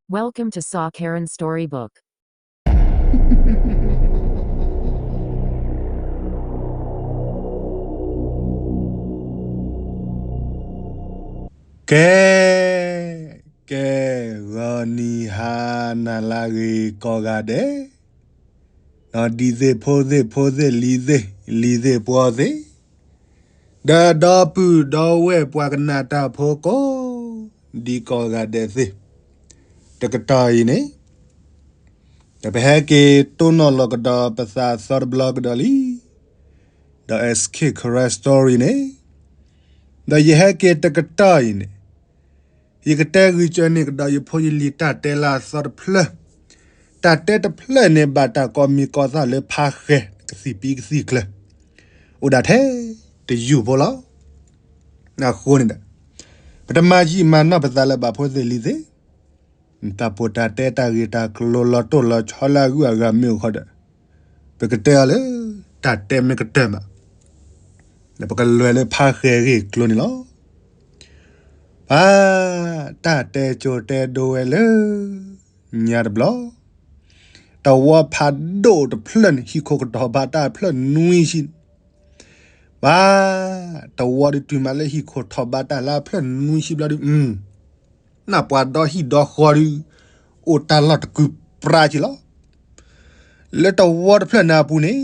Welcome to Saw Karen Storybook. ကဲ, ကဲ, ဂီၤနံၤဟါနၤလၢအဂ့ၤကိးဂၤဒဲး, ဒီးဒံသ့ၣ်ဖိသ့ၣ်ဖိသ့ၣ်လံၤသ့ၣ်, လံၤသ့ၣ်ပှီၤသ့ၣ်, ဒီးဒီပုၢ်ဒီဝဲၢ်ပှၤကနၣ်တၢ်ဖိကိး, ဒ်ကိးဂၤဒဲးသ့ၣ်, တကတီၢ်အံၤန့ၣ် ဒီးပဟဲက့ၤတိၢ်နီၣ်လီၤကဒီးပသးသီတဘျီကဒီးလံ, ဒီး S K Karen Story န့ၣ်, ဒီးယဟဲက့ၤတကတီၢ်အံၤန့ၣ်, ယကတဲဂုာ်ကၢန့ၢ်ကဒီးယဖိယလံၤတၢ်တဲလၢအသီတဖျၢၣ်, တၢ်တဲတဖျၢၣ်န့ၣ် ဘၣ်တၢ်ကိးမံၤကိးသၣ်လၢဖးဃဲၤ ကသံၣ်ပံကသံၣ်ကျၢၤ, အိၣ်ဒၣ်ထဲတယုၢ်ဖိလီၤ. အဃိန့ၣ်ဒီး, ပတမၤယံာ်မၤနီၢ်ပသးလၢၤဘၣ်ဖိသ့ၣ်လံၤသ့ၣ်, တၢ်ပီးတၢ်တဲတၢ်ဂ့ၢ်တၢ်ကျိၤလီၤတိၢ်လီၤဆီလၢအဂုၤအဂၤမ့ၢ်အိၣ်ဃီဒီး, ပကတဲအီၤလၢ တၢ်တဲမ့ၢ်ကတၢၢ်မး, ဒီးပကလဲၤလၢဖးဃဲၤဂ့ၢ်ကျိၤန့ၣ်လီၤ. ပှၤ, တၢ်တဲကၠိတဲဒိဝဲလၢ ညါတဘျီ, တဝီဖးဒိၣ်တဖျၢၣ်န့ၣ် ဟံၣ်ခိၣ်ကထီၣ်ဘၣ်တၢ်ဖျၢၣ်နွံဆံ, ပှၤ, တဝီဒုးတုၤမးလၢဟံၣ်ခိၣ်ထီၣ်ဘၣ်တၢ်လၢအဖျၢၣ်နွံဆံဘျီဒုး, နၢ်ပှၤဒီဟံၣ်ဒီဃီဒုး, အိၣ်တၢ်လီၢ်တကုးပြါက့လီၤ. လၢတဝီတဖျၢၣ်န့ၣ်အပူၤန့ၣ်,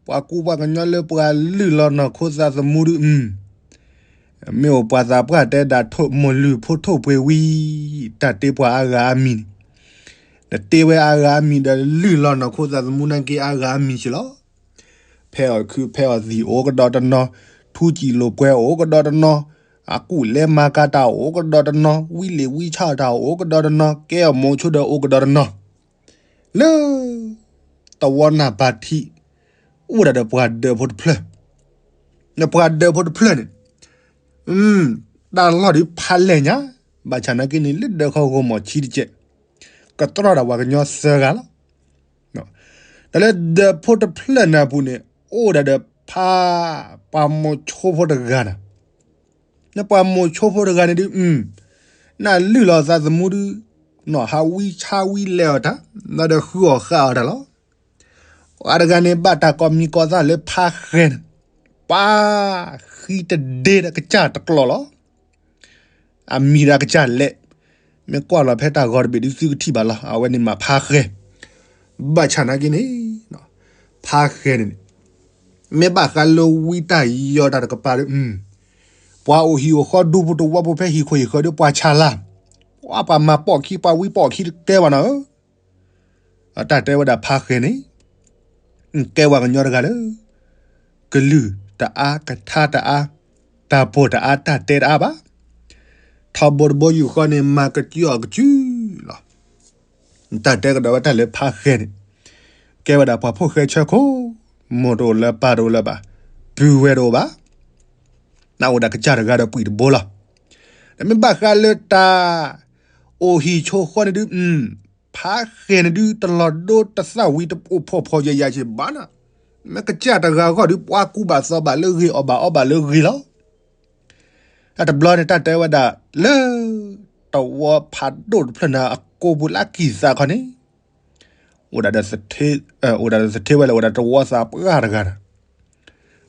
ပှၤကူပှၤကညီလၢပှၤလုၢ်လီၤနီၢ်ခိသးသမူဒုး, မ့ၢ်အိၣ်ပှၤသးပှၢ်တဲဒၣ် မိၢ်လုၢ်ဖိထိၣ်ပှ့ၤဝံၤ, တၢ်တ့ပှၤအါဂၤအါမံၤန့ၣ်, ဒီးတ့ဝဲအါဂၤအါမံၤဒီးလုၢ်လီၤနီၢ်ခိသးသမူနာ်က့အါဂၤအါမံၤက့လီၤ. ဖဲအီၣ်ခုးဖဲအီၣ်သံၣ်အိၣ်ကဒီးတနီၤ, ထူစံၣ်လိာ်ပှဲၤအိၣ်ကဒီးတနီၤ, အကူၣ်လဲမၤကၤတၢ်အိၣ်ကဒီးတနီၤ, ဝံလ့ၣ်ဝံဆၣ်တၢ်အိၣ်ကဒီးတနီၤ, ကဲအီၣ်မိၤဆိဒီးအိၣ်ကဒီးတနီၤ, လၢ တဝီနၢ်ပၢၢ်ထံး, အိၣ်ဒၣ်ဒီးပှၤဒၢးဖိတဖျၢၣ်, ဒီးပှၤဒၢးဖိတဖျၢၣ်န့ၣ်, တၢ်လီၢ်ဒုးဖးလဲၢ်ညါ, ဘၣ်ဆၣ်နာ်က့န့ၣ် လၢဒၢးခီဂီၢ်မီၢ်ဆံတကဲး, ကတြီၢ်ဒၣ်ပှၤကညီသၢဂၤလီၤ. ဒီးလၢဒၢးဖိတဖျၢၣ်န့ၣ်အပူၤန့ၣ် အိၣ်ဒၣ်ဒီးဖး ပှၤမိၤဆိဖိတဂၤန့ၣ်, နပှၤမိၤဆိဖိတဂၤန့ၣ်ဒုး, နလုၢ်လီၤသးသမူဒုး, နီၢ်ဟးဝံဆါဝံလဲၤအီၤတၢ်, ဒီးဃုအီၣ်ဃာ်အီၤတၢ်လီၤ. ပှၤတဂၤန့ၣ် ဘၣ်တၢ်ကိးမံၤကိးသၣ်လၢဖးဃဲၤန့ၣ်, ပှၤ, ဃံတဒ့ဒီးကစၢ်တကျိာ်လီၤ. အမံၤဒီးကစၢ်လဲၣ်, မ့ၢ်ကွၢ်လီၤဖဲတၢ်ဂီၤတဘ့ၣ်ဒုးသုကထံၣ်ဘၣ်လီၤ. အဝဲန့ၣ်မ့ၢ်ဖးဃဲၤ, ဘၣ်ဆၣ်နာ်က့န့ၣ်, ဖးဃဲၤန့ၣ်န့ၣ်, မ့ၢ်ဘၣ်ဃးလၢဝံတၢ်ယီၤတၢ်တကပၤဒီး, ပှၤအိၣ်ဟံၣ်အိၣ်ဃီဒူပူၤတဝီပူၤဖဲဟံၣ်ခိၣ်ဟံၣ်ဃၢၤဒီးပှၤဆါလၢ်, ပှၤပှၤမၤပိာ်ခံ ပှၤဝံပိာ်ခံတကဲဘၣ်နီၤဧၢ. အတၢ်တဲဝဲဒၣ်ဖးဃဲၤန့ၣ်, ကဲပှၤကညီတဂၤလၢ ကလုၢ်တအါ ကထါတအါ, တၢ်ပီးတအါ တၢ်တဲတအါဘၣ်. ထီဘိတဘိယူၢ်ဃီန့ၣ် မၤကစုအီၣ်ကစုလီၤ. တၢ်တဲကဒီးဝဲတၢ်လၢဖးဃဲၤန့ၣ်, ကဲဝဲဒၣ်ပှၤဖိၣ်ဃဲဆၢခိၣ်, မိၢ်တအိၣ်လၢပၢ်တအိၣ်လၢၤဘၣ်, ပုၢ်ဝဲၢ်တအိၣ်ဘၣ်, နအိၣ်ဒၣ်ကစၢ်တဂၤဒီးပှံၢ်တဘိလီၤ. ဒီးမ့ၢ်ဘၣ်ဃးလၢတၢ် အိၣ်ဟံၣ်ဆိဃီန့ၣ်ဒုး, ဖးဃဲၤန့ၣ်ဒုး တလီၤဒိတသၣ်ဝံၤတအိၣ်ဖှီၣ်ဖှီၣ်ယာ်ယာ်က့ဘၣ်နီၤ, မ့ၢ်ကစၢ်တဂၤအဂီၢ်ဒုး ပှၤကူဘၣ်သီဘၣ်လၢဂ့ၤ အီၣ်ဘၣ်အီဘၣ်လၢဂ့ၤလီၤ. တၢ်တဘျီန့ၣ် တၢ်တဲဝဲဒၣ်လၢ တဝီဖးဒိၣ်တဖျၢၣ်န့ၣ် အကိာ်ပူၤလၢအကံၢ်သးခီန့ၣ်, အိၣ်ဒၣ်ဒီးသထ့, အိၣ်ဒၣ်ဒီးသထ့ဝဲလၢ အိၣ်ဒၣ်တဝီသးပှၢ်တဂၤန့ၣ်,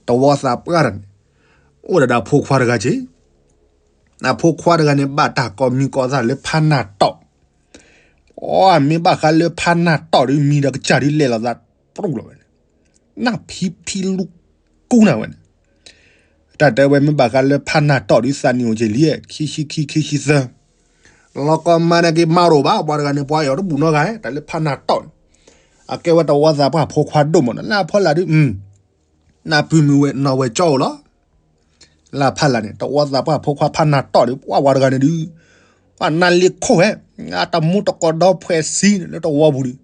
တဝီသးပှၢ်တဂၤန့ၣ်, အိၣ်ဒၣ်ဒီးအဖိခွါတဂၤက့, အဖိခွါတဂၤန့ၣ် ဘၣ်တၢ်ကိးမံၤကိးသၣ်လၢဖးနၢ်တီၣ်, အမ့ၢ်ဘၣ်ဃးလၢဖးနၢ်တီၣ်ဒုး မံၤဒီးကစၢ်ဒုးလဲၤလိာ်သးပြူၣ်လီၤဝဲန့ၣ်, နၢ်ဖံဖံလူကူနၤဝဲန့ၣ်, တၢ်တဲဝဲမ့ၢ်ဘၣ်ဃးလၢဖးနၢ်တီၣ်ဒုး သးနံၣ်အိၣ်က့ၤလံ, ခံဆံခံ ခံဆံသၢ, လီၤကီမါန့ၣ်က့ၤမါတအိၣ်ဘၣ်, ပှၤတဂၤန့ၣ် ပှၤအီၣ်တဘူၣ်နီတဂၤ, တၢ်လၢဖးနၢ်တီၣ်န့ၣ်, အကဲဝဲတဝီသးပှၢ်ဖိခွါဒိၣ်မးနီၤ, လၢအဖီလာ်ဒုး, နၢ်ပုၢ်မုၢ်ဝဲနီၢ်ဝဲကၠီအိၣ်လီၤ. လၢအဖီလာ်န့ၣ် တဝီသးပှၢ်ဖိခွါဖးနၢ်တီၣ်ဒုး ပှၤဝၤတဂၤန့ၣ်ဒုး, ပှၤနၢ်လ့ခိၣ်ဝဲ, အတမူတကိးဒီဖှဲးဆံန့ၣ်လၢတဝီပူၤဒုး,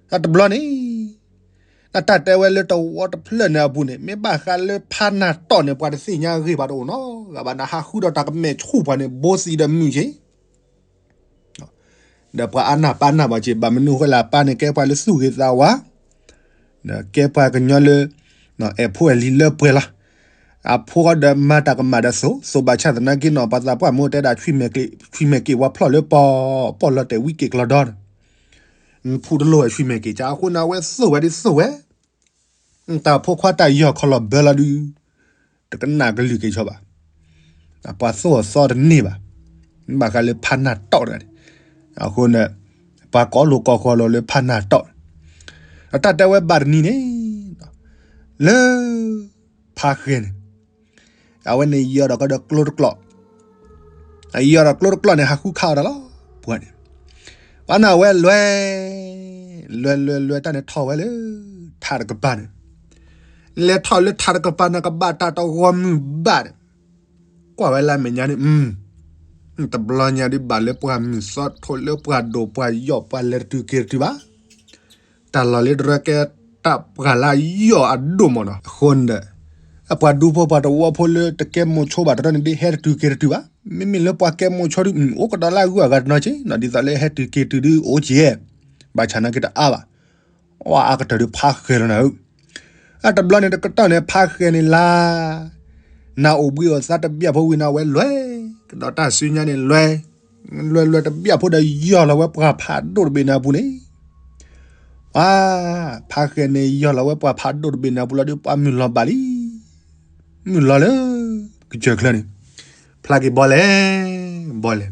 တၢ်တဘျီန့ၣ်, တၢ်တဲဝဲလၢတဝီတဖျၢၣ်န့ၣ်အပူၤန့ၣ် မ့ၢ်ဘၣ်ဃးလၢဖးနၢ်တီၣ်န့ၣ် ပှၤတသ့ၣ်ညါဂ့ၢ်ပှၤတအိၣ်နီတဂၤဘၣ်, နဟးဃုဒီးတၢ်ကမဲာ်ဆူၣ်ပှၤန့ၣ် ဘိသံဒီးမုၢ်က့ၤ ဒီးပှၤအါနၢ်ပၢ်နၢ်ဘၣ်က့ၤ, ဘၣ်မနုၤဃိလၢအပၢ်န့ၣ် ကဲပှၤလၢသူၣ်ဂ့ၤသးဝါ, ဒီးကဲပှၤကညီလၢ အဲၣ်ဖိအဲၣ်လံၤလၢပှဲၤလီၤ. အဖိဃီဒီးမၤတၢ်ကမၣ်ဒီးသိး, သိးဘၣ်ဆၣ်သနာ်က့နီၤ ပှၤသးပှၢ်မ့ၢ်တဲဒၣ် ဆွံမဲာ်က့ၤဝါဖျီၣ်လၢပီၢ်, ပီၢ်လီၤတဲာ်ဝံက့ၤကျီဒီ, နဖူတလိၣ်ဝဲဆွံမဲာ်က့ၤ ကၢအဃိန့ၣ် အဝဲသိၣ်ဝဲဒ်သိၣ်ဝဲ, တၢ်ဖိခွါတၢ်ယီၢ်ခီလီၤဘၢလီၤဒုး, တကနၣ်ကလုၢ်က့ၤဆီဘၣ်, ပှၤသိၣ်အသီတန့ၢ်ဘၣ်, ဘၣ်ဃးလၢဖးနၢ်တီၢ်တဂၤန့ၣ်, အဃိန့ၣ် ပှၤကိးလိာ်ကိးဃီလီၤလၢဖးနၢ်တီၢ်, အတၢ်တဲဝဲဘၣ်တနံၤန့ၣ် လၢ ဖးဃဲၤန့ၣ် အဝဲန့ၣ်ယီၤဒီးကဒီးကျိတကျိး, အယီၤဒီးကျိတကျိးန့ၣ် ဟးဃုခးအီၤတၢ်လီၤ, ပှၤန့ၣ်, ပှၤန့ၣ်အဝဲလွဲ, လွဲလွဲလွဲတၢ်န့ၣ်ထီၣ်ဝဲလၢ ထးတကပၤန့ၣ်, လဲၤထီၣ်လၢထးတကပၤန့ၣ် ကဘၣ်တၢ်တဂီၤမုၢ်ဘၣ်န့ၣ်, ကွၢ်ဝဲလၢအမဲာ်ညါန့ၣ်, တဘျီညါဒ်ဘၣ်လၢပှၤမုၢ်စီထိလၢပှၤဒိၣ်ပှၤယီၢ်ပှၤလဲၤတတုၤက့ၤတတုၤဘၣ် တၢ်လီၢ်လၢတရၢကဲတၢ်ပှၢ်လၢယီၢ်အဒိၣ်မးနီၤ. အဃိန့ၣ်ဒီး အပှၤဒူဖိပှၤတဝီဖိလၢတကဲမိၢ်ဆိဘၣ်တရၢန့ၣ်ဒ်ဟဲတတုၤက့ၤတတုၤဘၣ်. မ့မ့ၢ်လၢပှၤကဲမိၢ်ဆိဒ် အိၣ်ကဒီးလၢအဂုၤအဂၤတနီၤက့ၤနီၤ ဒ်သိးလၢဟဲတုၤက့ၤတုၤဒ်အိၣ်က့ၤ, ဘၣ်ဆၣ်နာ်က့တအါဘၣ်. အါအါကတၢၢ်ဒ်ဖးဃဲၤလီၤနၤဧၢ. အတဘျီန့ၣ်တကတီၢ်န့ၣ် ဖးဃဲၤန့ၣ်လၢ နအိၣ်ဘှံးအိၣ်သါတဘျီဖိဝံၤန့ၣ် အဝဲလွဲၢ်, ကဒီးတၢ်စုညါန့ၣ်လွဲၢ်, လွဲၢ်လွဲၢ်တဘျီဖိဒီးယီၢ်လီၤဝဲပှၢ်ဖးဒိၣ်တဘ့ၣ်န့ၣ်အပူၤန့ၣ်, ပှၤဖးဃဲၤန့ၣ်ယီၢ်လီၤဝဲပှၢ်ဖးဒိၣ်တဘ့ၣ်န့ၣ်အပူၤလီၤဒီးပှၤမုၢ်လီၤဘၣ်လံ. မုၢ်လီၤလၢ ကစၢၢ်ချၢန့ၣ်, ဖျါက့ၤဘီလဲၣ်, ဘီလဲၣ်.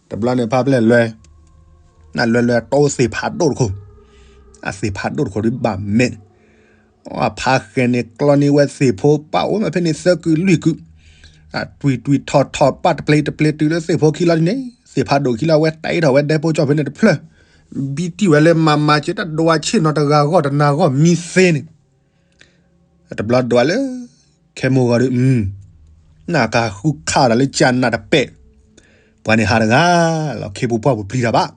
တဘျီန့ၣ်ဖးဖျဲၣ်လွဲၢ်, နလွဲၢ်လွဲၢ်တိသ့ၣ်ဖးဒိၣ်တခိၣ်, အသ့ၣ်ဖးဒိၣ်တခိၣ်ဒ်ဘၣ်မဲာ်န့ၣ် ဖးဃဲၤန့ၣ်ကျီန့ၢ်ဝဲသ့ၣ်ဖိပာ်အိၣ်မးဖဲန့ၣ်သၢကုၢ်လွံၢ်ကုၢ်, တွံၢ်တွံၢ်ထီၣ်ထီၣ်ပာ်တပျ့ၤတပျ့ၤတုၤလၢသ့ၣ်ဖိခံလီၤဒ်န့ၣ်, သ့ၣ်ဖးဒိၣ်ခံလီၤဝဲတၢ်အ့ၣ်ထီၣ်ဝဲဒဲဖိကၠီၣ်ဖဲန့ၣ်တဖျၢၣ်, ဘံတံၢ်ဝဲလၢမၤမၤက့ၤတၢ်ဒွးဆ့ၣ်နီၤတဂၤဂီၢ်တနၤဂီၢ်မံသ့န့ၣ် တဘျီဒွးလၢ ခဲမိၢ်ဂီၤဒီး, နကဃုခးဒီးလၢကနၣ်တပဲာ်, ပှၤန့ၣ်ဟးတဂၤလီၤ ခ့ပူၤပှၢ်ပူၤပျံၤတၢ်ဘၣ်.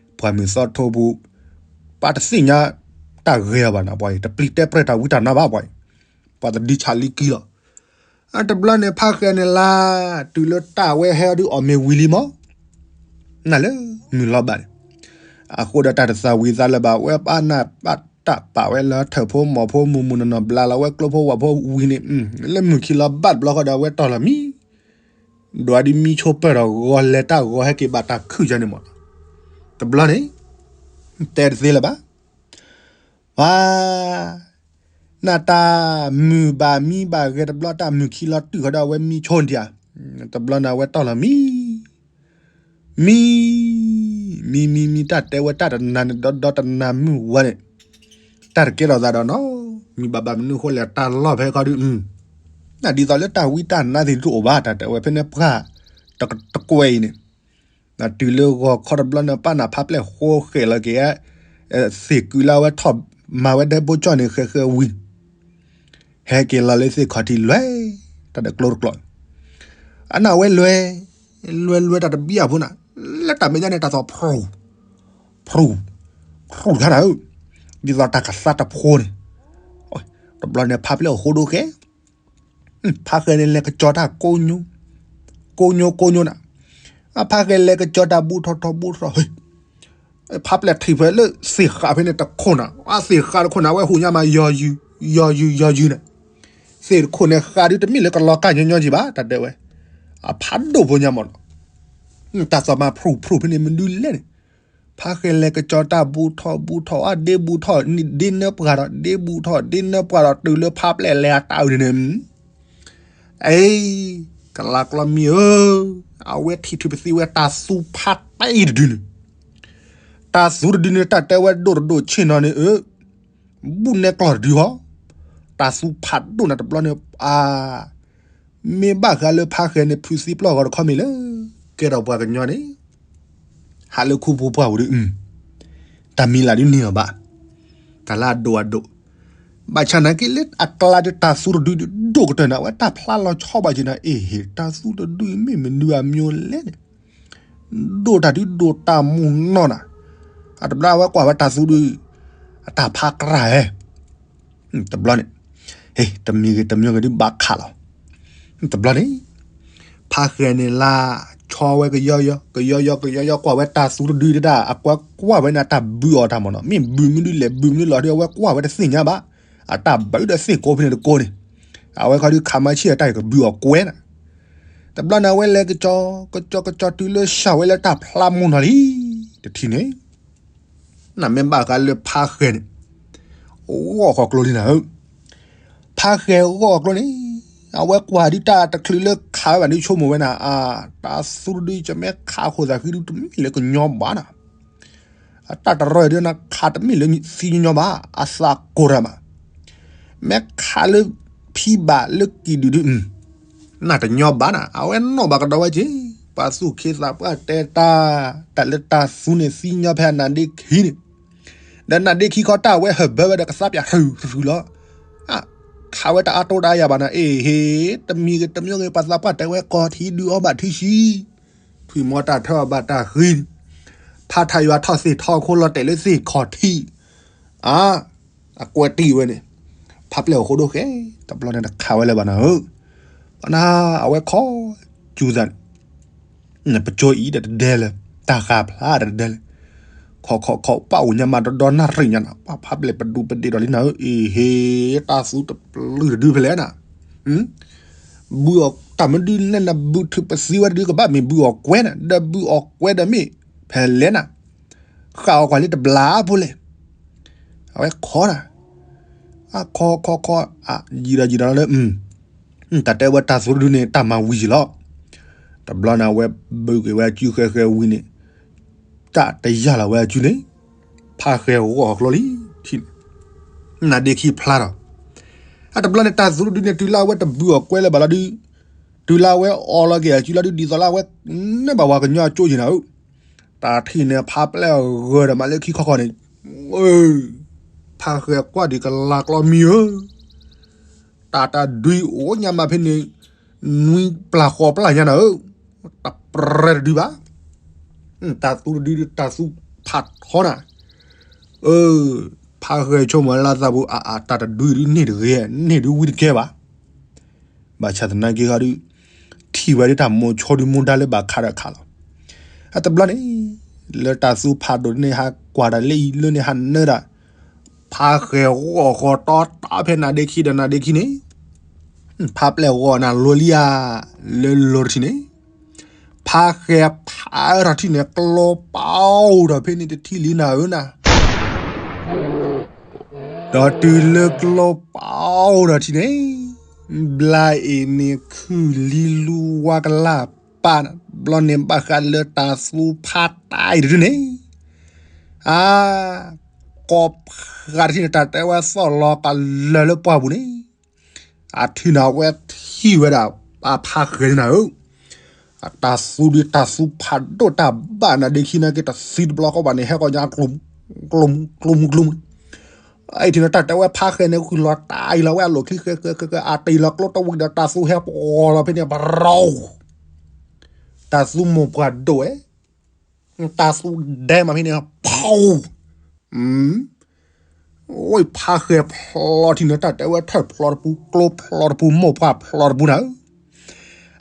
ပှၤမုၢ်သီထိပူၤ ပှၤတသ့ၣ်ညါတၢ်ဂ့ၤအီၤဘၣ်နီၤ, ပှၤအံၤ တပျံၤတဲပြဲၢ်တၢ်ဝံတၢ်နါဘၣ်ပှၤအံၤ, ပှၤတဒုဆးလံကံလီၤ. အတဘျီန့ၣ်ဖးဃဲၤန့ၣ်လၢ တုၤလၢတၢ်ဝဲဟဲအီၤဒ်အီၣ်မ့ၤဝံၤလံမး နၤလၢ မုၢ်လီၤဘၣ်န့ၣ်, အဃိဒီးတၢ်တသးဝံၤသးလၢၤဘၣ် ဝဲပာ်နၢ်ပာ်တၢ်ပာ်ဝဲလၢထၢၣ်ဖိမီၢ်ဖိမုၢ်မုၢ်နီၢ်နီၢ် ဘျါလီၤဝဲကျိဖိဝၣ်ဖိဝံၤန့ၣ်, လၢမုၢ်ခံလီၤဘၣ်တဘျီဃီဒီးအဝဲတီၢ်လီၤမံ, ဒွးဒ်မံဆိပၢၢ်ထီၣ်ဂီၤလဲၤတၢ်ဂီၤဟဲက့ၤဘၣ်တၢ်ခုၣ်ယါန့ၣ်မး, တဘျီန့ၣ် တဲတသ့လၢၤဘၣ် ပှၤ နတၢ်မုၢ်ဘၣ်မံဘၣ်ဂဲၤတဘျီ တၢ်မုၢ်ခံလီၤတုၤဃီဒီးအဝဲမံဆိတံၢ်ဧါ, တဘျီန့ၣ်အဝဲတီၢ်လီၤမံ, မံ, မံမံမံ တၢ်တဲဝဲတၢ်တနၤန့ၣ် ဒီဒီတနၤမုၢ်ဝါန့ၣ်, တၢ်တကဲထီၣ်သးဒီးနီၤ, မံဘၣ်ဘၣ်မနုၤအဃိလဲၣ် တၢ်လီၢ်ဖဲခီဒုး, ဒ်သိးလၢတၢ်ဝံတၢ်နါသ့ၣ်တအိၣ်ဘၣ် တၢ်တဲဝဲဖဲန့ၣ်ပှၢ် တကွဲးအံၤန့ၣ် တုၤလၢဂီၤခီတဘျီန့ၣ် ပာ်နၢ်ဖးပျဲၢ်ဃိဃဲးလီၤက့ၤ သ့ၣ်ကုၢ်လၢအဝဲထီၣ်မၤဝဲဒဲဖိကၠီၣ်န့ၣ် ဃဲးဃဲးဝံၤ ဟဲက့ၤလီၤလၢသ့ၣ်ခီၣ်ထံးလွဲၢ် တၢ်ဒီးကျိတကျိး, အနၢ်ဝဲလွဲၢ်, လွဲၢ်လွဲၢ်တၢ်တဘံၣ်အဖိနၤ, လၢတၢ်မဲာ်ညါန့ၣ် တၢ်သီၣ်ဖရူၣ်, ဖရူၣ်, ဖရူၣ်တခါတၢ်ဧၢ, ဒ်သိးတၢ်ကသါတဖိန့ၣ်, တဘျီန့ၣ် ဖးပျဲၢ်အဃိဒိဃဲ ဖးဃဲၤန့ၣ်လဲၤကစီၤတၢ်ကိညိ, ကိညိကိညိနၤ, အဖးဃဲၤလဲၤကစီၤတၢ်ဘူးထီၣ်ထီၣ်ဘူးထီၣ်, ဖးပျဲၢ်ထံၣ်ဖဲလၢသ့ၣ်ဃးဖဲန့ၣ်တခိၣ်နၤ, အသ့ၣ်ဃးတခိၣ်နၤ အဝဲဟူးညါမး ယီၤယုၢ်, ယီၤယုၢ်ယီၤယုၢ်နၤ, သ့ၣ်တခိၣ်န့ၣ်ဃးဒုးတမ့ၢ်လၢကလီၤကၢ်ညီညီက့ၤဘၣ် တၢ်တဲဝဲ, အဖးဒိၣ်ဖိညါမးနီၤ, တၢ်သီၣ်မၤဖရူၣ်ဖရူၣ်ဖဲန့ၣ်မနုၤလဲၣ်န့ၣ် ဖးဃဲၤလဲၤကစီၤတၢ်ဘူးထီၣ်ဘူးထီၣ် အဒ့ဘူးထီၣ်ဒ့နၢပှၢ်ဒီး ဒ့ဘူးထီၣ်ဒ့နၢပှၢ်ဒီး တုၤလၢဖးပျဲၢ်လဲၤအတၢ်အုးန့ၣ်န့ၣ်, အ့ ကလါကျီမံဧၢ, အဝဲထံၣ်ထူၣ်ပသံဝဲတၢ်သူဖးတံၢ်တဒုန့ၣ်, တၢ်သူတဒုန့ၣ် တၢ်တဲဝဲဒိၣ်တဒိၣ်ဆ့ၣ်နီၤန့ၣ်အၢ, ဘူးနဲကျီၢ်တဒုဟီ, တၢ်သူဖးဒိၣ်နၤတဘျီန့ၣ် အါ မ့ၢ်ဘၣ်ဃးလၢဖးဃဲၤန့ၣ် ဖုးသံပျီၢ်ဂီၤတခီမ့ၢ်လၢ ကဲထီၣ်ပှၤကညီန့ၣ်, ဟးလၢခူပူၤပှၢ်ပူၤဒီး, တၢ်မံၤလၢ်ဒုးန့ၢ်အီၤဘၣ်, တၢ်လၢအဒိၣ်အဒိၣ်, ဘၣ်ဆၣ်နာ်က့လၢအကျါဒုးတၢ်သူတဒုဒိၣ်ကတၢၢ်န့ၣ် အဝဲတၢ်ဖျါလီၤဆီဘၣ်က့ၤနၤ အ့ၣ် တၢ်သူတဒုမ့ၢ်မနုၤအမံၤလဲၣ်န့ၣ် ဒိၣ်တၢ်ဒုးဒိၣ်တၢ်မူနီၢ်နၤ, အတဘျီအဝဲကွၢ်ဝဲတၢ်သူဒုး, အတၢ်ဖးကြၢ်ဧဲ, တဘျီန့ၣ်, ဟ့ၣ် တမံၤဂ့ၤတမံၤဂ့ၤဒုးဘၣ်ခးလီၤ, တဘျီန့ၣ်, ဖးဃဲၤန့ၣ်လၢ ဆီဝဲကယီယီ ကယီယီ ကယီယီ ကွၢ်ဝဲတၢ်သူတဒုးတဒၣ် အကွၢ်ကွၢ်ဝဲန့ၣ် အတၢ်ဘုးအီၤတၢ်မးနီၤ မ့ၢ်ဘုးမနုၤလဲၣ် ဘုးမနုၤလီၤဒုး အဝဲကွၢ်ဝဲတသ့ၣ်ညါဘၣ်, အတၢ်ဘုးဒီးသ့ၣ်ကိးဖဲန့ၣ်တကိးန့ၣ်, အဝဲခီဒုးခးမၤဆံၣ်အတၢ်အံၤကဘုးအီၣ်ကွဲနၤ, တဘျီန့ၣ် အဝဲလဲၤကစီၤ ကစီၤကစီၤတုၤလၢစၢ်ဝဲလၢတၢ်ဖျါမိၢ်နီၤလံ, တထံၣ်န့ၣ် နမ့ၢ်ဘၣ်ဃးလၢဖါဃဲၤန့ၣ် ဂီၢ်ဃီၤကျိလံနၤဧၢ, ဖါဃဲၤဂီၢ်ကျိန့ၣ် အဝဲကွၢ်ဒုးတၢ်တချုးလၢခးဝဲဘၣ်ဒုးဆိကမိၣ်ဝဲနၤ အါ တၢ်သူတဒု ယမ့ၢ်ခးဃိာ်သးဃံဒုးတမ့ၢ်လၢကညီဘၣ်နၤ, အတၢ်တရၢဒုးနခးတမ့ၢ်လၢသံညီညီဘၣ် အသးကိၢ်တၢ်မး, မ့ၢ်ခးလၢဖံဘၣ်လၢကံၣ်ဒုၣ်ဒုး နတညီဘၣ်နၤ အဝဲနီၣ်ဘၣ်ကဒီးဝဲက့ၤ, ပှၤသူၣ်ခ့သးပှၢ်တဲတၢ်, တၢ်လၢတၢ်သူန့ၣ်သံညီဖဲအနါဒ့ခံန့ၣ်, ဒီးနါဒ့ခံခီတၢ်ဝဲဟၢၣ်ဘၢဝဲဒီးကသါပၠးထုးထုးလီၤ, ခးဝဲတၢ်အါတိတၢ်အါယၤဘၣ်နၤ အ့ၣ်ဟ့ၣ်, တမံၤဂ့ၤတမံၤဂ့ၤ ပှၤသးပှၢ်တဲဝဲကီၢ်ထံဒုးအီၣ်ဘၣ်ထုဆံ, ထွံၣ်မီၤတၢ်ထၢအီၣ်ဘၣ်တၢ်ဃံ, ဖါထးယွၤထီၣ်သ့ၣ်ထီၣ်ခိၣ်လီၤတဲာ်လၢသ့ၣ်ခီၣ်ထံး, အါ အကွဲးတံၢ်ဝဲန့ၣ်, ဖါပျဲၢ်အိၣ်ဃိဒိၣ်ဃဲ, တဘျီန့ၣ်တခးဝဲလၢၤဘၣ်နၤဧၢ, ဘၣ်နၤ အဝဲခီ, စူၤသးန့ၣ်, ပကၠိအံၤဒီးတဒဲလၢၤ, တၢ်ဃာ်ဖျါဒီးတဒဲလၢၤ, ခီခီခီ ပၣ်အိၣ်ညါမးဒီဒီနၣ်ရံၣ်ညါနၤ ပှၤဖါပျဲၢ်ပဒူးပဒ့းဒီးလံနၤဧၢ, အ့ၣ်ဟ့ၣ် တၢ်သူတပျုၢ်တဒုဖဲလဲၣ်နၤ ဘုၣ်အီၣ်တၢ်မနုၤလဲၣ်နၤ ဘုၣ်ထုးပသံဝဲတဒုကဘၣ်မ့ၢ်ဘုၣ်အီၣ်ကွဲနၤ ဒီးဘုၣ်အီၣ်ကွဲဒီးမ့ၢ်ဖဲလဲၣ်နၤ, ဃာ်အီၣ်ကွၢ်လၢတဘျီဖိလဲၣ်, အဝဲခီနၤ, အခီခီခီ, ယံာ်ဒီးယံာ်ဒီးလၢ, တၢ်တဲဝဲတၢ်သူတဒုန့ၣ် တၢ်မၤဝံၤယံာ်လီၤ, တဘျီန့ၣ် အဝဲဘုၣ်က့ၤဝဲအစုဃဲဃဲဝံၤန့ၣ်, တၢ်တယၢ်လီၤဝဲအစုန့ၣ်, ဖါဃဲၤဂီၢ်အကျိလံ, ထံၣ်န့ၣ်, နါဒ့ခံဖျါထီၣ်, အတဘျီန့ၣ် တၢ်သူတဒုန့ၣ် တုၤလၢအဝဲတဘုၣ်အီၣ်ကွဲလၢၤဘၣ်လီၤဒုး, တုၤလၢအဝဲအီၣ်လီၤက့ၤအစုလီၤဒုး ဒ်သိးလၢအဝဲနဲၣ်ဘၣ်ပှၤကညီအကၠိယံၤနၤဧၢ, တၢ်ထံၣ်န့ၣ် ဖါပျဲၢ်ဂၢၢ်ဒီးမးလၢခံခီခီန့ၣ်, ဖါဃဲၤကွၢ်ဒံးကလၤကျီမံၤဧၢ တၢ်တဒုအိၣ်ညါမးဖဲန့ၣ်, နွံပျၢ်ဃိးပျၢ်ညါနၤဧၢ, တပြဲတဒုဘၣ်, တၢ်သူတဒု တၢ်သူဖးထီနၤ, ဖါဃဲၤဆိကမိၣ်လၢသးပူၤ အါအါ တၢ်တဒုဒုန့ၢ်တဂ့ၤ န့ၢ်ဒုဝံတကဲဘၣ်, ဘၣ်ဆၣ်သနာ်က့ဃီဒုး, ထံၣ်ဝဲဒၣ်တၢ်မိၤဆိဒုးမိၢ်ဒါလၢဘၣ်ခးဒီးခးလီၤ, အတဘျီန့ၣ်, လၢတၢ်သူဖးဒိၣ်န့ၣ်ဟးကွၢ်တၢ်လၢအံၤလၢန့ၣ်ဟးနၢတၢ်, ဖါဃဲၤဂီၢ်ဃီတီတီဖဲနါဒ့ခံဒီးနါဒ့ခံန့ၣ်, ဖါပျဲၢ်ဂီၢ်နၤလိၤလံဧါ, လၢလိၤတထံၣ်န့ၣ်, ဖါဃဲၤဖးထီၣ်ထံၣ်န့ၣ် ကျိပအိၣ်ထီၣ်ဖဲန့ၣ်တထံၣ်လံနၤဧၢနၤ ဒီးတုၤလၢကျိပအိၣ်ဒီးထံၣ်န့ၣ်, ဘျါအ့ၣ်န့ၣ်ခုၣ်လံလူဝါကလၢ်ပာ်နၤ, ဘျီန့ၣ်ဘၣ်ဃးလၢတၢ်သူဖးတၢ်အံၤတဒုန့ၣ်, အါ, ကိးဖးတထံၣ်န့ၣ် တၢ်တဲဝဲသီၣ်လီၤကလၢာ်လၢပှၢ်ပူၤန့ၣ်, အထံၣ်န့ၣ်အဝဲထံၣ်ဝဲဒၣ်, ပာ်ဖးဃဲၤန့ၣ်နၤဧၢ အတၢ်သူဒုးတၢ်သူဖးဒိၣ်တၢ်ဘၣ်နါဒ့ခံနာ်က့ တသံတဘျီဃီဘၣ်န့ၣ် ဟဲဃီၤညါကျိ, ကျိ, ကျိမူကျိမူန့ၣ်, အအံၤထံၣ်န့ၣ် တၢ်တဲဝဲဖးဃဲၤန့ၣ် ဃုာ်လီၤတၢ်အံၤလီၤဝဲအလိၤခံဃဲဃဲဃဲဃဲ အတံၢ်လီၤကျိတဝံၤဒီးတၢ်သူဟဲပှီၤလီၤဖဲန့ၣ် ပရီ, တၢ်သူမိၢ်ပှၢ်ဒိၣ်ဝဲ တၢ်သူဒဲမးဖဲန့ၣ် ဖီ, ဝဲဖးဃဲၤဖျီထံၣ်န့ၣ် တၢ်တဲဝဲထၢၣ်ဖျီတပူၤ ကျိဖျီတပူၤ မိၢ်ပှၢ်ဖျီတပူၤနၤဧၢ,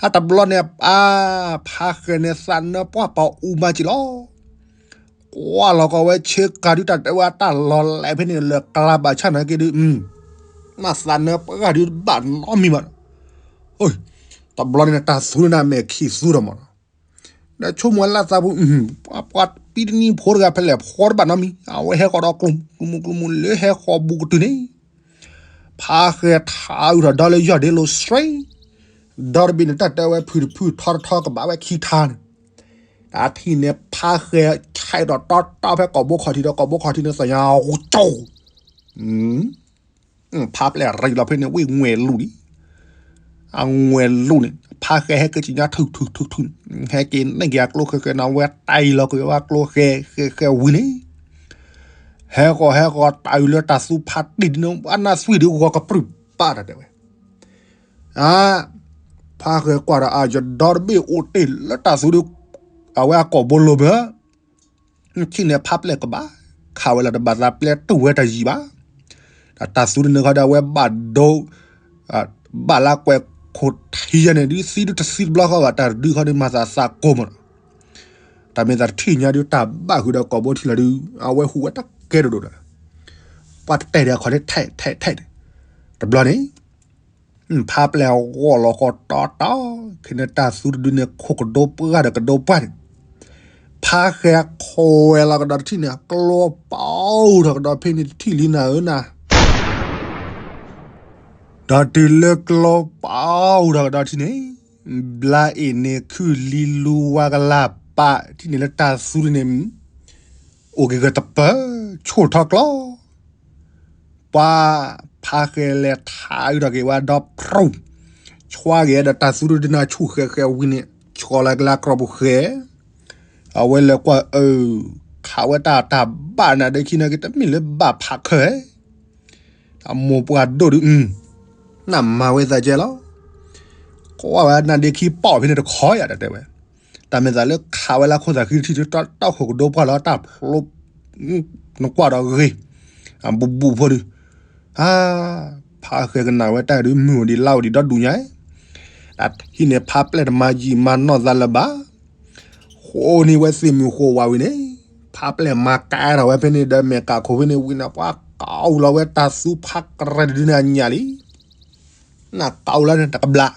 အတဘျီန့ၣ် အါ, ဖးဃဲၤန့ၣ်သးနၢပှၢ်ပအူမးက့ၤလီၤ, ကွၢ်လီၤကီးဝဲဆ့ကၤဒုးတၢ်တဲဝဲတၢ်လီၤလဲၣ်ဖဲန့ၣ် လၢကျါဘၣ်ဆၣ်နာ်က့ဒုး, မ့ၢ်သးနၢပှၢ်ဒုးဘၣ်နီတမံၤဘၣ်, တဘျီန့ၣ် တၢ်သူန့ၣ်မဲာ်ခံးသူဒီးမး ဒီးဆိကမိၣ်လၢသးပူၤ, ပှၤပှၤပံတနံၤဖိတဂၤဖဲလဲၣ်ဖီတဘၣ်နီတမံၤ အဝဲဟဲဃီၤဒီးကျိမူကျိမူလၢဟဲဃီၤဘူးကတုၤန့ၣ်, ဖးဃဲၤထးအုးထီၣ်ဒီလၢယီၢ်ဒ့လိၤစ့, ဒီတဘ့ၣ်န့ၣ် တၢ်တဲဝဲဖုၣ်တဖုၣ်ထီတထီကဘၣ်ဝဲခံထါန့ၣ်, တၢ်ထံၣ်န့ၣ် ဖးဃဲၤဆဲးထီၣ်တီတီဖဲကိာ်ဘိခီၣ်ထံးဒီး ကိာ်ဘိခီၣ်ထံးန့ၣ် သညါကၠိ ဖးပျဲၢ်ရံၣ်လီၤဖဲန့ၣ် ဝ့ၢ်ငွဲၢ်လူၢ်လံ, အငွဲၢ်လူၢ်န့ၣ် ဖးဃဲၤဟဲက့ၤကညါထုးထုးထုးထုး, ဟဲက့ၤန့ၢ်က့ၤအကျိဃဲၤဃဲၤန့ၣ် အဝဲတၢ်အံၤလီၤက့ၤဝဲအကျိဃဲၤဃဲၤဃဲၤဝံၤန့ၣ်, ဟဲဃီၤဟဲဃီၤတၢ်အုးလၢတၢ်သူဖးတံၢ်ဒ်န့ၣ် အနၢ်သွံၣ်ဒုးဂီၤကပြုၢ်ပာ်တၢ်တဲဝဲ, အါ, ဖးဃဲၤကွၢ်ဒီးအယဒီတဘ့ၣ်အိၣ်တ့ၢ်လၢတၢ်သူဒုး, အဝဲအကိာ်ဘိလိၤမး ထံၣ်န့ၣ်ဖးပျဲၢ်ကဘၣ်, ခးဝဲလၢတဘၣ်သးပျဲၢ်တူၢ်ဝဲတယံာ်ဘၣ်, တၢ်သူတန့ၢ်ခီဒီးအဝဲဘၣ်ဒိ, ဘၣ်လၢကွဲးခိၣ်ထံးယဲန့ၣ် ဒုးသံဒုးတသံတဘျီဃီဘၣ် တၢ်တဒုးခီဒုးမၤသးသးကိးမး, တၢ်မ့ၢ်သးတထံၣ်ညါဒုးတၢ်ဘၣ်ဃုာ်ဒီးကိာ်ဘိထံလီၤဒုး အဝဲဟူးဝဲတၢ်ကဲဒိၣ်ဒိၣ်ဒီး, ပှၤတတဲာ်ဒီးအခီၣ်ထဲထဲထဲထဲ, တဘျီန့ၣ် ဖါပျဲၢ်ဂီၢ်လီၤဃီတီတီ, ခဲန့ၣ်တၢ်သူတဒုန့ၣ် ခိၣ်ကဒိပှၢ်ဒီးကဒိပှၢ်န့ၣ်, ဖါဃဲခွဲးလီၤကဒီးတထံၣ်န့ၣ် ကျိပာ်အိၣ်ထီၣ်ကဒီးဖဲန့ၣ်တထံၣ်လံနၤဧၢနၤ ဒီးတုၤလၢကျိပာ်အိၣ်ထီၣ်ကဒီးထံၣ်န့ၣ်, ဘျါအ့ၣ်န့ၣ်ခုၣ်လံလူဝါကလၢ်ပာ်ထံၣ်န့ၣ်လၢတၢ်သူတန့ၣ် အိၣ်က့ၤဂၢၢ်တပၢၤ ဆိၣ်ထီၣ်ကျီ ပှၤဖါဃဲလဲၤထးအုးထီၣ်က့ၤဝဲဒီးဖြူၣ်, ဆွါက့ၤဒီးတၢ်သူတဒုန့ၣ်ဆူၣ်ဃဲဃဲဝံၤန့ၣ် ဆီလီၤကလၢကျီပူၤဃဲ, အဝဲလဲၤကွၢ်အၢ, ခးဝဲတၢ်တၢ်ဘၣ်နၤဒ့ခံနာ်က့ တမ့ၢ်လၢဘၣ်ဖးခၢၣ်ဧါ အမိၢ်ပှၢ်ဒိၣ်ဒု, နမၤဝဲသးကဲလီၤ, ကွၢ်ဝဲနၤဒ့ခံပီၣ်ဖဲန့ၣ်တခီယၤတဲဝဲ, တၢ်မဲာ်သးလၢခးဝဲလၢခိၣ်သးဃံတထံၣ် တၢ်ခိၣ်ကဒိပှၢ်လီၤတၢ်ဖျိ, နကွၢ်ဒီးဂ့ၤ, အဘူးဘူးဖိဒု, ဟါ, ဖါဃဲကနၣ်ဝဲတၢ်ဒုးမုၢ်အိၣ်ဒံးလါအိၣ်ဒံးဒီဒူၣ်ညါ, တၢ်ဟံၣ်န့ၣ်ဖါပျဲၢ်တမၤယံာ်မၤနီၢ်သးလၢၤဘၣ် ဃိန့ၢ်ဝဲသ့ၣ်မုၢ်ဃိဝါဝံၤန့ၣ်, ဖါပျဲၢ်မၤကဲထီၣ်ဝဲဖဲန့ၣ်ဒီးမဲာ်ကးခိၣ်ဖဲန့ၣ်ဝံၤန့ၣ် ပှၤကးအူလီၤဝဲတၢ်သူဖးကရၢၢ်တဒုန့ၣ်အညၣ်လံ, နကးအူလီၤန့ၣ် တကဘျး,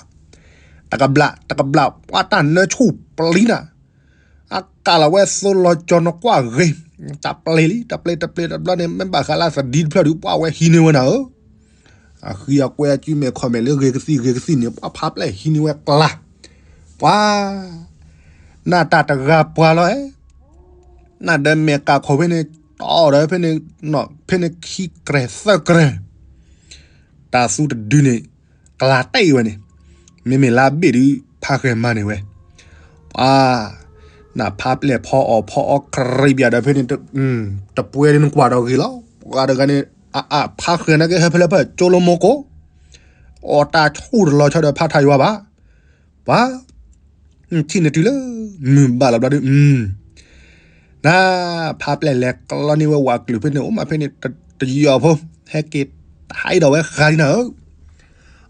တကဘျး, တကဘျး, ပှၤတၢ်နၢဆူၣ်ပျံၤနၤ, အကးလီၤဝဲသိလီၤကၠီနကွၢ်ဂ့ၤ, တၢ်ပျဲၢ်လံ တၢ်ပျဲၢ်တပျဲၢ်တဘျီန့ၣ် မ့ၢ်ဘၣ်ဃးလၢသဒံတဖျၢၣ်ဒုးပှၤဝဲဟံးန့ၢ်ဝဲနၤဧၢ အဃံအကွဲအကုမဲာ်ခီၣ်မဲာ်လၢဂ့ၤကသံၣ်ဂ့ၤကသံၣ်န့ၣ် ပှၤဖါပျဲၢ်ဟံးန့ၢ်ဝဲကျါ, ပှၤ, နတၢ်တဂၤပှၤလီၤဧၢ, နဒီးမဲာ်ကးခိၣ်ဖဲန့ၣ်, တီၢ်ဒီးဖဲန့ၣ်, ဖဲန့ၣ်ခံကြဲးသၢကြဲး, တၢ်သူတဒုန့ၣ်, ကျါတဲဝဲန့ၣ်, မ့မ့ၢ်လါဘ့ၣ်ဒုး ဖါဃဲမၤန့ၢ်ဝဲ, ပှၤ, နဖါပျဲၢ်ဖီအီၣ်ဖီအီကရံးပၠးဒီးဖဲန့ၣ်, တပှဲၤဒ်နကွၢ်ဒီးဂ့ၤလီၤ, ပှၤတဂၤန့ၣ်, အအဖါဃဲနာ်က့ဟဲဖဲလဲၣ်ဖဲကၠိလၢမိၢ်ကိၢ် အီၣ်တၢ်ဆူၣ်တလီၤဆီဒီးဖါထးယွၤဘၣ်, ပှၤ, ထံၣ်န့ၣ်တုၤလၢ, မုၢ်ဘၣ်လီၤဘျီဒုး, န, ဖါပျဲၢ်လဲၤကျီန့ၢ်ဝဲဝးကလုာ်ဖဲန့ၣ် အိၣ်မးဖဲန့ၣ်, တယီၤဖိ, ဟဲက့ၤထါအံၤဒီးဝဲဃါလံနၤဧၢ,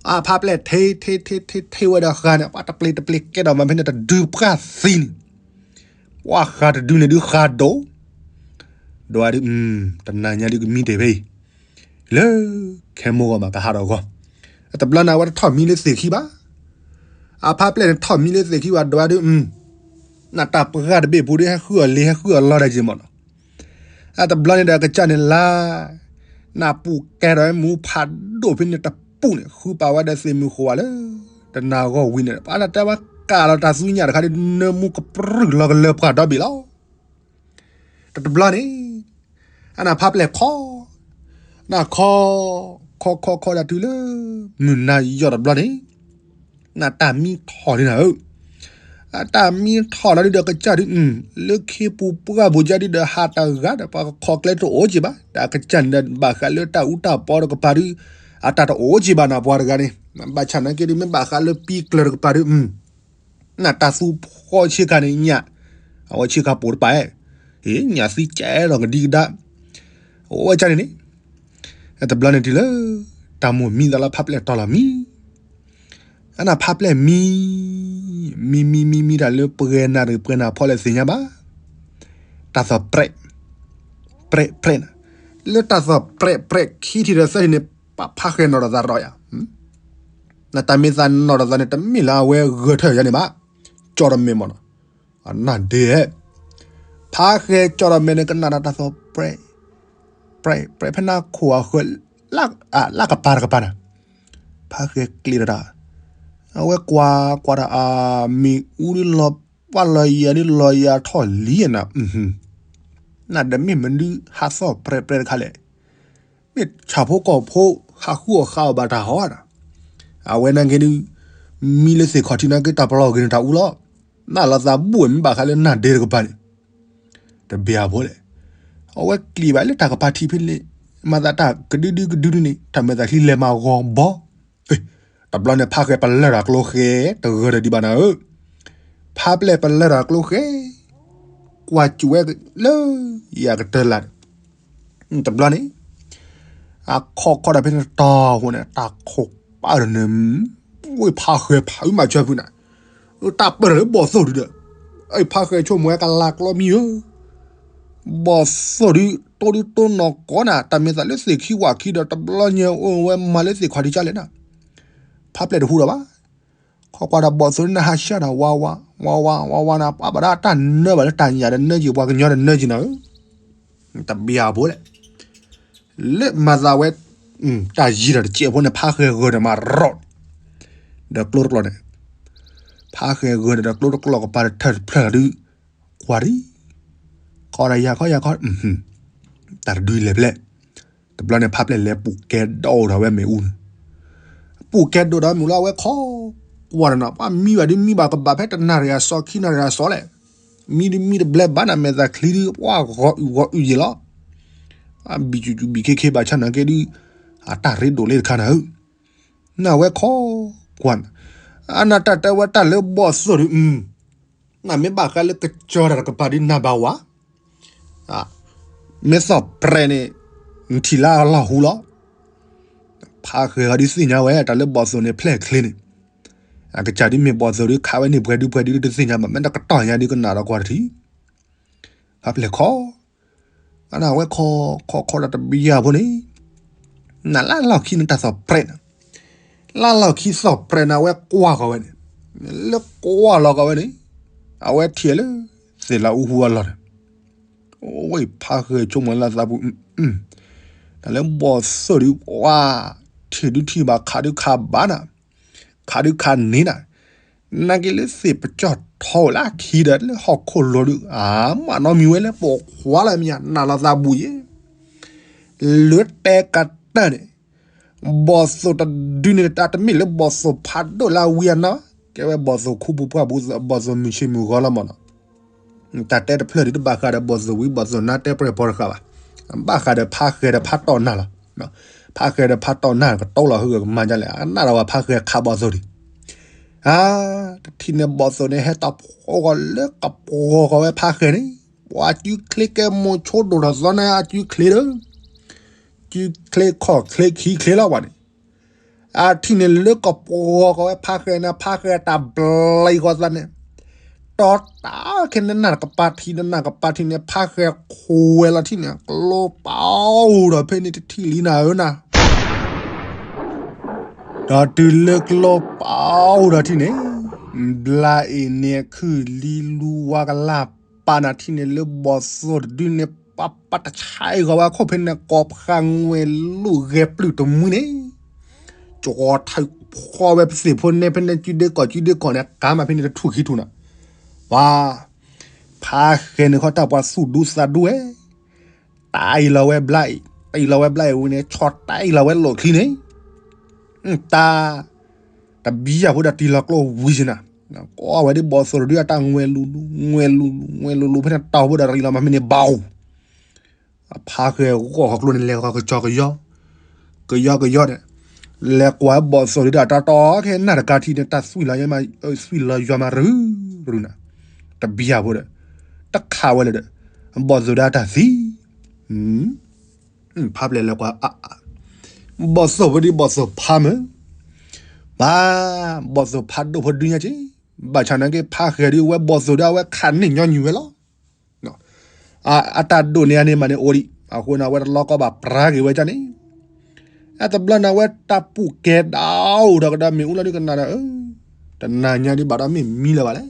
အဖါပျဲၢ်ထ့ထ့ထ့ထ့ထ့ဝဲဒီးဃါန့ၣ် ပှၤတပျ့ၤတပျ့ၤကဲဒီးမးဖဲန့ၣ် တဒုပှၢ်သံန့ၣ် ပှၤဃါတဒုန့ၣ်ဒုးဃါဒိၣ်, ဒွးဒုး, တနၤညါဒုးကမံတ့ၢ်ဖဲအံၤ, လၢ, ခဲမိၢ်ဂီၢ်မးကဟးဒီးဂီၢ်, တဘျီန့ၣ်အဝဲတထီၣ်မံလၢသ့ၣ်ခံဘၣ်, အဖါပျဲၢ်န့ၣ်ထီၣ်မံလၢသ့ၣ်ခံဘၣ်ဒွးဒုး, နတၢ်ပှၢ်တဘ့ၣ်ပူၤဒုးဟဲဃုအီၤလ့ၤဟဲဃုအီၤလီၤဒ်က့ၤမးနီၤ, အတဘျီန့ၣ်ဒီးအကစၢ်န့ၣ်လါ နပူၤကဲထီၣ်ဝဲမူဖးဒိၣ်ဖဲန့ၣ်တပူၤန့ၣ် ဃုပာ်ဝဲဒီးသ့ၣ်မုၢ်ဃိးဝါလၢ တနၤဂီၢ်ဝံၤန့ၣ် ပှၤတၢ်တဲဝဲကးလီၤတၢ်သူညၣ်တခါဒ် နၢမူကပြုၢ်လီၤကလၢပှၤဒီဘ့ၣ်လီၤ. တတဘျီန့ၣ် အနဖါပျဲၢ်ခီ, နခီ, ခီခီခီဒၣ်တုၤလၢ မုၢ်နၤယီၢ်တဘျီန့ၣ် နတၢ်မံထီၣ်န့ၣ်နၤဧၢ, အတၢ်မံထီၣ်လီၤဒုဒီးကစၢ်ဒု လၢခ့ပူၤပှၢ်ပူၤကၢ်ဒုဒီးဟးတဂၤဒီး ပှၤကခီကျဲတအိၣ်က့ဘၣ်, ဒီးအကစၢ်န့ၣ်ဒီးဘၣ်ဃးလၢတၢ်အူတၢ်ပီတကပၤဒု အတၢ်တအိၣ်က့ဘၣ်နၤပှၤတဂၤန့ၣ်, ဘၣ်ဆၣ်နာ်က့ဒု မ့ၢ်ဘၣ်ဃးလၢပံကျၢၤတကပၤဒု နတၢ်သူဖီဆ့ကၤန့ၣ်ညၣ်, အဝဲဆ့ကၤပိာ်တပၤ, ညၣ်သံကဲဒီးကဒံကဒါ, အဝဲကၢ်န့ၣ်န့ၣ်, တဘျီန့ၣ်တုၤလၢ တၢ်မိၢ်မံသးလီၤဖါပျဲၢ်တီၤလီၤမံ, အနဖါပျဲၢ်မံ, မံမံမံမံတၢ်လၢပှဲၤနၤတဂ့ၤပှဲၤနၤဖီလဲၣ်သ့ၣ်ညါဘၣ်, တၢ်သီၣ်ပြဲး, ပြဲးပြဲး, လၢတၢ်သီၣ်ပြဲးပြဲးခံထံၣ်ဒီးသၢထံၣ်န့ၣ် ပဖါဃဲနီၣ်ထီၣ်သးရီယၤ နတၢ်မ့ၢ်သးနီၣ်ထီၣ်သးန့ၣ် တမ့ၢ်လၢအဝဲဂဲၤထၢၣ်ယၤန့ၣ်ဘၣ်, ကၠီတမဲာ်မ့ၢ်နီၤ, နၢ်ဒ့, ဖါဃဲကၠီတမဲာ်န့ၣ် ကနၣ်ဒီးတၢ်သီၣ်ပြဲး, ပြဲးပြဲးဖဲနၢ်ခိၣ်အဃၢၤ, လၢကပၤတကပၤန့ၣ်, ဖါဃဲကျ့ၤဒီးတၢ်, အဝဲကွၢ်ကွၢ်ဒီးအမ့ၣ်အူဒ်လီၤပှၢ်လီၤယၤဒ်လီၤယၤထီၣ်လံနၤ, နဒမ့ၢ်မနုၤဟးသီၣ်ပြဲးပြဲးတခါလဲၣ် မ့ၢ်ဆၣ်ဖိကီၢ်ဖိ ဟးဃုအီၣ်ဃါအီၣ်ဘၣ်တၢ်ဟီဧါ, အဝဲနာ်က့ဒု မံလၢသ့ၣ်ခီၣ်ထံးနာ်က့တၢ်ပလီၢ်ဂ့ၤန့ၣ်တၢ်အူလီၤ, နလီၤသးဘူၣ်ဝဲမ့ၢ်ဘၣ်ဃးလၢနၢ်ဒ့တကပၤန့ၣ်, တဘၣ်အဖိလဲၣ်, အဝဲကျံၤဘၣ်လၢတၢ်ကပၤထံးဖဲန့ၣ်, မၤသးတၢ်ကဒုဒုကဒုဒုန့ၣ် တၢ်မဲာ်သးချံလဲၤမၤဂီၤဘီ တဘျီန့ၣ် ဖါဃဲပလၢၢ်တၢ်ကျိဃဲ, တဂၢၢ်ဒီးဒံးဘၣ်နၤဧၢ, ဖါပျဲၢ်ပလၢၢ်တၢ်ကျိဃဲ, ကွၢ်စူၣ်ဝဲလၢ ယၤကတၢၢ်လၢ်, တဘျီန့ၣ်, အခီခီဒၣ်ဖဲန့ၣ်တတီၤဖိန့ၣ် တၢ်ခိၣ်ပာ်ဒီးန့ၣ်, ဝဲဖါဃဲဖးအုမၤစၢၤဖုနၤ, တၢ်ပၢၢ်ဒီးလၢဘီၣ်သိၣ်ဒုဒီး, အဖါဃဲဆိကမိၣ်ဝဲကလၤကျီမံဧၢ ဘီၣ်သိၣ်ဒု တိဒုတိနီၢ်ကီးနၤ တၢ်မ့ၢ်သးလၢသ့ၣ်ခံဝၣ်ခံဒီး တဘျီညါအိၣ်ဝဲမၤလၢသ့ၣ်ခီၣ်ထံးကၢ်လဲၣ်နၤ, ဖးပျဲၢ်တဟူဒီးဘၣ်. ခီကွၢ်ဒီးဘီၣ်သိၣ်န့ၣ် နဟးဆှၢဒီးဝါဝါ ဝါဝါ ဝါဝါန့ၣ် ပှၤဘၣ်ဒၣ်တၢ်နၢဘၣ်လၢတၢ်ညၣ်ဒီးနၢက့ၤ ပှၤကညီဒီးနၢက့ၤနၤဧၢ, တဘံၣ်အဖိလဲၣ်. လၢမၤသးဝဲ တၢ်ယံၤဒီးတစဲးဖိန့ၣ် ဖးဃဲၤဂၢၢ်ဒီးမၤရီၣ် ဒီးကျိတကျိာ်န့ၣ်, ဖးဃဲၤဂၢၢ်ဒီးကျိတကျိာ်ကပၤတထၢၣ်တဖျၢၣ်ဒီး ကွၢ်ဒံး, ခီဒီးယၤခီယၤခီ, တၢ်တဒုလဲၤဖျဲၣ်. တဘျီန့ၣ် ဖးပျဲၢ်လဲၤပူၤကဲဒိၣ်ဒီးဝဲမ့ၣ်အူန့ၣ်, ပူၤကဲဒိၣ်ဒီးမ့ၣ်အူလၢအဝဲခီကွၢ်ဒီးနီၤ ပှၤမံဘၣ်ဒုးမံဘၣ်ကဘၣ်ဖဲတနၣ်ရံၣ်အစီၤခံနၣ်ရံၣ်အစီၤလဲၣ်. မံဒုးမံတဘျဲဘၣ်နၤ မဲာ်သၣ်ချံဒုး ပှၤဂီၤအုၣ်ဂီၤအုၣ်ယံာ်လီၤ. ဘံၣ်စူၣ်စူၣ်ဘံၣ်ခ့ခ့ဘၣ်ဆၣ်နာ်က့ဒုး အတၢ်ရ့ဒိၣ်လၢတခါနၤဧၢ, နဝဲခီကွၢ်, အနၢ်တၢ်တဲဝဲတၢ်လၢဘီၣ်သိၣ်ဒုး နမ့ၢ်ဘၣ်ဃးလၢကစၢၢ်တၢ်တကပၤဒုးနၢ်ဘၣ်ဝဲ, မ့ၢ်သီၣ်ပြဲးန့ၣ် နထံၣ်လၢအလီၢ်ဟူလီၤ. ဖးဃဲၤဂီၤဒုးသ့ၣ်ညါဝဲ တၢ်လၢဘီၣ်သိၣ်န့ၣ် ဖျဲၣ်ချ့န့ၣ်, အကစၢ်ဒုးမ့ၢ်ဘီၣ်သိၣ်ဒုးခးဝဲန့ၣ်ပှဲၤဒုးပှဲၤဒုးတသ့ၣ်ညါဘၣ် မ့ၢ်တကတီၢ်ညါဒုးကနၣ်ဒီးကွၢ်တထံၣ် ဖးပျဲၢ်ခီ, အနၢ်ဝဲခီ, ခီခီဒီးတဘံၣ်ယၤဖိန့ၣ်, နလၢလီၢ်ခံန့ၣ်တၢ်သီၣ်ပြဲးနၤ, လၢလီၢ်ခံသီၣ်ပြဲးနၤ အဝဲကွၢ်ဃီၤဝဲန့ၣ်, လၢကွၢ်လီၤကီးဝဲန့ၣ်, အဝဲထံၣ်လၢ သ့ၣ်လၢအူဟူအလီၢ်န့ၣ်, အဝဲဖးဃဲၤဆိကမိၣ်လၢသးပူၤ, တၢ်လၢဘီၣ်သိၣ်ဒုး ပှၤ ထံၣ်ဒုးထံၣ်ဘၣ် ခးဒုးခးဘၣ်နၤ, ခးဒုးခးန့ၢ်နၤ, နာ်က့လၢသ့ၣ်ပကၠီၣ်ထီၣ်ဝဲလၢခံဒီးလၢဟီၣ်ခိၣ်လိၤဒုး အမၤနီတမံၤဝဲလၢပိာ်ခွါလၢမ့ၢ်ညါ နၢ်လီၤသးဘူးယဲၢ်, လၢတဲကတၢၢ်န့ၣ်, ဘီၣ်သိၣ်တဒုန့ၣ် တၢ်တမ့ၢ်လၢဘီၣ်သိၣ်ဖးဒိၣ်လၢအဝံအနါ, ကဲဝဲဘီၣ်သိၣ်ခူပူၤပှၢ်ပူၤ ဘီၣ်သိၣ်မုၢ်ဆ့ၣ်မုၢ်ဂီၤလီၤမးနီၤ, တၢ်တဲတဖျၢၣ်ဒုးတဘၣ်ဃးဒီးဘီၣ်သိၣ်ဝံဘီၣ်သိၣ်နါတဲပြဲၢ်ပီတဃာ်ဘၣ်, ဘၣ်ဃးဒီးဖးဃဲၤဒီးဖးတီၢ်နၢ်လီၤ, ဖးဃဲၤဒီးဖးတီၢ်နၢ်ကတီၢ်လီၤ ဟၢဂၢၢ်ကမၤဒ်လဲၣ် အနၢ်ဒီးဝဲဖးဃဲၤခးဘီၣ်သိၣ်ဒံး, အါ, တထံၣ်န့ၣ်ဘီၣ်သိၣ်န့ၣ် ဟဲတီၢ်ဖီဂီၤလၢကပှီၤဃီၤဝဲဖးဃဲၤန့ၣ်, ပှၤစုချ့ကဲမိၤဆိဒိၣ်ထီၣ်သီန့ၣ်အစုချ့ဒီး စုချ့ခီၣ်ချ့ခံချ့လီၤဘၣ်န့ၣ်, အထံၣ်န့ၣ်လၢကပှီၤဃီၤဝဲဖးဃဲၤန့ၣ် ဖးဃဲၤတၢ်ဘျံးဃီၤသးန့ၣ်, တီၤတၢ်ခဲန့ၣ်နၢ်ကပၤထံး နၢ်ကပၤထံးန့ၣ် ဖးဃဲၤခိးဝဲလီၤထံၣ်န့ၣ် ကျိပာ်အိၣ်ဒီးဖဲန့ၣ်တထံၣ်လံနၤဧၢနၤ ဒီးတုၤလၢကျိပာ်အိၣ်ဒီးထံၣ်န့ၣ်, ဘျါအ့ၣ်န့ၣ်ခုၣ်လံလူဝါကလၢ်ပာ်နၤထံၣ်န့ၣ်လၢဘီၣ်သိၣ်တဒုန့ၣ် ပၢ်ပၢ်တဆါအံၤဂီၤဝဲခိၣ်ဖဲန့ၣ် ကိးဖးငွဲၢ်လိၣ်ဂဲၤပျုၢ်တမှံန့ၣ်, ကီထၢၣ်ဖီဝဲပသ့ၣ်ဖိန့ၣ်ဖဲန့ၣ် ကုဒ့ကီၢ်ကုဒ့ကီၢ်န့ၣ် ကါမးဖဲန့ၣ်တထူၣ်ခံထူၣ်နၤ, ပၢ် ဖးဃဲၤန့ၣ်ခီတၢ်ပှၤသူၣ်ဒူသးဒူဝဲ တၢ်အံၤလီၤဝဲဘျါအံၤ, တၢ်အံၤလီၤဝဲဘျါအံၤဝံၤန့ၣ် ဆီၣ်တၢ်အံၤလီၤဝဲလိာ်ချံန့ၣ်, တၢ်, တဘံယၢ်ဖိဒီးတံၢ်လီၤကျိဝံၤစ့ၢ်နၤ, ကိးဝဲဒ်ဘီၣ်သိၣ်တဒုအတၢ်ငွဲၢ်လူၤလူၤ ငွဲၢ်လူၤလူၤ ငွဲၢ်လူၤလူၤ ဖဲန့ၣ်တၢ်အိၣ်ဘိဒီးရံးလီၤမးဖဲန့ၣ်ဘၣ်, အဖးဃဲၤဂီၢ်ဃီၤကျိန့ၣ် လဲၤဃီၤကစီၤကယီ ကယီကယီန့ၣ်, လဲၤကွၢ်ဘီၣ်သိၣ်ဒုဒီးတၢ်တီခဲနၢ်တကါထံးန့ၣ် တၢ်သွံၣ်လီၤယဲမး, သွံၣ်လီၤယွၤမးရူၤရူၤနၤ, တဘံယၢ်ဖိဒီး, တခးဝဲလၢဒီး, ဘီၣ်သိၣ်ဒုအတၢ်သံ, ဖးပျဲၢ်လဲၤကွၢ်, ဘီၣ်သိၣ်ဖိဒုဘီၣ်သိၣ်ဖးမုၢ်, ပၢ်, ဘီၣ်သိၣ်ဖးဒိၣ်ဖိဒုညါက့, ဘၣ်ဆၣ်နာ်က့ဖးဃဲၤဒုဝဲဘီၣ်သိၣ်ဒုအဝဲခးန့ၢ်ညီနုၢ်ဝဲလီၤ အတၢ်ဒိၣ်န့ၢ်အန့ၣ်မးန့ၣ်အိၣ်ဒံး, အဃိန့ၣ်အဝဲတလီကီဘၣ်ပြၢက့ၤဝဲဒ်န့ၣ်, အတဘျီန့ၣ်အဝဲတၢ်ပူၤကဲဒၣ်အိၣ်ဒီးကဒီးမ့ၣ်အူလီၤဒုကနၣ်ဒီး, တနၤညါဒုဘၣ်ဒီးမ့ၢ်မံလၢၤဘၣ်လဲၣ်,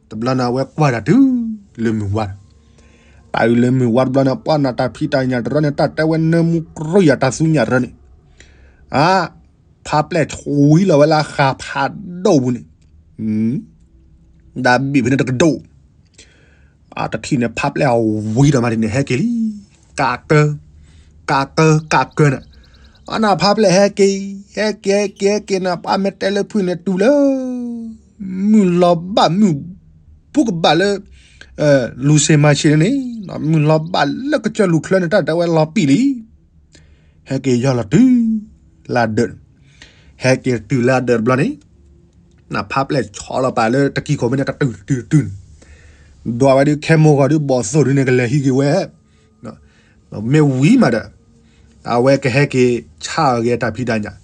တဘျီန့ၣ်အဝဲကွၢ်တၢ်တုၤလၢမုၢ်ဝါဒီး, တၢ်အုၣ်လၢမုၢ်ဝါတဘျီန့ၣ် ပှၤနၢ်တၢ်ဖံးတၢ်ညၣ်တရၢန့ၣ် တၢ်တဲဝဲနၢမူကရၢယၤတၢ်သူညၣ်တရၢန့ၣ်, အါ ဖးပျဲၢ်ဆွံလီၤဝဲလၢဃာ်ဖးဒိၣ်ပူၤန့ၣ်, ဒ်ဘ့ၣ်ဖဲန့ၣ်တကဒိၣ်, တထံၣ်န့ၣ်ဖးပျဲၢ်အဝံၤဒီးမးဒ်န့ၣ် ဟဲက့ၤလံ, ကးကၢ, ကးကၢ ကးကၢန့ၣ်, အနၢ်ဖးပျဲၢ်ဟဲက့ၤ, ဟဲက့ၤ ဟဲက့ၤ ဟဲက့ၤန့ၣ် ပှၤမ့ၢ်တဲလၢဖုၣ်န့ၣ်တုၤလၢ မုၢ်လီၤဘၣ်မုၢ် ဘူးကဘၣ်လၢ လူၤစ့မၤဆ့န့ၣ်, မုၢ်လီၤဘၣ်လၢကစၢၢ်လူၤချၢန့ၣ် တၢ်တဲဝဲလီၤပံာ်လံ, ဟဲက့ၤယီၢ်လီၤတုၤလၢဒၢး, ဟဲက့ၤတုၤလၢဒၢးတဘျီန့ၣ်, နဖးပျဲၢ်ဆီလီၤပာ်လၢတကံၢ်ခိၣ်ဖဲန့ၣ် တတုၤတုၤတုၤန့ၣ်, ဒွးဝဲဒုးခဲမိၢ်ဂီၤဒုးဘီၣ်သိၣ်ဒုန့ၣ် ကလဲၤဟံးက့ၤဝဲ မ့ၢ်ဝံၤမးဒီး အဝဲကဟဲက့ၤဆါအီၤက့ၤတၢ်ဖံးတၢ်ညၣ်,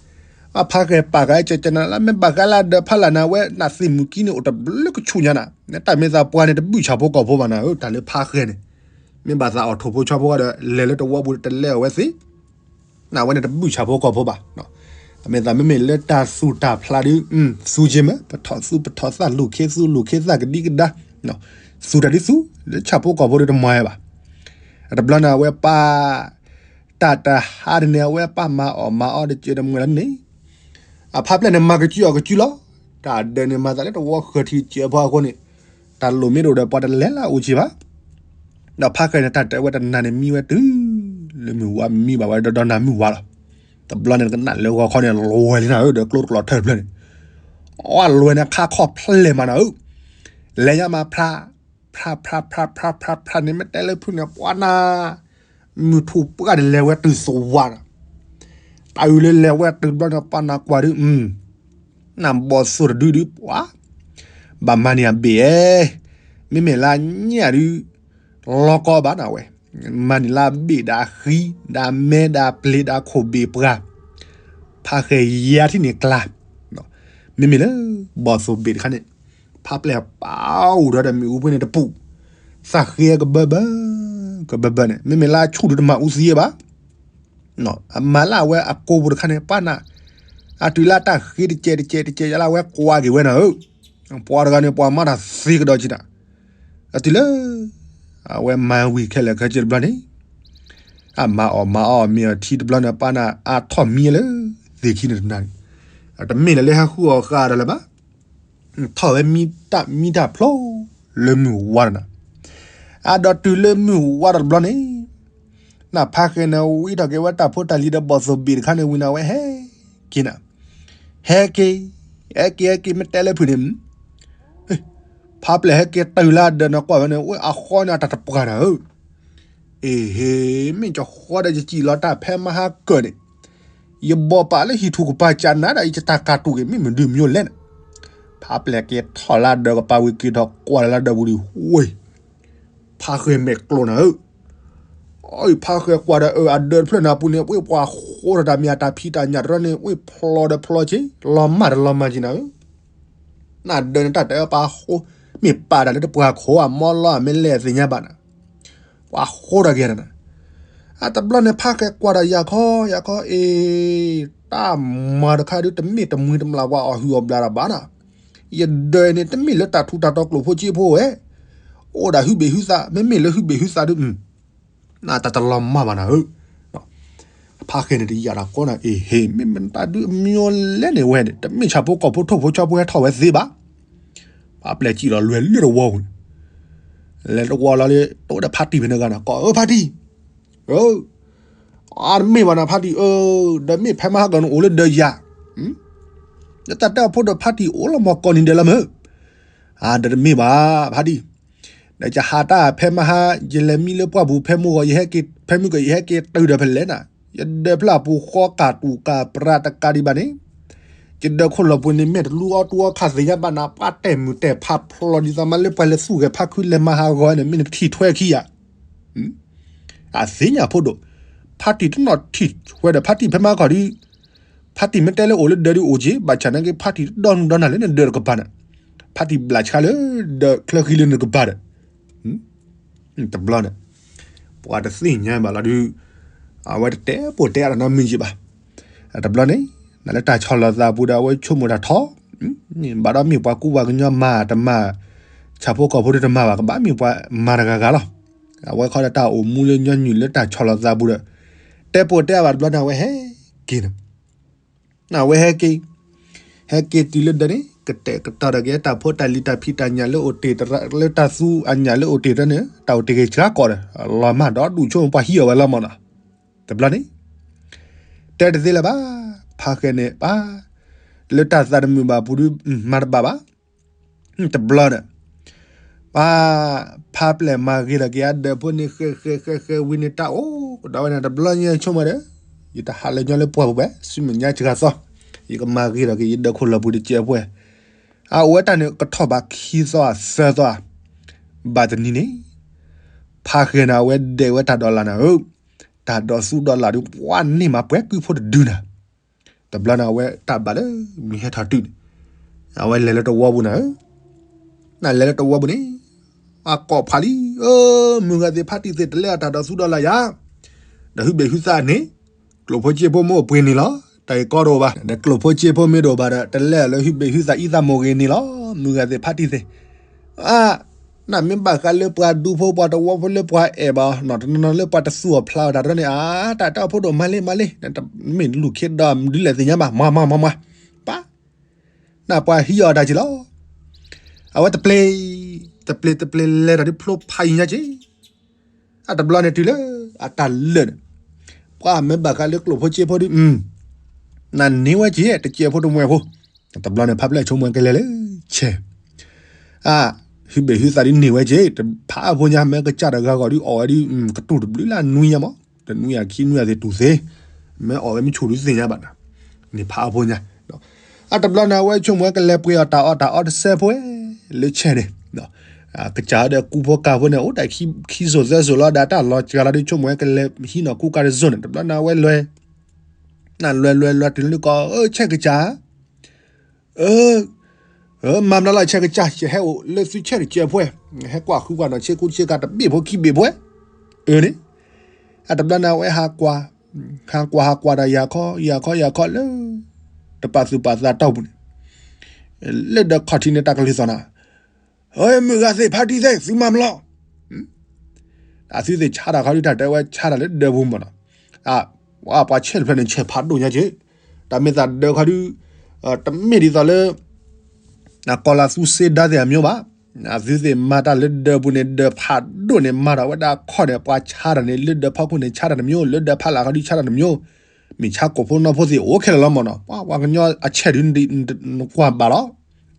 အဖးဃဲၤပာ်ဃာ်ကကနၤလၢ မ့ၢ်ဘၣ်ဃးလၢအဒၢးဖးလၢ်န့ၣ် အဝဲနသ့ၣ်မုၣ်ကံန့ၣ် အိၣ်တဘျုးကဆူညါနၤ, နတၢ်မ့ၢ်သးပှၢ်န့ၣ် တဘုၣ်ဆၣ်ဖိကီၢ်ဖိဘၣ်နၤဧၢ, တၢ်လၢဖးဃဲၤန့ၣ်, မ့ၢ်ဘၣ်သးအီၣ်ထိၣ်ဖိဆီဖိဒီး လဲၤလၢတဝီပူၤတလဲအီၤဝဲသ့, နဝဲန့ၣ်တဘုၣ်ဆၣ်ဖိကီၢ်ဖိဘၣ်, မ့ၢ်သးမ့မ့ၢ်လၢတၢ်သူၣ်တၢ်ဖျးဒုး သူက့မး ပထီၣ်သူပထီၣ်သၣ် လူၤခ့သူလူၤခ့သၣ် ကဒံကဒါ သူတၢ်ဒုးသူ လၢဆၣ်ဖိကီၢ်ဖိဒီးတမၤဝဲဘၣ်. တဘျီန့ၣ် အဝဲပၢ် တၢ်တဟါန့ၣ် အဝဲပၢ်မၤအီၣ်မၤအီတစဲးတမှဲာ်လီၤန့ၣ် အဖါပျဲၢ်န့ၣ် မၤကစုအီၣ်ကစုလီၤ. တၢ်ဒၢးန့ၣ် မၤသးလၢတဝီဃၢၤထံစဲးဖီအဃိန့ၣ် တၢ်လိၣ်မ့ၢ်တအိၣ်ဒီး ပှၤတလဲၤလၢအအိၣ်က့ဘၣ်. ဒီးဖါဃဲန့ၣ် တၢ်တဲဝဲတနၤန့ၣ် မံဝဲတုၤလၢမုၢ်ဝါ မံဘၣ်ဝဲဒီဒီနၤမုၢ်ဝါလီၤ. တဘျီန့ၣ် ကနၣ်လၢဂီၤခီန့ၣ် လွဲလံနၤဧၢ ဒီးကျိတကလီၤထၢၣ်တဖျၢၣ်န့ၣ် အလွဲန့ၣ် ခါခီၣ်ဖျဲၣ်မးနၤဧၢ. လဲၤညါမးဖျး ဖျးဖျးဖျးဖျးဖျးဖျးန့ၣ် မ့ၢ်တဲလၢဖုန့ၣ် ပှၤနၤ မုၢ်ထူၣ်ပှၢ်န့ၣ် လဲၤဝဲတုၤသဝးဒီး တၢ်အုးလၢလဲၤဝဲတုၤတဘျီန့ၣ် ပှၤနၤကွၢ်ဒုး နဘီၣ်သိၣ်တဒုဒုးပှၤ ဘၣ်မၤန့ၢ်အဘ့ၣ်ဧဲ, မ့မ့ၢ်လၢအညၣ်ဒုး လီၤကီဘၣ်နၤဝဲ, မၤန့ၢ်လၢအဘ့ၣ်ဒီးအဃံ ဒီးအမဲ ဒီးအပျ့ၤ ဒီးအခိၣ်ဘ့ၣ်ပှၤ, ဖါဃဲၤယါထံၣ်န့ၣ်ကျါ, မ့မ့ၢ်လၢ ဘီၣ်သိၣ်ဘ့ၣ်တခါန့ၣ် ဖါပျဲၢ်ပာ်အိၣ်ဒီးမ့ၣ်အူပှ့ၤန့ၣ်တပူၤ, သးဃ့ကဘၢဘၢ ကဘၢဘၢန့ၣ် မ့မ့ၢ်လၢအဆူၣ်ဒုးတမၤအူသံဘၣ် အမၤလၢအဝဲအကိာ်ပူၤတခါန့ၣ် ပှၤနၤ, အတုၤလၢတၢ်ဃ့တကဲးတကဲးတကဲးယါလၢအဝဲကွၢ်က့ၤဝဲနၤဧၢ, ပှၤတဂၤန့ၣ် ပှၤမၤတၢ်သ့ကဒီးက့နၤ, အတုၤလၢ အဝဲမၤဝံၤခဲလၢာ်ခဲဆ့တဘျီန့ၣ်, အမၤအီၣ်မၤအီၣ်မ့ၤအီထံတဘျီန့ၣ် ပှၤနၤအထီၣ်မံလၢ သ့ၣ်ခံန့ၣ်တနၤန့ၣ်, တမ့ၢ်လၢလၢဟဲဃုအီၤဃာ်ဒီးလၢၤဘၣ် ထီၣ်ဝဲမံတၢ်မံတၢ်ဖျိ လၢမုၢ်ဝါဒီးနၤ, အဒီးတုၤလၢမုၢ်ဝါဒီးတဘျီန့ၣ်, နဖါဃဲၤန့ၣ်ဝံထီၣ်က့ၤဝဲတၢ်ဖိတၢ်လံၤဒီးဘီၣ်သိၣ်ဘ့ၣ်တခါန့ၣ်ဝံၤန့ၣ် အဝဲဟဲက့ၤနၤ, ဟဲက့ၤ, ဟဲက့ၤ ဟဲက့ၤ မ့ၢ်တဲလၢဖုန့ၣ်, ဖါပျဲၢ်ဟဲက့ၤတုၤလၢအဒၢးန့ၣ်ကွၢ်ဝဲန့ၣ် အဃီန့ၣ်အတၢ်တပှၢ်နၤဧၢ, အ့ဟ့, မ့ၢ်ကဃီဒီးယစံၣ်လီၤတၢ်ဖဲမဟါကၢၢ်န့ၣ် ယဘီၣ်ပာ်လၢဟံၣ်ထူၣ်ကပၤကၢ်နၤဒီး ယတၢ်ကၢ်တူာ်က့ၤ မ့ၢ်မဒုးမယိလဲၣ်န့ၣ်, ဖါပျဲၢ်က့ၤထီၣ်လၢဒၢးကပၤဝံၤက့ၤထီၣ်ကွၢ်လၢဒၢးပူၤဒံးဝ့ၢ်, ဖါဃဲၤမဲာ်ကျိနၤဧၢ, အဖါဃဲၤကွၢ်ဒီးအဒၢးတဖျၢၣ်န့ၣ်အပူၤန့ၣ် ဝ့ၢ်ပှၤဃိထီၣ်တၢ်မ့ၢ်အတၢ်ဖံးတၢ်ညၣ်တရၢန့ၣ် ဝ့ၢ်ဖျီဒီးဖျီက့ၤ လီၤမၢ်ဒီးလီၤမၢ်က့ၤနၤဧၢ, နဒၢးန့ၣ်တၢ်တဲပှၤဃိ, မ့ၢ်ပာ်တၢ်လၢတပှၢ်ခိၣ်အမီလီအမ့ၢ်လဲၣ်သ့ၣ်ညါဘၣ်နၤ ပှၤဃိထီၣ်က့ၤနၤ, အတဘျီန့ၣ် ဖါဃဲၤကွၢ်ဒီးယၤခီ ယၤခီအ့, တၢ်မၤတခါဒုး တမ့ၢ်တမှံတမျၢ်ပှၤအီၣ်ဟုၣ်အီၣ်ဘျးတၢ်ဘၣ်နၤ, ယဒၢးန့ၣ် တမ့ၢ်လၢတၢ်ထူးတၢ်တီၤကျိၣ်ဖိစ့ဖိဝဲ, အိၣ်ဒၣ်ဟုဘ့ၣ်ဟုသး မ့မ့ၢ်လၢဟုဘ့ၣ်ဟုသးဒုး နတၢ်တလီၤမၢ်ဘၣ်နၤဧၢ, ဖါဃဲၤန့ၣ်တယာ်တၢ်ကီနၤ အ့ဟ့ မ့ၢ်မတၤဒုးအမံၤလဲၣ်န့ၣ်ဝဲန့ၣ် တမ့ၢ်ဆၣ်ဖိကီၢ်ဖိထိၣ်ဖိဆီဖိဟဲထီၣ်ဝဲသ့ဘၣ်, ဖါပျဲၢ်စံၣ်လီၤလွဲၤလၢတဝီပူၤန့ၣ်, လဲၤတဝီလီၤလၢ တအိၣ်ဒီးဖါတံၢ်ဖဲန့ၣ်ဂၤနၤ ကိးအၢဖါတံၢ်, အတမ့ၢ်ဘၣ်နၤဖါတံၢ်ဧၢ, ဒီးမ့ၢ်ဖဲမဟါကၢၢ်န့ၣ်အိၣ်လၢဒၢးယၤ, ဒီးတၢ်တဲအဖိဒီးဖါတံၢ်အိၣ်လီၤမီၢ်ကိးနံၤဒဲးလီၤမ့ၢ်, အဒီးတမ့ၢ်ဘၣ် ဖါတံၢ် ဒီးယဟးတၢ်ဖဲမဟါ ယလဲၤမံလၢပှၢ်ပူၤဖဲမုၢ်ဂီၤ ယဟဲက့ၤ ဖဲမုၢ်ဂီၤ ယဟဲက့ၤတုၤဒီးဖဲလဲၣ်နၤ, ယဒၢးဖျၢၣ်အပူၤဃီကၢ်တူာ်ကၢ်ပြးတကးဒံးဘၣ်န့ၣ်, ယဒၢးခိၣ်လီၤပူၤန့ၣ် မ့ၢ်တလူအီၣ်တူအီၣ်ခါသ့ၣ်ညါဘၣ်နၤ ပှၤတဲာ်မုၢ်တဲာ်ဖးဖျီဒ်သိးမးလၢပှၤလဲၤသူၣ်ဂဲၤဖါခုလဲၤမၤဟးဂီၤန့ၣ် မ့ၢ်နထံၣ်ထွဲခံယၤ အသ့ၣ်ညါဖိဒိၣ်, ဖါတံၢ်တနီၣ်ထံၣ်ဝဲဒီးဖါတံၢ်ဖဲမဟါကၢၢ်ဒုး, ဖါတံၢ်မ့ၢ်တဲလၢအိၣ်လၢဒၢးဒုးအိၣ်က့ၤ ဘၣ်ဆၣ်နာ်က့ ဖါတံၢ်တဒီနုၢ်ဒီနၢ်လၢနဒၢးတကပၤန့ၣ်, ဖါတံၢ်ဘျးဆှါလၢဒၢးချၢဃံလၢနကပၤဒီး, တဘျီန့ၣ်, ပှၤတသ့ၣ်ညါဘၣ်လီၤဒုး, အဝဲတတဲပိာ်တဲအါဒီးနီတမံၤက့ၤဘၣ်, တဘျီန့ၣ်, နလၢတၢ်ဆီၣ်လီၤသးပူၤဒီးအဝဲဆိကမိၣ်တၢ်ထီ, ဘၣ်ဒီးမ့ၢ်ပှၤကူပှၤကညီမၤတမၤ, ဆၣ်ဖိကီၢ်ဖိဒီးတမၤဘၣ် ကဘၣ်မ့ၢ်ပှၤမၤတဂၤဂၤလီၤ. အဝဲခီဒီးတၢ်အိၣ်မူလၢညီနုၢ်လၢတၢ်ဆီၣ်လီၤသးပူၤဒီး, တဲပိာ်တဲအါဘၣ်တဘျီန့ၣ် အဝဲဟဲက့ၤန့ၣ်, အဝဲဟဲက့ၤ, ဟဲက့ၤတုၤလၢဒၢးန့ၣ် ကတဲာ်ကတီၤဒီးက့ၤတၢ်ဖိတၢ်လံၤတၢ်ဖံးတၢ်ညၣ်လၢအိၣ်တ့ၢ်တရၢ လၢတၢ်သူအညၣ်လၢအိၣ်တ့ၢ်တရၢန့ၣ် တၢ်အိၣ်တ့ၢ်ဂ့ၤစှၤကီးဒီး လီၤမၢ်ဒီဒူၣ်ဆိကမိၣ်ပှၤဟံးအီၣ်ဝဲလီၤမၢ်နီၤ, တဘျီန့ၣ် တဲတသ့လၢၤဘၣ်, ဖါဃဲၤန့ၣ်ပၢ်, လၢတၢ်သးတမုာ်ဘၣ်ပူၤဒုး မၤတဘၣ်ဘၣ်, တဘျီန့ၣ်, ပၢ်, ဖါပျဲၢ်မၤဂ့ၤထီၣ်က့ၤအဒၢးဖိန့ၣ် ဃဲၤဃဲၤဃဲၤဃဲၤဝံၤန့ၣ် တၢ်အိၣ်ကဒီးဝဲန့ၣ် တဘျီညါဆိကမိၣ်ဒီး, ယတဟးလၢညီလၢပှၢ်ပူၤဘၣ် ဆူမဲာ်ညါစှၤသီ, ယကမၤဂ့ၤထီၣ်က့ၤ ယဒၢးခိၣ်လီၤပူၤတကဲးပှဲၤ, အအိၣ်ဝဲတၢ်န့ၣ်ကထီၣ်ဘးခံသီသၢသီ, ဘၣ်တနံၤန့ၣ် ဖါဃဲၤန့ၣ် အဝဲဒဲးဝဲတၢ်ဒီးလၢ်နၤဧၢ, တၢ်ဒီးသူဒီးလၢ်ဒုး ပှၤန့ၢ်မးပှဲၤကုဖိတဒုနၤ, တဘျီန့ၣ် အဝဲတၢ်ဘၣ်လၢမုၢ်ဟဲထီၣ်တုၤန့ၣ်, အဝဲလဲၤလၢတဝီပူၤနၤဧၢ, နလဲၤလၢတဝီပူၤန့ၣ်, အကိးဖးလံ, အၢ မုၢ်ဂၤသ့ၣ်ဖါတံၢ်သ့ၣ်တလဲအတၢ်ဒီးသူဒီးလၢ်ယၤ, ဒီးဟုဘ့ၣ်ဟုသးန့ၣ်, ကျိၣ်ဖိစ့ဖိမ့ၢ်အိၣ်ပှ့ၤန့ၣ်လီၤ, တၢ်အံၤကီတအိၣ်ဘၣ်, ဒီးကျိၣ်ဖိစ့ဖိမ့ၢ်တအိၣ်ဘၣ်ဒီး တလဲၤလၢဟုဘ့ၣ်ဟုသးအံသးမိၢ်ဂ့ၤန့ၣ်လီၤ. မုၢ်ဂၤသ့ၣ်ဖးတံၢ်သ့ၣ်, အါ, နမ့ၢ်ဘၣ်ဃးလၢပှၤဒူဖိပှၤတဝီဖိလၢပှၤအဲၣ်ဘၣ်အီၤနီၤ, တနီၤနီၤလၢပှၤတသူအီၤဖျါအီၤတၢ်တရၢန့ၣ်, အါ, တၢ်တၢ်အိၣ်ဖှိၣ်ဒိၣ်မၤလံမၤလံ, မ့ၢ်လူၤခ့ဒီးဒုးလဲၤသ့ၣ်ညါဘၣ်, မၤမၤမၤမၤ, ပၢ်, နပှၤဟံးအီၤတၢ်က့ၤလီၤ. အဝဲတပျ့ၤ, တပျ့ၤတပျ့ၤလဲၤတၢ်ဒုးဖျိဖးယံၤညါက့ၤ အတဘျီန့ၣ်တုၤလၢအတၢ်လၢာ်န့ၣ်, ပှၤမ့ၢ်ဘၣ်ဃးလၢကျိၣ်ဖိစ့ဖိဒုး, နန့ၢ်ဝဲက့ၤ တစဲးဖိတမှဲၤဖိ, တဘျီန့ၣ် ဖးပျဲၢ်ဆိကမိၣ်ကလဲၤလၢဆဲး, အါ, ဟုဘ့ၣ်ဟုသးဒုးန့ၢ်ဝဲက့ၤ တဖးဖိညါ မ့ၢ်ကစၢ်တဂၤဂီၤဒုးအီၣ်ဝဲဒုး ကတူၢ်တဘျုးလၢနွံညါမး, တနွံအခံနွံအသ့ၣ်တူၢ်သ့, မ့ၢ်အီၣ်ဝဲမ့ၢ်ဆူၣ်ဒုးသ့ၣ်ညါဘၣ်နၤ, န့ၣ်ဖးဖိညါ အတဘျီန့ၣ် အဝဲဆိကမိၣ်ဝဲကလဲၤပှ့ၤအီၣ်တၢ်အီၣ်တၢ်အီတစဲးဖိဝဲလၢဆဲးန့ၣ်, ကစၢ်ဒီးကူဖိကၤဖိန့ၣ် အိၣ်တၢ်ခံစိၤသၢစိၤလီၤ ဒီးတၢ်လီၤစှၤလီၤဒုး ဆိကမိၣ်ဝဲကလဲၤဟံးနီၢ်ကူကၤတစိၤန့ၣ် တဘျီန့ၣ် အဝဲလဲၤ, နလဲၤလဲၤလဲၤတုၤလၢကီး ဆဲးကစၢ် မၤမနုၤလီၤ ဆဲးကစၢ် ယဟဲအိၣ်လၢသုဆဲးတစဲးဖိ, ဟဲကွၢ်ဃုကွၢ်နီၢ်ဆ့ကူဆ့ကၤတဘ့ၣ်ဖိခံဘ့ၣ်ဖိ, အၢန့ၣ်, အတဘျီန့ၣ် အဝဲဟးကွၢ်, ဟးကွၢ်ဟးကွၢ်ဒီးယၤခီ ယၤခီယၤခီလၢ တပာ်သူၣ်ပာ်သးတီၢ်ပူၤန့ၣ်, လၢဒီးခီၣ်ထံးန့ၣ်တၢ်ကလုၢ်သီၣ်နၤ, မုၢ်ဂၤသ့ၣ်ဖးတံၢ်သ့ၣ် သုမၤမလီၤ အသုသ့ၣ်ဆါတၢ်ခီဒုး တၢ်တဲဝဲဆါတၢ်လၢဒၢးပူၤမးနီၤ, ပှၤဆဲးတဖျၢၣ်န့ၣ်ဆဲးဖးဒိၣ်ညါက့ၤ, တၢ်မ့ၢ်သးဒၢးခီဒုး, တမ့ၢ်ဒ်သိးလၢ ကီၤလၤသူစ့ဒါသ့ၣ်အမံၤဘၣ်, အသုသ့ၣ်မၤတၢ်လၢဒၢးပူၤန့ၣ် ဒၢးဖးဒိၣ်န့ၣ် မၤထီၣ်ဝဲဒၣ်ခီၣ်န့ၣ် ပှၤဆါတၢ်န့ၣ် လၢဒၢးဖီခိၣ်န့ၣ် ဆါတၢ်တမံၤ, လၢဒၢးဖးလာ်ခီဒုးဆါတၢ်တမံၤ, မ့ၢ်ဆါကိၣ်ဖိနီၢ်ဖိသ့ၣ်အိၣ်ခဲလၢာ်လီၤမးနီၤ, ပှၤကညီအဆဲးဒုး နကွၢ်ဘၣ်လီၤ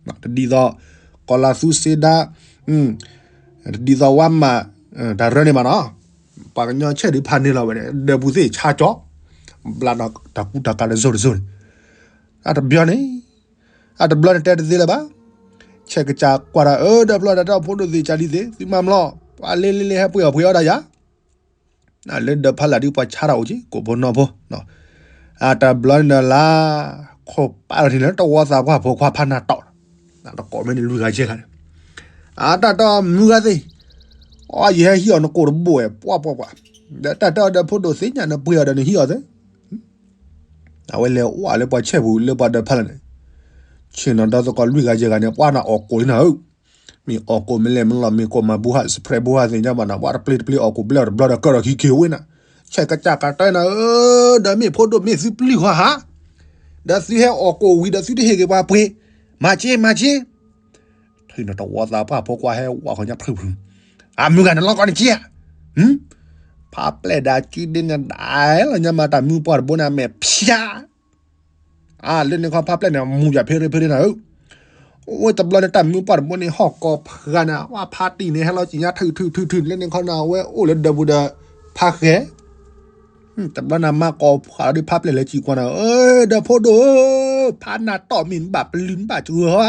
တဒ်သိး ကီၤလၤသူစ့ဒါ, တဒ်သိးဝါမး, တၢ်ရၢန့ၣ်မးနီၤ, ပှၤကညီဆဲးဒုးဖးန့ၢ်လီၤဝဲန့ၣ် ဒၢးပူၤသ့ၣ်ဆါကၠီ, ဘျါဒီးတၢ်ကူတၢ်ကၤတစိၤတစိၤန့ၣ်, အတဘျီန့ၣ်, အတဘျီန့ၣ်တဲတသ့လၢၤဘၣ်, ဆဲးကစၢ်ကွၢ်ဒီး အၢ ဒီးဖျီဒီးတၢ်အိၣ်ဖှိၣ်ဒိၣ်သ့ၣ်ကၢ်လံသ့ၣ် သုမၤမလီၤ, ပှၤလ့လ့လ့ဟဲပှ့ၤအီၣ်ပှ့ၤအီၣ်ဒၣ်ယၤ လၢဒၢးဖးလာ်ဒုးပှၤဆါတၢ်အိၣ်က့ၤ ကိးဖိနီၢ်ဖိ, အတဘျီန့ၣ်ဒီးလၢ ခိၣ်ပာ်လီၤထံန့ၣ် တဝီသးပှၢ်ဖိခွါဖးနၢ်တီၢ်, တကိးမ့ၢ်န့ၣ်လွံၢ်ဂၤယဲၢ်ဂၤန့ၣ်, အတၢ်တီမုၢ်ဂၤသ့ၣ်, အီ ယဟဲဟံးအီၣ်နကိၣ်တဘိဝဲ ပှၢ်ပှၢ်ပှၢ်, ဒီးတၢ်တဲအီၤဒီးဖိဒိၣ်သ့ၣ်ညါနပှ့ၤအီၤဒီးနဟံးအီၤသ့ အဝဲလဲၤဝဲလၢပှၤဆဲးပူၤလၢပှၤဒၢးဖးလာ်န့ၣ်, ဆ့ၣ်နီၤဒီသကိးလွံၢ်ဂၤယဲၢ်ဂၤန့ၣ် ပှၤနၢ်အီၣ်ကိၣ်လံနၤဧၢ, မ့ၢ်အီၣ်ကိၣ်မ့ၢ်လဲၣ်မ့ၢ်လီၤ မ့ၢ်ကိၣ်မၤဘူဟး စပြဲးဘူဟးသ့ၣ်ညါဘၣ်နၤ ပှၤတပျ့ၤတပျ့ၤအီၣ်ကိၣ်ဘျဲၣ်အီၤတဘျီဒီးကၢၢ်ဒီးခံက့ၤဝဲနၤ, ဆဲးကစၢ်ကတဲနၤဧၢ, ဒီးမ့ၢ်ဖိဒိၣ်မ့ၢ်သုပျုၢ်ဃီဟး, ဒီးသုဟဲအီၣ်ကိၣ်ဝံၤဒီးသုတဟ့ၣ်က့ၤပှၤပှ့ၤ, မၤက့ မၤက့ ထံၣ်န့ၣ်တဝီသးပှၢ်ဖိခွါဟဲဝးဃီညါဖုၣ်ဖုၣ်, အမုၢ်ဂၤန့ၣ်လီၤကီးန့ၣ်က့ဧါ, ဖးပျဲၢ်ဒၣ်ကံဒ့န့ၣ်ဒၣ်လီၤညါမးတၢ်မုၢ်ပှၢ်တဘိန့ၣ်အမဲာ်ဖျါ, အလၢန့ၣ်ခီဖးပျဲၢ်န့ၣ် မူယၤဖဲရ့ဖဲရ့နၤဧၢ, အိၣ်တဘျီန့ၣ်တၢ်မုၢ်ပှၢ်တဘိန့ၣ် ဟီၣ်ကီၢ်ဖးနၤ ဝဲဖးတံၢ်န့ၣ် ဟဲလီၤကံညါထုးထုးထုးထုး လၢန့ၣ်ခီနၤ အဝဲအိၣ်လၢဒၢးပူၤဒီး ဖးဃဲၤ တဘျီန့ၣ်မၤကီၢ်ဖးဒီးဖးပျဲၢ်လၢကံကွၢ်နၤ ဒီးဖိဒိၣ်ဧၢ, ဖးနၢ်တီၢ်မ့ၢ်နဘၣ်ပလုၢ်နဘၣ်စှၢၤဟီဧါ,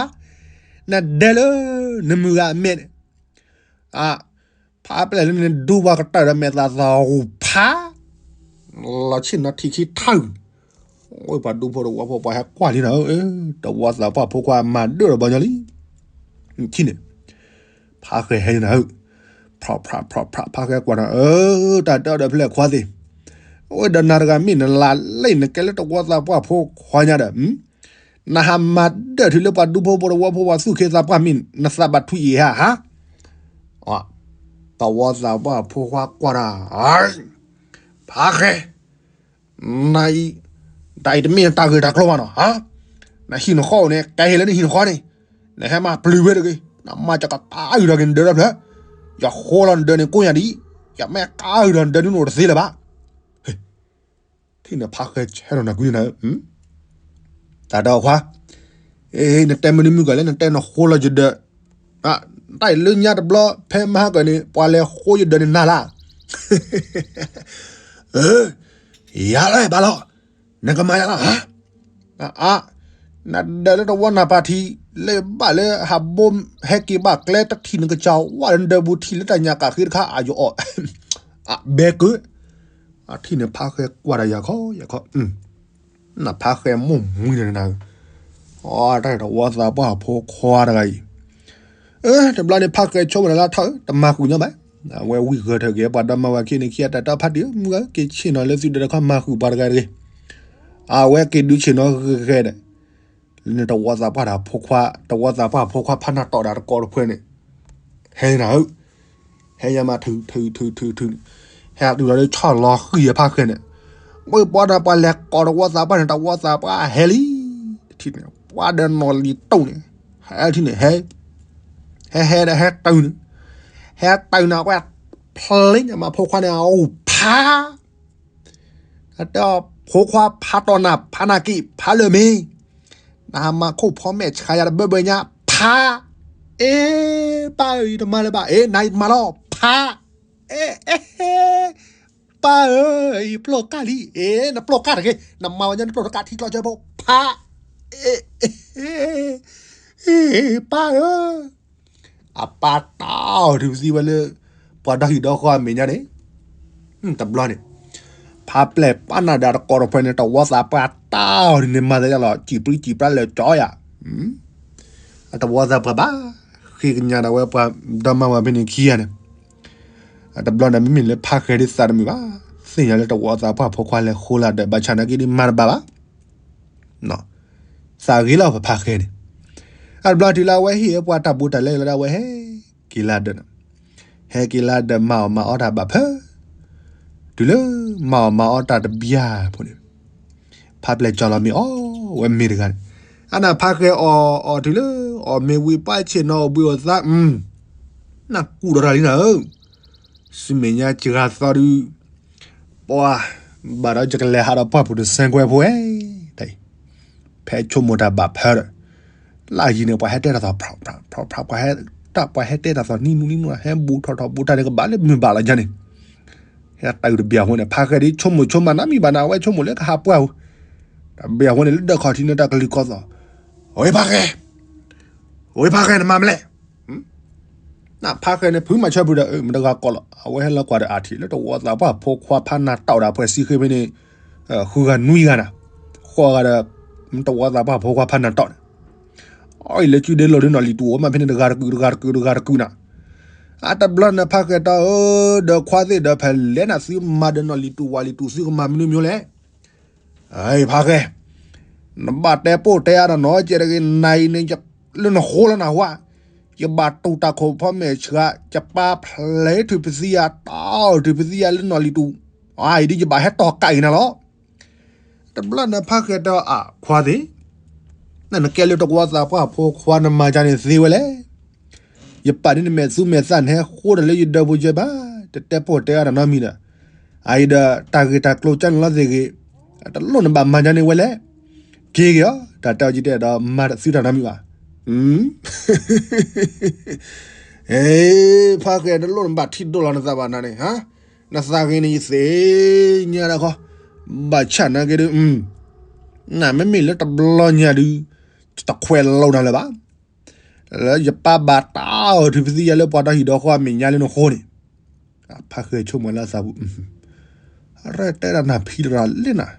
နဒဲလၢ နမုၢ်ဂၤအမဲာ်န့ၣ်, ဖးပျဲၢ်လၢန့ၣ်ဒူပှၤကတၢၢ်ဒီးမဲာ်သးသီၣ်ဂူၤဖး, လီၤဆ့ၣ်နီၤထံၣ်ခံထၢ်, အိၣ်ပှၤဒူဖိတဝီဖိပှၤဟဲကွၢ်လံနၤဧၢ, တဝီသးပှၢ်ဖိခွါမၤဒၢၣ်ဒီးဘီညီလံ, ထံၣ်န့ၣ် ဖးဃဲၤဟဲန့ၣ်နၤဧၢ, ဖြးဖြးဖြးဖြး ဖးဃဲၤကွၢ်နၤ အၢ, တၢ်တဲအီၤဒီးဖဲလဲၣ်ခွါသ့ၣ်, အဝဲဒီးနၤတဂၤမ့ၢ်နလၢ်လံနကဲလၢတဝီသးပှၢ်ဖိခွါညါဒီး, နဟးမၤဒၢၣ်ထုးလၢပှၤဒူဖိဖိတဝီဖိပှၤသူၣ်က့သးပှၢ်မ့ၢ်နသးဘၣ်ထွံၣ်အံၤဧါဟါ, တဝီသးပှၢ်ဖိခွါကွၢ်တၢ်, ဖးဃဲၤ နအံၤ, တၢ်အံၤတမ့ၢ်နတၢ်ဂ့ၢ်တၢ်ကျိၤဘၣ်နီၤ, နဟံၣ်နဃီအိၣ်န့ၣ် ကဲဟ့ၣ်လၢနဟံၣ်နဃီန့ၣ်, နဟဲမၤပျုၤဝဲတဂ့ၤ, နမၤကကးအုၣ်ဒီးက့ၤနဒၢးလီၤဖျၢၣ်, ယဃိလီၤနဒၢးန့ၣ်ကိးညါဒ်အံၤ, ယမ့ၢ်ကးအုၣ်ဒီးနဒၢးန့ၣ်အိၣ်တသ့လၢၤဘၣ် ထံၣ်န့ၣ်ဖးဃဲၤဆဲးထီၣ်နၤကွံနၤ, တၢ်ဒီးခွါ, နတဲမနုၤမုၢ်ကီၢ်လဲၣ် နတဲနဃိလီၤယဒၢး, တၢ်အံၤလၢညါတဘျီ ဖဲမဟါကၢန့ၣ် ပှၤလဲၤဃိယဒၢးန့ၣ်နၤလၢ်, ယၤလၢဘၣ်လီၤ, နကမၤယၤလီၤ, နဒၢးလၢတဝီနၢ်ပၢၢ်ထံး လၢဘၣ်လၢဟးဘိဟဲက့ၤဘၣ်ကျဲတထံၣ်နကစၢ်ဝဲလၢနဒၢးပူၤထံၣ်လၢတၢ်ညၣ်ကၣ်ဃ့တခါအယအီၣ်, အဘဲကၢ, အထံၣ်န့ၣ်ဖးဃဲၤကွၢ်ဒီးယၤခီယၤခီ နဖးဃဲၤမိၢ်မှံန့ၣ်နၤဧၢ, အတၢ်တဝီသးပှၢ်ဖိခွါတဂၤအံၤ, တဘျီန့ၣ်ဖးဃဲၤဆိကမိၣ်နၤလၢထီၣ်ဧၢ တမၤဃုာ်ညီဘၣ်, အဝဲဝံၣ်ဃၢၤထၢၣ်က့ၤပှၤဒီမါဝၤခံန့ၣ်ခံအတၢ်တီဖးတံၢ်ဧၢ မုၢ်ဂၤက့ၤဆ့ၣ်နီၤလၢသုဒၢးတခီမၤဃုာ်ပှၤတဂၤတဂ့ၤ, အဝဲက့ၤဒုးဆ့ၣ်နီၤဂ့ၤဂ့ၤဒီး လၢန့ၣ်တဝီသးပှၢ်တၢ်ဖိခွါ တဝီသးပှၢ်ဖိခွါဖးနၢ်တီၢ်ဒၣ်တကိးတဖၣ်န့ၣ် ဟဲနၤဧၢ, ဟဲညါမးထုးထုးထုးထုးထုးန့ၣ် ဟဲတုၤလီၤလၢဆီၣ်လီၤဃံၤအဖါဃဲန့ၣ်, မ့ၢ်ပှၤဒီးပှၤလဲၤကိးတဝီသးပှၢ်န့ၣ် တဝီသးပှၢ်ဟဲလံ, တထံၣ်န့ၣ် ပှၤဒီးနီၢ်လံၤတူၢ်န့ၣ် ဟဲထံၣ်န့ၣ် ဟဲ ဟဲဟဲဒီးဟဲတုၤန့ၣ်, ဟဲတုၤန့ၣ် အဝဲဖျ့ညါမးဖိခွါန့ၣ် အအိၣ်ဖး အတဲ ဖိခွါဖးတီၢ်နၤ ဖးနၤက့ၤ ဖးလၢာ်မ့ၢ်, နဟးမၤခိၣ်ဖီမဲာ်ဆှးယၤတဘၢဘၢညါ ဖး, အ့ ပၢ်ဧၢ ယတမၤလၢၤဘၣ် အ့ နၤယတမၤလီၤ ဖး, အ့ ပၢ်ဧၢ ယပျိၢ်ကၢ်လံ အ့ နပျိၢ်ကၢ်တဂ့ၤ နမၤဝဲညါနပျိၢ်တကၢ်ထံကျီကၢဖိ ဖး, အ့ ပၢ်ဧၢ အပၢ်တၢ်အီၣ်ထုးပသံဝဲလၢ ပှၤဒီဟံၣ်ဒီဃီအမဲာ်ညါန့ၣ်, တဘျီန့ၣ် ဖးပျဲၢ်ပာ်နၢ်ဒၣ်တကိးတဖၣ်န့ၣ် တဝီသးပှၢ်တၢ်အီၣ်ဒ်န့ၣ်မၤသးဒ်လီၤ စံၣ်ပြံစံၣ်ပြါလၢာ်ကၠီယၤ, အတဝီသးပှၢ်ဘၣ်, ဃ့ကညးဒၣ်ဝဲပှၤဒီမါဝၤဖဲန့ၣ်ခံဂၤန့ၣ်, အတဘျီန့ၣ် မ့မ့ၢ်လၢဖးဃဲဒ်သးတမုာ်ဘၣ်, သ့ၣ်ညါလၢတဝီသးပှၢ်ဖိခွါလဲၤဃိလၢဒီး ဘၣ်ဆၣ်နာ်က့ဒ်မၤတဘၣ်ဘၣ် သးဂ့ၤလီၤပဖးဃဲန့ၣ်, အတဘျီတုၤလၢအဝဲဟ့ၣ်ဝဲပှၤတၢ်ဘူးတၢ်လဲလီၤဒီး အဝဲဟဲက့ၤလၢဒီး, ဟဲက့ၤလၢဒီးမၤအီၣ်မၤအီတၢ်ဘၣ်ဖၢ, တုၤလၢမၤအီၣ်မၤအီတၢ်တဘျီဖိန့ၣ်, ဖးပျဲၢ်ကၠီလီၤမ့ၤအီၣ်ဝဲမ့ၤတဂၤန့ၣ်, အနၢ်ဖးဃဲအီၣ်အီၣ်တုၤလၢ အီၣ်မ့ၤဝံၤပှၢ်ဆ့ၣ်နီၤအိၣ်ဘှံးအိၣ်သါ, နၢ်ကူၣ်ဒီးတၢ်လံနၤဧၢ ဆူမဲာ်ညါစှၤသီဒုး, ပှၤ, ဘၣ်ဒီးယကလဲၤဟးဒီးပှၢ်ပူၤတစဲကွဲဖိဝဲ, တၢ်အံၤ, ဖဲဆိကမိၣ်တၢ်ဘၣ်ဖၢဒီး, လၢအယံၤန့ၣ် ပှၤဟဲတဲတၢ်သီၣ် ဖြးဖြးဖြးဖြး ပှၤဟဲတဲတၢ်သီၣ်နံၤနံၤနံၤနံၤ ဟဲဘူးထီၣ်ထီၣ်ဘူးတၢ်န့ၣ်ကဘၣ်လၢမုၢ်ဘၣ်လီၤယါန့ၣ်, ဟဲတၢ်အုၣ်တဘျီအဃိန့ၣ် ဖးဃဲဒ်ဆိကမိၣ်ဆိကမးနီတမံၤဘၣ်န့ၣ် အဝဲဆိကမိၣ်လၢကဟးပှၢ်ဧိၤ, တဘျီအဃိန့ၣ် လၢဒၢးခီၣ်ထံးန့ၣ်တၢ်ကလုၢ်ကီၢ်သီၣ်, အဝဲဖးဃဲ အဝဲဖးဃဲနမၤမလဲၣ် နဖးဃဲန့ၣ် ဖုမၤဆၢပူၤဒီး မတဂၤကိးလီၤ အဝဲဟဲလီၤကွၢ်ဒီးအထံး လၢတဝီသးပှၢ်ဖိခွါဖးနၢ်တီၢ်ဒၣ် ဖှဲးစံဃ့ဖဲန့ၣ်, ဃုဂၤနွံဂၤနၤ, ဃိးဂၤဒီး တဝီသးပှၢ်ဖိခွါဖးနၢ်တီၢ်န့ၣ်, အအံၤလၢကုဒဲလီၤဒုးနီၢ်လံၤတူၢ်အိၣ်မးဖဲန့ၣ် တဂၤတကုာ်တဂၤတကုာ်တဂၤတကုာ်နၤ, အတဘျီနဖးဃဲတီၢ်ဧၢ, ဒီးခွါသ့ၣ်ဒီးဖဲလဲၣ်နၤ သုမၤဒီးနီၢ်လံၤတူၢ်ဝၣ်လံၤတူၢ် သုကမၤမနုၤမနုၤလဲၣ် အဖးဃဲ, နဘၣ်တဲပိာ်တဲအါဒီးနီၢ်ကဲတဂ့ၤ နၤအံၤန့ၣ် လၢနဃိလီၤနၢ်ဟူဧါ, ယဘၣ်တူၢ်တၢ်ခိၣ်ဖီမဲာ်ဆှး ယပၢ်ဖျဲးထုးပသံယၤ တၢ်အီၣ်ထုးပသံယၤလၢနီၢ်လံၤတူၢ်, အအံၤဒ်ယဘၣ်ဟဲတီၢ်ကးအံၤနၤလီၤ. တဘျီနဖးဃဲတီၢ်အခွါသ့ၣ်, နနကဲလၢတဝီသးပှၢ်ဖိခွါနမၤကါန့ၣ်သ့ဝဲလဲၣ် ယပာ်ဒ်နမဲာ်သူမဲာ်သၣ်နဟဲဃိဒီးလၢယဒၢးပူၤယဲဘၣ်, တတဲပိာ်တဲအါဒီးနီတမံၤဒီး, အအံၤဒီးတၢ်ဂ့ၢ်တၢ်ကျိၤကၢန့ၣ်လီၤသ့ၣ်ဂ့ၤ, တလိၣ်နဘၣ်မၤကါန့ၣ်ဝဲလဲၣ်, က့ၤက့ၤအီၤ တၢ်တဲအီၤကတဲဒီးမၤသုတၢ်နီတမံၤဘၣ်, ဖးဃဲတလိၣ်နဘၣ်ထံၣ်ဒိၣ်လီၤ နသးဘၣ်နၤန့ၣ်, နသးဂ့ၤန့ၣ်ယသ့ၣ်ညါဒၣ်ခီ, ဘၣ်ဆၣ်နာ်က့ဒုး နမ့မ့ၢ်လၢတဘျီညါဒုး, တခွဲးလိာ်နၤလၢၤဘၣ်. လၢယပၢ်ဘၣ်တၢ်အီၣ်ထုးပသံယၤလၢပှၤဒီဟံၣ်ဒီဃီအမဲာ်ညါလၢနဃိန့ၣ်, ဖးဃဲဆိကမိၣ်လၢအသးပူၤ, အရဲၣ်တဲဒၣ်နၤဖံးတရၣ်လၢနၤ,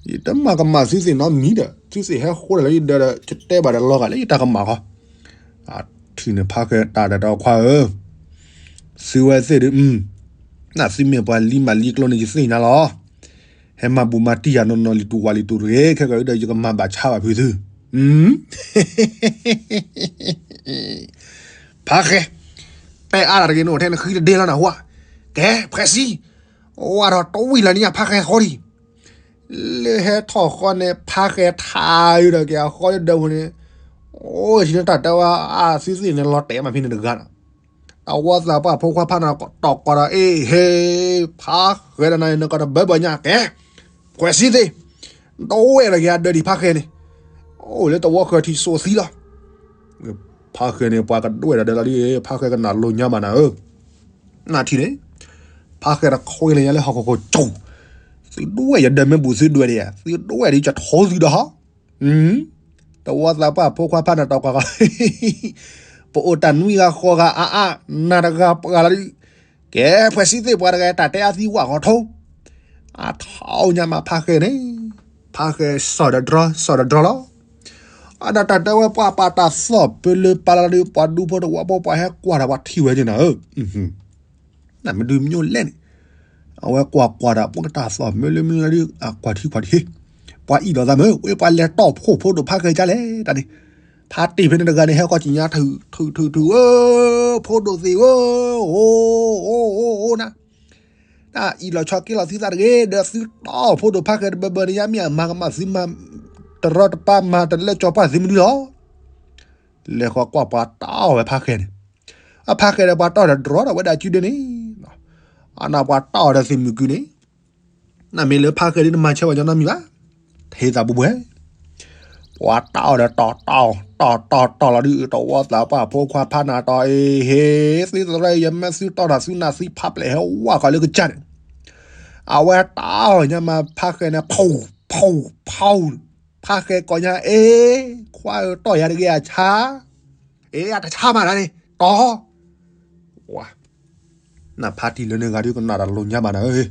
ယတမၤကမၣ်သုသ့ၣ်နီတမံၤဒီး သုသ့ၣ်ဟဲဃိတၢ်လၢယဒၢးဒီး ယတဲဘၣ်ဒီးလီၤဂာ်လၢယတၢ်ကမၣ်ဃီ, အထံၣ်န့ၣ်ဖးဃဲတၢ်ဒီးတၢ်ခွါဧၢ သုဝဲသ့ၣ်ဒုး, နသုမ့ၢ်ပှၤလံမးလံကျိန့ၣ် ယသ့ၣ်ညါလီၤ. ဟဲမၤဘူးမၤတံၢ်ယၤနီၢ်နီၢ်လံၤတူၢ်ဝၣ်လံၤတူၢ်တဂ့ၤ, ခဲကီၢ်ဒီးယကမၤဘၣ်ဆါဘၣ်ဖုးသု, ဖးဃဲ, တဲအါတၢ်တဂ့ၤ နအိၣ်ထဲနဃံတဒ့လီၤနၢ်ဟူဧါ, ကဲ ဖှဲးစံ, ဝါထီၣ်တဝံၣ်လၢနံၣ်ညါ ဖးဃဲဃီဒံး လၢဟဲထီၣ်ဃီန့ၣ် ဖးဃဲထါအုးဒီးက့ၤအဃီလၢဒၢးပူၤန့ၣ်, အိၣ်ထံၣ်န့ၣ်တၢ်တဲဝဲအါသုသ့ၣ်န့ၣ်လီၤတဲာ်မးဖဲန့ၣ်တဂၤနီၤ, တဝီသးပှၢ်ဖိခွါဖးနၢ်တီၢ်ကီးဒီး အ့ၣ်ဟ့ၣ်, ဖးဃဲဒီးနၤန့ၣ်နကီၢ်တဘၢဘၢညါကဲ, ဖှဲးစံသ့ၣ်, တဝဲၢ်လီၤက့ၤအဒၢးဒံးဖးဃဲန့ၣ်, အိၣ်လၢတဝီဃၢၤထံးစိးသံလီၤ ဖးဃဲန့ၣ် ပှၤကဒွဲၣ်ဒီးဒၢးလီၤဒ် ဖးဃဲကနၣ်လိၤညါမးနၤဧၢ, နထံၣ်န့ၣ်, ဖးဃဲတခွဲးလၢညါလၢဟီၣ်ခိၣ်ခိၣ်ကၠိ, သုဒွဲၣ်ယဒၢးမ့ၢ်ဘူးသုဒွဲၣ်ဒံးဧါ, သုဒွဲၣ်ဒံးကထိသုဒီးဟီ, တဝီသးပှၢ်ဖိခွါဖးနၢ်တီၢ်ကွၢ်ကီး, ပအိၣ်တၢ်နွံဂၤဃိးဂၤအါအါ, နၤတဂၤပှၤလီၤဒ်, ကဲ ဖှဲးစံသ့ၣ်ပှၤတဂၤတၢ်တဲအါသံဝၣ်ဃီထိ, အထီၣ်ညါမးဖးဃဲန့ၣ်, ဖးဃဲစီၤဒီးတြီ စီၤဒီးတြီလီၤ အဒီးတၢ်တဲဝဲပှၤပာ်တၢ်သီၣ်ပၢလၢပာ်လၢဒုး ပှၤဒူဖိတဝီဖိပှၤဟဲကွၢ်တၢ်ပှၤထံၣ်ဝဲက့ၤနၤဧၢ, နမ့ၢ်ဒုးမ့ၢ်လၢန့ၣ်, အဝဲကွၢ်ကွၢ်တၢ်ပှၤတၢ်သီၣ်မၢလၢမ့ၢ်လၢဒုး အကွၢ်ထံကွၢ်ထံ, ပှၤအ့ၣ်လိာ်သးမ့ၢ် ဝဲပှၤလဲၤတီၢ်ဖှိၣ်ဖိဒိၣ်ဖါဃဲကလဲၣ်တၢ်န့ၣ်, ဖါတ့ၢ်ဖဲန့ၣ်တဂၤန့ၣ် ဟဲဃီကညါထုးထုးထုးထုးဧၢ, ဖိဒိၣ်သ့ၣ်ဧၢ, အိၣ်အိၣ်အိၣ်နၤ, တၢ်အ့ၣ်လိာ်ဆိးက့လိာ်သုသးတဂ့ၤ, ဒီးသုတီၢ်ဖှိၣ်ဒိၣ်ဖါဃဲတဘၢဘၢန့ၣ် ယမ့ၢ်အမၤကမၣ်သုမၤတရီတပါမၤတလၢကၠီၤပှၢ်သုမနုၤလီၤ. လဲၤဃီကွၢ်ပှၤတီၢ်ဝဲဖါဃဲန့ၣ်, အဖါဃဲဒီးပှၤတီၢ်ဒီးတရီဒီးဝဲဒၣ်ကုဒၢန့ၣ်, အနၢ်ပှၤတီၢ်ဒီးသ့ၣ်မုၢ်ကုန့ၣ်, နမ့ၢ်လၢဖါဃဲဒ်နမၤဆၢဝဲညီနမံၤဘၣ်, ဟ့သးဘူးဘူးဟဲ ပှၤတီၢ်ဒီးတီၢ်တီၢ်တီၢ်တီၢ်တီၢ်လီၤဒုး တဝီသးပှၢ်ဖိခွါဖးနၤတီၢ်အံၤ ဟ့ သုသရၢ ယမ့ၢ်သုတီၢ်နၤသုနၢ်သုဖးပျဲၢ်ဟဲဝါဃီလၢကစၢ်န့ၣ်, အဝဲတီၢ်ညါမးဖါဃဲန့ၣ် ဖီၣ်ဖီၣ်ဖီၣ်, ဖါဃဲကိးညါအ့ၣ်, ခွါဧၢတီၢ်ယၤတဂ့ၤအဆါ, အ့ၣ် အတဆါမးနၤန့ၣ် တီၢ် ဝါ နဖါတံၢ်လၢန့ၣ်ဂၤဒုးကနၣ်တၢ်လိၤညါဘၣ်နၤဧၢ,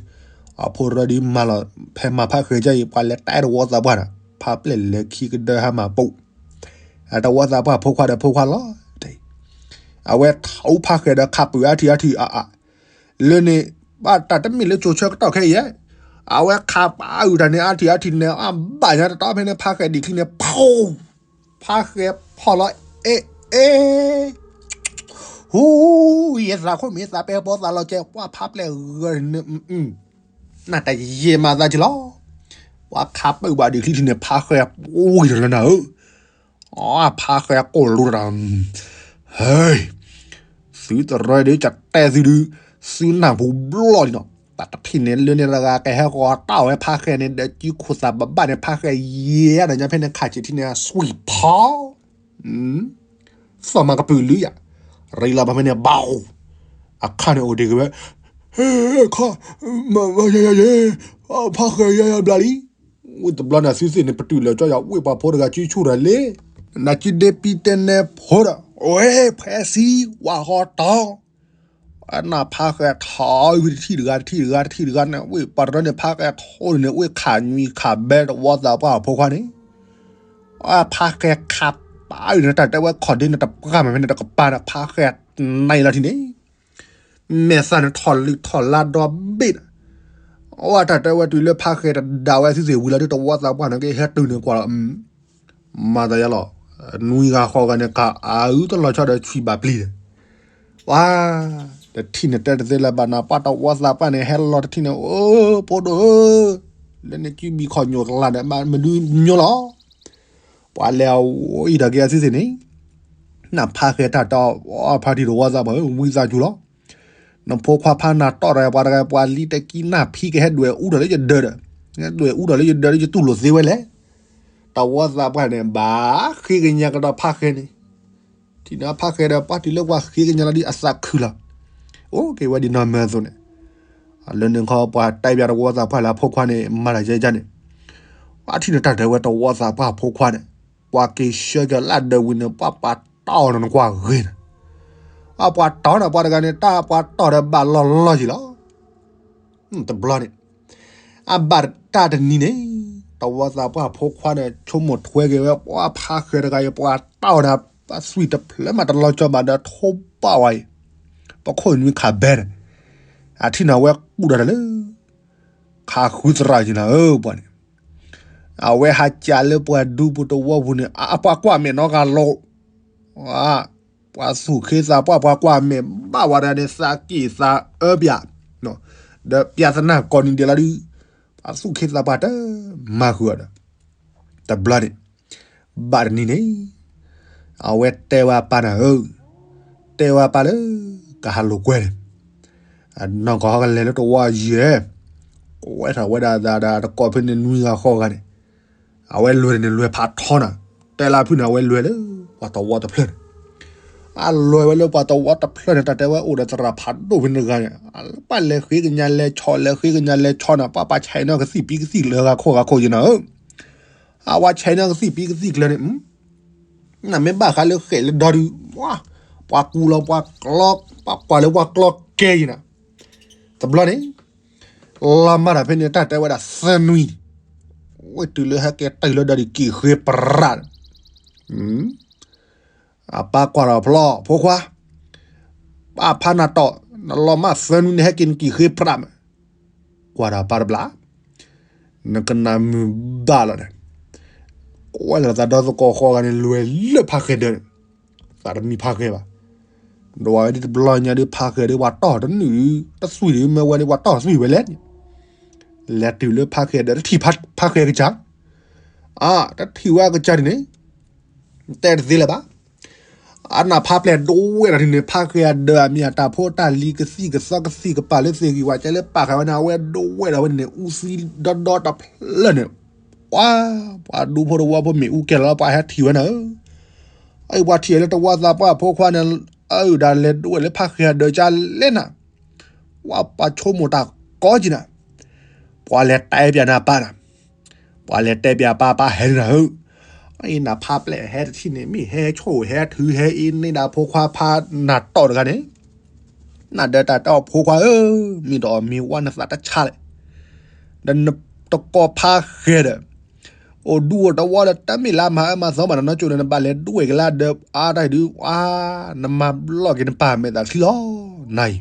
အဖိရၢဒ်မၤလီၤ ဖဲမၤဖါဃဲကၢ်အံၤ ပှၤလဲၤတဲတဝီသးပှၢ်ဒီး ဖါပျဲၢ်လဲၤခံကဒၢဟါမၢ်ပိာ်, အတဝီသးပှၢ်ဖိခွါဒီးဖိခွါလီၤ, အဝဲထီၣ်ဖါဃဲဒီးခးပၢၢ်အါထံၣ်အါထံၣ်အါအါ, လၢန့ၣ် ဘၣ်တၢ်တမ့ၢ်လၢကၠိၤဆၢကတီၢ်ခဲအံၤ, အဝဲခးပၢၢ်အုၣ်တၢ်န့ၣ်အါထံၣ်အါထံၣ်န့ၣ် အဘၣ်ညါတတီၤဖဲန့ၣ် ဖါဃဲဒံးချံန့ၣ် ဖီၣ် ဖါဃဲဖီၣ်လီၤ အ့ၣ် အ့ၣ်, ဟူ ယသးခိၣ်မ့ၢ်သးပဲဘီသးလီၤကဲ ပှၤဖါပျဲၢ်ဂၢၢ်န့ၣ်, နတယံာ်မၤသးက့ၤလီၤ, ပှၤခးပၢၢ်ဘၣ်ဒံးချံထံန့ၣ် ဖါဃဲပူၤဝံၤတလၢနၤဧၢ, အဖါဃဲကိၢ်လူတၢ် ဟဲ, သုတရၢဒ်ကတဲသုဒုး, သုနၢ်ပူၤဘျီလံနီၤ, တၢ်တထံၣ်န့ၣ်လၢန့ၣ်တဂၤကဟဲဃီၤတၢ်ဝဲဖါဃဲန့ၣ် ဒီးကုခိၣ်သးဘၣ်ဘၣ်န့ၣ် ဖါဃဲယံာ်ညါဒီးညါဖဲန့ၣ်ခးဆံးထံန့ၣ် ဆွံၣ်ဖီ သီၣ်မၤကပုာ်လုယၤ, ရံလီၤဘၣ်ဖဲန့ၣ် ဘၣ်, အခါန့ၣ်အိၣ်ဒံးက့ၤဝဲ, ဟဲ, ခါ, မၤယၤယၤယဲ, ဖါဃဲယၤယၤဘျါလံ, ဝံၤတဘျီန့ၣ် သုသ့ၣ်န့ၣ် ပတုာ်လၢာ်ကၠီယၤ ဝ့ၢ်ပှၤဖိတဂၤစုဆူၣ်တၢ်လံ, နကဒ့ပံတဲနဲဖိဒီး ဝဲဖဲဆံ ဝၤဃီတီၤ အနၢ်ဖါဃဲထီၣ်ဝံၤတထံၣ်တဂၤ တထံၣ်တဂၤ တထံၣ်တဂၤန့ၣ် ဝ့ၢ်ပှၤတရၢန့ၣ် ဖါဃဲထီၣ်န့ၣ် ဝ့ၢ်ခးနွံခးဘဲတဝီသးပှၢ်အဖိခွါန့ၣ်, ဖါဃဲခးပၢ်အုၣ်န့ၣ် တၢ်တဲဝဲခီၣ်ဒ့န့ၣ် တပှၢ်မးဖဲန့ၣ် တကပၤန့ၣ် ဖါဃဲနံၤလီၤထံန့ၣ် မဲာ်သၣ်န့ၣ်ထီၣ်လံထီၣ်လါဒီဘ့ၣ်န့ၣ်, အဝဲတၢ်တဲဝဲတုၤလၢဖါဃဲတဒါဝဲသုသ့ၣ်ဝံၤလီၤဒုး တဝီသးပှၢ်န့ၣ်က့ၤဟဲတုၤန့ၣ်ကွၢ်လီၤ, မၤသးယါလီၤ, နွံဂၤဃီဂၤန့ၣ် ကးအုတလီၤဆီဒီးဆံးဘၣ်ပျံၤဒီး, ပှၤ, တထံၣ်န့ၣ်တဲတသ့လၢၤဘၣ်နၤ ပှၤတဝီသးပှၢ်န့ၣ် ဟဲလီၤတထံၣ်န့ၣ် အိ ဖိဒိၣ်ဧၢ, လၢန့ၣ်ကုဘံၣ်ခီၣ်ညိၣ်ကလၤဒီး မဒုညိလီၤ ပှၤလဲၤအဝံၤဒီးက့ၤအသုသ့ၣ်န့ၣ်, နဖါဃဲတၢ်တီ ဖါတံၢ်တဝီသးပှၢ်ဧၢ ဝံသးစူၤလီၤ, နဖိခွါဖါနၤတီၢ်တဂၤပှၤတဂၤ ပှၤလံတကံနၢ်ဖံကဟဲဒွဲၣ်အူထီၣ်လၢယဒၢးဒီး, ဟဲဒွဲၣ်အူထီၣ်လၢယဒၢးဒီး ယတူၢ်လိာ်သ့ဝဲလဲၣ်, တဝီသးပှၢ်န့ၣ် ဘၣ်ဃ့ကညးကဒီးဖါဃဲန့ၣ် ထံၣ်န့ၣ်ဖါဃဲဒီး ပှၤတုၤလၢပှၤဃ့ကညးလီၤဒ်အသးခုလီၤ, အိၣ်က့ၤဝဲဒ်နီၢ်မၢသိးန့ၣ်, လၢန့ၣ်ခီ ပှၤတဲဘၣ်တဝီသးပှၢ်လၢအဖိခွါန့ၣ် မၤတၢ်ယဲယဲန့ၣ်, ပှၤထံၣ်န့ၣ်တၢ်တဲဝဲတဝီသးပှၢ်အဖိခွါန့ၣ်, ပှၤက့ၤဆှၢက့ၤလၢဒၢးဝံၤန့ၣ် ပှၤပှၤတီၢ်နီၢ်နကွၢ်ဂ့ၤန့ၣ်, အပှၤတီၢ်န့ၣ်ပှၤတဂၤန့ၣ် တၢ်ပှၤတီၢ်ဒီးဘၣ်လီၤလီၤယံၤလီၤ တဘျီန့ၣ်, အဘၣ်တၢ်တနံၤန့ၣ်, တဝီသးပှၢ်ဖိခွါန့ၣ် ဆိကမိၣ်ထွဲက့ၤဝဲ ပှၤဖါဃဲတဂၤအံၤ ပှၤတီၢ်န့ၣ် ပသွံၣ်တဖျၢၣ်မးတလီၤကၠီဘၣ်ဒီးထိးဘၣ်ဝဲအံၤ, ပခိၣ်နွံခးဘဲန့ၣ်, အထံၣ်န့ၣ်ဝဲကူၣ်ဒီးတၢ်လၢ ခးဃုသရၣ်က့ၤနၤဧၢပှၤန့ၣ်, အဝဲဟးကးလၢပှၤဒူပူၤတဝီပူၤန့ၣ် အပှၤကွၢ်မဲာ်နီတဂၤလီၤ ပှၤသူၣ်ခ့သးပှၢ် ပှၤကွၢ်မဲာ်ဘၣ်ဝဲဒၣ်န့ၣ် သးက့ၣ်သးအၢပၠး, ဒီးပၠးသနာ်ကီးနံၤဒဲးလီၤဒုး, ပှၤသူၣ်ခ့သးပှၢ်တမၤဃုာ်အီၤဒီး, တဘျီန့ၣ်, ဘၣ်တနံၤန့ၣ်, အဝဲတဲဝဲပၢ်နၤဧၢ, တဲဝဲပၢ်လၢ ကဟးလိာ်ကွဲန့ၣ်, နီၢ်ကီၢ်ဟီကလဲၤလၢတဝီယဲၢ်, ကွဲထီၣ်ဝဲဒၣ်သးဒီးတကိးဖဲန့ၣ်နွံဂၤဃီဂၤန့ၣ် အဝဲလဲၤန့ၣ်လဲၤဖးထီနၤ, တဲလၢဖုၣ်န့ၣ် အဝဲလဲၤလၢ ပှၤတဝီတဖျၢၣ်န့ၣ်, အလဲၤဝဲလၢပှၤတဝီတဖျၢၣ်န့ၣ် တၢ်တဲဝဲအိၣ်ဒီးသရၣ်ဖးဒိၣ်ဖဲန့ၣ်တဂၤန့ၣ်, ပှၤလဲၤဃ့ကညးလဲၤဆီလဲၤဃ့ကညးလဲၤဆီနၤ ပှၤပှၤဆဲးနီၢ်ကသံၣ်ပံကသံၣ်လၢဂၤခိၣ်ဂၤခိၣ်ယဲၢ်နၤဧၢ, အဝဲဆဲးနီၢ်ကသံၣ်ပံကသံၣ်ကျၢၤန့ၣ် နမ့ၢ်ဘၣ်ဃးလၢဃဲးလၢဒီဒုး, ပှၤကူလီၤပှၤကျီ, ပှၤကွၢ်လၢပှၤကျီကဲယဲၢ်နၤ, တဘျီန့ၣ်, လီၤမၢ်တၢ်ဖဲန့ၣ် တၢ်တဲဝဲဒၣ်သၢနွံ, ဝဲတုၤလၢဟဲက့ၤတုၤလၢဒီဒုးက့ၤဃ့ပြး, အပၢ်ကွၢ်ဒီးဖျီ ဖိခွါ, ပၢ်ဖးနၤတီၢ်, နလီၤမၢ်သၢနွံန့ၣ် ဟဲက့ၤနက့ၤဃ့ပြးမး, ကွၢ်ဒီးပၢ်တဘျီ နကနၣ်မုာ်ဘၣ်လီၤန့ၣ်, ကွၢ်လီၤသးဒီသကိးဃီဂၤန့ၣ် လဲၤလၢဖါဃဲၤဒၢးန့ၣ်, သးတမံဖါဃဲၤဘၣ်. ဒီးဝဲဒ်တဘျီညါဒ် ဖါဃဲၤဒၢးပှၤတီၢ်တနုာ်တသွံၣ်ဒ် မ့ၢ်ဝဲဒ်ပှၤတီၢ်သွံၣ်ဝဲလဲၣ်န့ၣ်, လဲၤတုၤလၢဖါဃဲၤဒၢး တထံၣ်ဖါဃဲၤကစၢ်, အါ တထံၣ်ဝဲကစၢ်ဒ်န့ၣ်, တဲတသ့လၢၤဘၣ်. အနၢ်ဖါပျဲၢ်ဒိဝဲၢ်ဒီးဒ်န့ၣ် ဖါဃဲၤဒၢးအမံၤအတၢ်ဖိတၢ်လံၤကသံၣ်ကသီကသံၣ်ကပၤလၢသ့ၣ်ဂံၢ်ဝဲကဲလၢပာ်ဃာ်ဝဲန့ၣ် အဝဲဒိဝဲၢ်ဒီးဝဲန့ၣ်န့ၣ် အူသံဒီဒီတဖျၢၣ်န့ၣ်, ပှၤ ပှၤဒူဖိတဝီဖိမ့ၣ်အူကဲလီၤ ပှၤဟဲထံၣ်ဝဲနၤဧၢ, အအံၤပှၤထံၣ်လၢတဝီသးပှၢ်ဖိခွါန့ၣ်, အအုၣ်ဒၣ်လဲၤဒိဝဲၢ်လၢဖါဃဲၤဒၢးကၢ်လဲၣ်နၤ, ပှၤပှၤဆိကမိၣ်တၢ်ကီက့ၤနၤ, ပှၤလဲၤတဲပၠးနၤပၢ်နၤ ပှၤလဲၤတဲပၠးပၢ် ပၢ်ဟဲန့ၣ်နၤဧၢ, အအံၤနၢ်ဖါပျဲၢ်ဟဲတထံၣ်န့ၣ် မ့ၢ်ဟဲဆိၣ်ဟဲထုးဟဲအ့န့ၢ်ဒၣ်ဖိခွါဖါနၢ်တီၢ်တဂၤန့ၣ်, နၢ်ဒၢတၢ်တဲအီၤဖိခွါဧၢ, မ့ၢ်ဒီးအီၤမ့ၢ်ဝဲနသးတဆါလဲၣ်, ဒီးနတကီၢ်ဖါဃဲၤဒီး အိၣ်ဒူအိၣ်တဝီဒီး တမ့ၢ်လၢမၤအၢမၤသီဘၣ်နီၢ်နီၢ်ကၠိန့ၣ် နဘၣ်လဲၤဒိဝဲၢ်ကလါဒီး အါတၢ်ဒုး အါ နမၤဘျီၣ်က့ၤနပၢ်မဲာ်သးချံလီၤ, နၤအံၤ,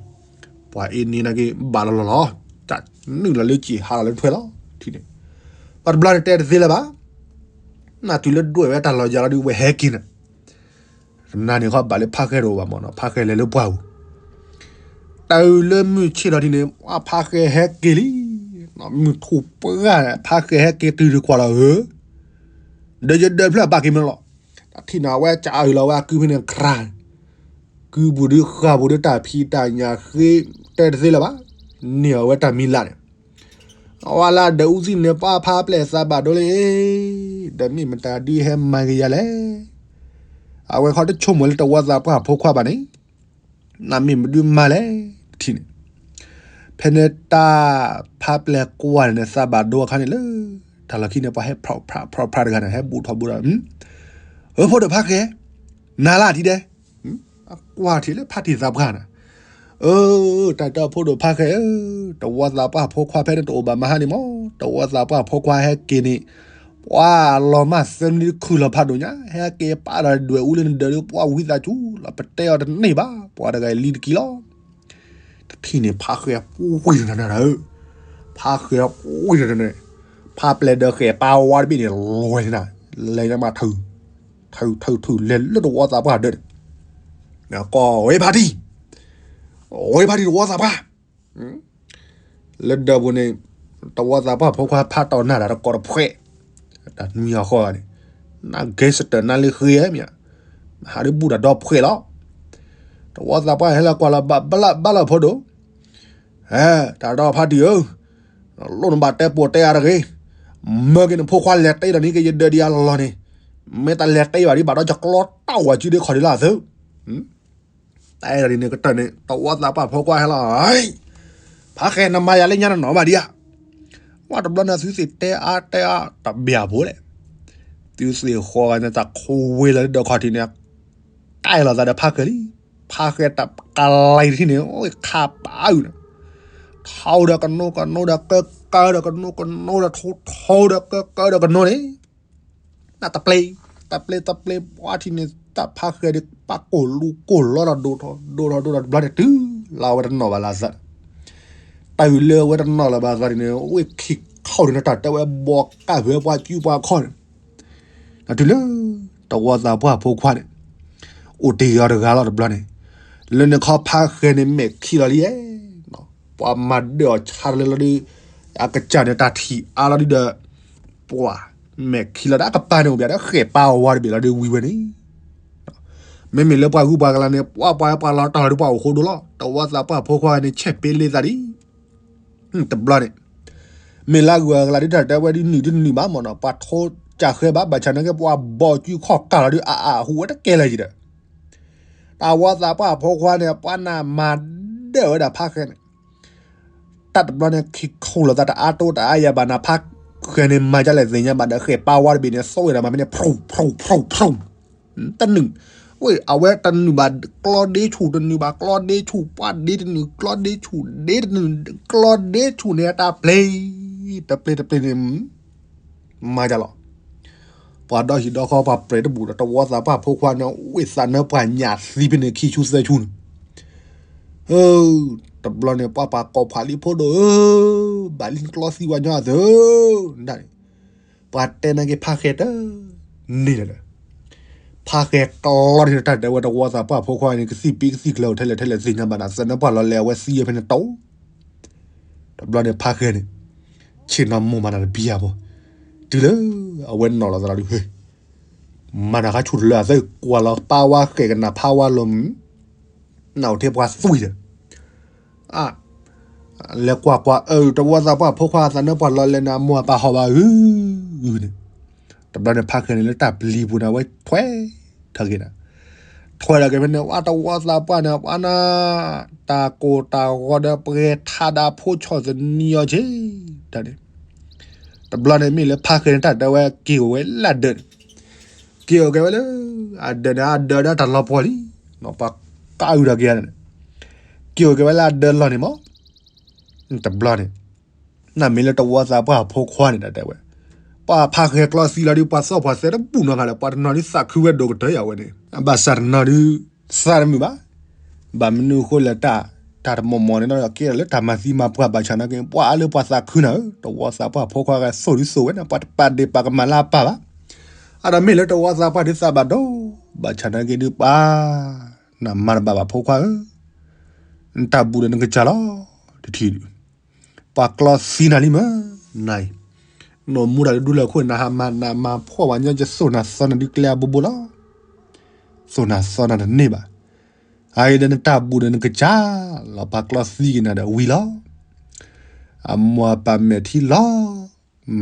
ပှၤအ့န့ၢ်နာ်က့ၤဘၣ်လီၤလီၤလီၤ, တၢ်နုာ်လီၤလၢက့ၤဟးလီၤလၢထွဲလီၤ, ထံၣ်န့ၣ်, ပှၤတဘျီန့ၣ်တဲတသ့လၢၤဘၣ်, နတုၤလၢဒိဝဲၢ်ဝဲတၢ်လီၤယၤလီၤဒုး ဝဲဟဲက့ၤန့ၣ် ကနၣ်န့ၣ်ခီဘၣ်လၢဖါဃဲၤတအိၣ်ဘၣ်မးနီၤ ဖါဃဲၤလဲၤလၢပှၢ်ပူၤ, တုၤလၢမုၢ်ဆ့ၣ်ထီၣ်ဒ်န့ၣ် ဖါဃဲၤဟဲက့ၤလံ, မုၢ်ထူၣ်ပှၢ်န့ၣ် ဖါဃဲၤဟဲက့ၤတုၤတကွၢ်လီၤဧၢ, ဒီးယဒၢးဖျၢၣ်ဘၣ်က့ၤမ့ၢ်လီၤ, တၢ်ထံၣ်န့ၣ် အဝဲကၢအုၣ်လီၤဝဲအကုဖဲန့ၣ် ကြၢး ကုပူၤဒုးဃၢ်ပူၤဒုးတၢ်ဖံးတၢ်ညၣ်ဃ့ တဲတသ့လၢၤဘၣ်, န့ၢ်အဝဲတၢ်မံၤလၢ်န့ၣ် အဝဲလၢဒၢးအူသံၣ်န့ၣ် ပှၤဖါပျဲၢ်သးဘၣ်ဒိလံ, ဒီးမ့ၢ်မတၤဒုးဟဲမၤက့ၤယၤလဲၣ်, အဝဲခီတဆိကမိၣ်လၢတဝီသးပှၢ်ဖိခွါဘၣ်န့ၣ်, နမ့ၢ်မဒုးမၤလဲၣ်, တထံၣ်န့ၣ်, ဖဲန့ၣ်တၢ်ဖါပျဲၢ်ကွၢ်န့ၣ် သးဘၣ်ဒိအခါန့ၣ်လၢ တၢ်လီၢ်ခံန့ၣ် ပှၤဟဲဖြီးဖြးဖြီးဖြးတဂၤန့ၣ် ဟဲဘူးထီၣ်ဘူးဒီး, အၢ ဖိဒိၣ်ဖါဃဲၤ, နၤလၢထံၣ်ဒဲး အကွၢ်ထံၣ်လၢဖါတံၢ်သးပှၢ်န့ၣ်, အၢ တၢ်တဲအီၤဖိဒိၣ်ဖါဃဲၤဧၢ, တဝီသးပှၢ်ဖိခွါဖဲန့ၣ်တအိၣ်ဘၣ်မဟါန့ၣ်မး, တဝီသးပှၢ်ဖိခွါဟဲက့ၤန့ၣ်, ပှၤလီၤမၢ်သၢနံၤတခုၣ်လီၤဖးဒိၣ်ညါ, ဟဲက့ၤပာ်ဒီးဒွဲၣ်အူလၢနဒၢးဒီး ပှၤဝံသးစူၤလီၤ ပတဲအီၤတန့ၢ်ဘၣ်, ပှၤတဂၤအံၤလံတကံၢ်လီၤ. တထံၣ်န့ၣ် ဖါဃဲၤပှံၢ်တနၤနၤဧၢ, ဖါဃဲၤပှံၢ်တနၤန့ၣ်, ဖါပျဲၢ်ဒီးဃဲၤပာ်ဝါတဘ့ၣ်န့ၣ် လဲၤန့ၣ်မးထုး, ထုးထုးထုးလဲၤလၢတဝီသးပှၢ်ဒၢးန့ၣ်, ကိးဝဲဖါတံၢ်, ဝဲဖါတံၢ်တဝီသးပှၢ် လၢဒၢးပူၤန့ၣ်, တဝီသးပှၢ်ဖိခွါဖးတီၢ်နၢ်တၢ်တကိးတဖှဲး, တၢ်နွံအဃီဂၤန့ၣ်, န gangster နၢ်လၢဃ့ဧါမ့ၢ်, ဟးဒုးဘူးတၢ်ဒီဖှဲးလီၤ. တဝီသးပှၢ်ဟဲလီၤကွၢ်လီၤဘၣ်ဘၣ်လီၤဘၣ်လီၤဖိဒိၣ်, ဟဲ, တၢ်ဒီဖါတံၢ်ဧၢ, လိၣ်နဘၣ်တဲပိာ်တဲအါတဂ့ၤ, မၢက့ၤနဖိခွါလဲၤတ့ဒီးန့ၢ်က့ၤယဒၢးဒံးအလီၢ်န့ၣ်, မ့ၢ်တၢ်လဲၤတ့ဘၣ်ဒံးဘၣ်ဒီးယကျီတၢ်ဝၤစုဒ့ခီၣ်ဒံးလၢအသု တၢ်အဲၣ်ဒိးဒ်န့ၣ်ကတၢၢ်န့ၣ် တဝီသးပှၢ်ဖိခွါဟဲလီၤ, ဖါဃဲၤနမၤယၤလၢညါနနီၢ်ဘၣ်ဒံးဧါ, ဝဲတဘျီန့ၣ်သုသ့ၣ်တဲအါတဲအါတဘၣ်ဖိလဲၣ်, သုသ့ၣ်ဃီဂၤန့ၣ်တၢ်ခိဝ့လီၤလၢဒၢးခီၣ်ထံးန့ၣ်, ကဲလီၤသးဒီးဖါဃဲၤလံ, ဖါဃဲၤတကလံၤတထံၣ်န့ၣ် ခးပာ်အုၣ်န့ၣ်, ထီဒီးကနိကနိဒီးကကၢဒီးကနိကနိဒီးထီထီဒီးကကၢဒီးကနိန့ၣ် တၢ်တပျ့ၤ, တၢ်ပျ့ၤတပျ့ၤပှၤထံၣ်န့ၣ် တၢ်ဖါဃဲၤဒီး ပာ်ကိၢ်လူၤကိၢ်လီၤဒီးဒိၣ်ထီၣ်ဒိၣ်ထီၣ်ဒိၣ်ထီၣ်တဘျီန့ၣ် တုၤလၢအဝဲတနီၣ်ဘၣ်လၢအသး, တၢ်အုၣ်လၢအဝဲတနီၣ်လၢၤဘၣ်အသးန့ၣ် အိၣ်ဝဲခံခီၣ်န့ၣ် တၢ်တဲဝဲဘီကၢ်ဖဲပှၤစုပှၤခီၣ်န့ၣ်, တုၤလၢ တဝီသးပှၢ်ဖိခွါန့ၣ် အိၣ်တ့ၢ်အီၤတဂၤလီၤတဘျီန့ၣ်, လၢန့ၣ်ခီဖါဃဲၤန့ၣ်မဲာ်ခံးလီၤလံ, ပှၤမၤဒၢးအီၤဆါတလၢလီၤဒုး, အကစၢ်န့ၣ် တၢ်ထံၣ်အါလီၤဒုးဒီး, ပှၤမဲာ်ခံးလီၤဒီး အကပၤန့ၣ်အိၣ်ဘၣ်ဒီး ဃဲၤပာ်ဝါတဘ့ၣ်လီၤဒုးဝံၤဝဲန့ၣ်, မ့မ့ၢ်လၢပှၤဂုၤပှၤကလၤန့ၣ် ပှၤပှၤပှၤလီၤတၢ်လီၤဒုးပှၤအိၣ်ဃိဒိလီၤ, တဝီသးပှၢ်ဖိခွါန့ၣ် ဆဲးပ့လ့သးဒံး တဘျီန့ၣ်, မ့ၢ်လၢအဂုၤအဂၤလၢဒုးတၢ်တဲဝဲဒုးနုာ်ဒုးနုာ်ဘၣ်မ့ၢ်နီၤ ပှၤထိကၢဃဲဘၣ် ဘၣ်ဆၣ်နာ်က့ ပှၤဘီၣ်စုခီၣ်ကၢ်လီၤဒုးအါအါဟူးဝဲတကဲလၢၤယံၤဒီး, တၢ်ဝီသးပှၢ်ဖိခွါန့ၣ် ပှၤနၢ်မၤဒၢၣ်ဝဲဒၣ်ဖါဃဲၤန့ၣ်, တၢ်တဘျီန့ၣ် ခံခူၣ်လိာ်သးတအါတိတအါယၤဘၣ်နၤ ဖါဃဲၤန့ၣ် မၤဒ်လဲၣ်သ့ၣ်ညါဘၣ်ဒီး ဃဲၤပာ်ဝါတဘ့ၣ်န့ၣ် သိၣ်ဝဲဒၣ်မးဖဲန့ၣ် ဖြူၣ်ဖြူၣ်ဖြူၣ်ဖြူၣ် တနုာ်, ဝဲ အဝဲတနုာ်ဘၣ်ကျီဒ့ဆူၣ် တနုာ်ဘၣ်ကျီဒ့ဆူၣ် ပှၤဒ့တနုာ် ကျီဒ့ဆူၣ်ဒ့တနုာ် ကျီဒ့ဆူၣ်န့ၣ် အတၢ်ပျ့ၤ တပျ့ၤတပျ့ၤန့ၣ် မၤဒ်လီၤ. ပှၤဒီဟံၣ်ဒီဃီ ပှၤပြဲၤတဘူၣ်ဒီး တဝီသးပှၢ်ဖိခွါန့ၣ် ဝ့ၢ်သးနၢပှၤညၣ်သံဖဲန့ၣ် ခံဆူသၢဆူန့ၣ်, တ တဘျီန့ၣ် ပှၤပှၤကိးဖးလံ ဖိဒိၣ်ဧၢ, ဘၣ်လံကျီသံဝဲညီအသၢ, ဒ်န့ၣ် ပှၤတဲနာ်က့ၤဖးဃဲတန့ၢ်ဒီး ဖးဃဲကျီန့ၣ် တၢ်တဲဝဲ တဝီသးပှၢ်ဖိခွါန့ၣ် ကသံၣ်ပံကသံၣ်ကျၢၤထဲလဲၣ်ထဲလဲၣ်သ့ၣ်ညါဘၣ်နၤ သနၢပှၢ်လီၤလဲၤအဝဲသံဝဲဖဲန့ၣ်တီၢ်, တဘျီန့ၣ်ဖးဃဲန့ၣ် ဆ့ၣ်နီၤမိၢ်မၤနၤတဘံယၤဖိ, တုၤလၢအဝဲနီၢ်လီၤသးလီၤဒုး မၤနၤခါဆူၣ်တလၢအသး ကွၢ်လီၤပၢ်ဝါဃဲးကနၣ်ဖးဝါလီၤ နအိၣ်ထဲပှၤသွံၣ်ဒီး လဲၤကွၢ်ကွၢ်အၢ တဝီသးပှၢ်ဖိခွါသးနၢပှၢ်လီၤလဲၤနၤ အမိၢ်အပၢ်ဟီၣ်ဘၣ်ဧၢ, န့ၣ်, တဘျီန့ၣ်ဖးဃဲန့ၣ်လၢတၢ်ပျံၤပူၤန့ၣ် အဝဲထွဲထီၣ်က့ၤနၤ, ထွဲထီၣ်က့ၤဖဲန့ၣ် ဝဲတဝီသးပှၢ်န့ၣ် ပှၤနၤ တၢ်ကိၢ်တၢ်ဂီၤဒီးပှဲၤထးဒီးဖိဆီၣ်သနံၤအီၤက့ၤ, တၢ်န့ၣ် တဘျီန့ၣ်မ့ၢ်လၢဖးဃဲန့ၣ် တၢ်တဲဝဲက့ၤအိၣ်ဝဲလၢအဒၢးန့ၣ်, က့ၤအိၣ်က့ၤဝဲလၢ အဒၢးန့ၣ် အဒၢးဒီးတၢ်လီၤပှီၢ်လံ, ပှၤကးအုးဒီးက့ၤန့ၣ်, က့ၤအိၣ်က့ၤဝဲလၢအဒၢးလီၢ်န့ၣ်မး, တဘျီန့ၣ် နမ့ၢ်လၢတဝီသးပှၢ်ဖိခွါန့ၣ် တၢ်တဲဝဲ, ပှၤဖးဃဲကျီသံလီၤဒုး ပှၤသီၣ်ပှၤသဲတဘူၣ်နီတဂၤလၢၤ ပှၤတနီၤဒုးသးခုဝဲဒိၣ်ကတၢၢ်ယၤဝဲန့ၣ် အဘၣ်ဆၣ်တနီၤဒုး သးတမုာ်ဘၣ်, ဘၣ်မနုၤအဃိလဲၣ် တၢ်တမီၢ်မီၢ်န့ၣ်ဒီး ကဲထီၣ်လၢတၢ်မၤသံမၤပှၢ်ဘၣ်ဆၣ်နာ်က့ ပှၤအါလၢပှၤသးခုနၤဧၢ, တဝီသးပှၢ်ဖိခွါဂၤသိၣ်ဒုးသိၣ်ဝဲန့ၣ် ပှၤတပာ်ဒ့ၣ်ပာ်ကမၣ်လၢအပၢ်ဘၣ်, အဒီးမ့ၢ်လၢတဝီသးပှၢ်ဒုးသးဘၣ်ဒိၣ်, ဘၣ်ဆၣ်နာ်က့ဒုးပှၤ နမၤတဘၣ်ဘၣ်ဖိခွါဧၢ, နတၢ်ဘူၣ်ဒီးနကစၢ်လီၤ, တထံၣ်ဒုး ပှၤကျီသံနၤလံမ့ၢ်, နအံၤ, နအိၣ်မူတၢ်ဒုးဒူလၢခိၣ် နဟးမၤနးမၤဖှီၣ်ပှၤညီ ယသိၣ်နၤသီနၤဒုးကျဲအဘိဘိလီၤ, သိၣ်နၤသီနၤတန့ၢ်ဘၣ်, အအံၤဒီးနတၢ်ဘူၣ်ဒီးနကစၢ်လီၤ ပှၤကျီသံက့ၤနၤဒီးဝံၤလီၤ, အမိၢ်အပၢ်မဲာ်ထံလီၤ,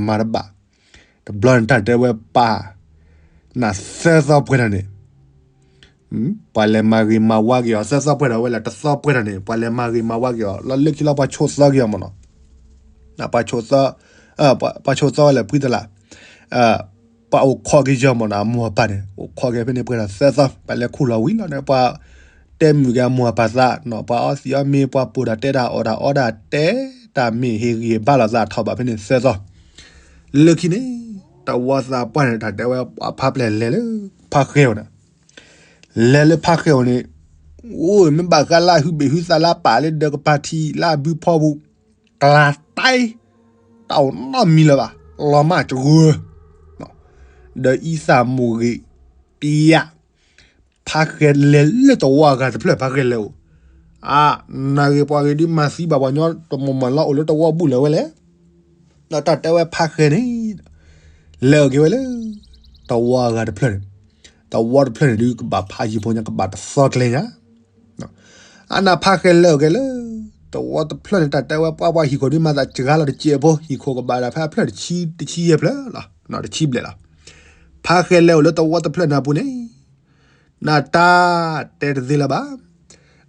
မၤတဘၣ်, တဘျီန့ၣ်တၢ်တဲဝဲပၢ်, နသၢသီပှဲၤထီၣ်န့ၣ် ပှၤလဲၤမၤဂ့ၤမၤဝါက့ၤအီၤ သၢသီပှဲၤထီၣ်ဝဲလၢတသီပှဲၤထီၣ်န့ၣ် ပှၤလဲၤမၤဂ့ၤမၤဝါက့ၤအီၤ လီၤလၢခံလီၤပှၤဆိးသီက့ၤအီၤမ့ၢ်နီၤ, ပှၤဆိးသီ, ပှၤဆိးသီဝဲလၢဖှံတလး, ပှၤအိၣ်ခိးက့ၤယီၤမ့ၢ်နီၤ အမိၢ်အပၢ်န့ၣ် အိၣ်ခိးက့ၤဖဲန့ၣ်ပှဲၤထီၣ်သၢသီ ပှၤလဲၤခူၣ်လီၤဝံၤလီၤန့ၣ် ပှၤတဲမုာ်က့ၤအမိၢ်အပၢ်သးနီၤ ပှၤအီသံးအီမ့ၤ ပှၤပိာ်တၢ်တဲတၢ်အီၣ်တၢ်အီဒၣ်တဲ တၢ်မ့ၢ်ဟ့ၣ်ဂံၢ်ဘါလိာ်သးထီၣ်ဘၣ်ဖဲန့ၣ်သၢသီ, လၢခံန့ၣ် တဝီသးပှၢ်န့ၣ် တၢ်တဲဝဲပှၤဖးပျဲၢ်လဲၤလၢ ဖးဃဲအအိၣ်န့ၣ် လဲၤလၢဖးဃဲအအိၣ်န့ၣ်, အိၣ် မ့ၢ်ဘၣ်ဃးလၢအဟုဘ့ၣ်ဟုသးလၢအပာ်လၢဒၢးကပၤထံလၢအဘုဖီပူၤ, ကျါတၢ်, တၢ်အိၣ်နီတမံၤလၢၤဘၣ်, လီၤမၢ်စှၢၤ, ဒီးအံသၣ်မိၢ်ဂ့ၤ, ပယၣ်, ဖးဃဲလဲၤလၢတဝီအဂၤတဖျၢၣ် ဖးဃဲလဲၤအိၣ်, အါ, နဂ့ၤပှၤဂ့ၤဒုးမၤသံဘၣ်ပှၤညီတမီၢ်မီၢ်လီၤအိၣ်လၢတဝီဘူၣ်လၢၤဝဲလဲၣ် ဒီးတၢ်တဲဝဲဖးဃဲန့ၣ်, လဲၤအိၣ်က့ၤဝဲလၢ တဝီအဂၤတဖျၢၣ်န့ၣ်, တဝီတဖျၢၣ်န့ၣ်ဒုးကဘၣ်ဖးယံၤဖိညါ ကဘၣ်တသီကျဲညါ, အါနၤဖးဃဲလဲၤအိၣ်က့ၤလၢ တဝီတဖျၢၣ်န့ၣ် တၢ်တဲဝဲပှၤပှၤဟံၣ်ခိၣ်ဒုးမၤသးစှၤလီၤတစဲးဖိ ဟံၣ်ခိၣ်ကဘၣ်ဒၣ်ဖဲအဖျၢၣ်တဆံ, တဆံယဲၢ်ဖျၢၣ်လီၤ, တဆံဘျဲၣ်လီၤ, ဖးဃဲလဲၤအိၣ်လၢတဝီတဖျၢၣ်န့ၣ်အပူၤန့ၣ် နတၢ်တဲတသ့လၢၤဘၣ်.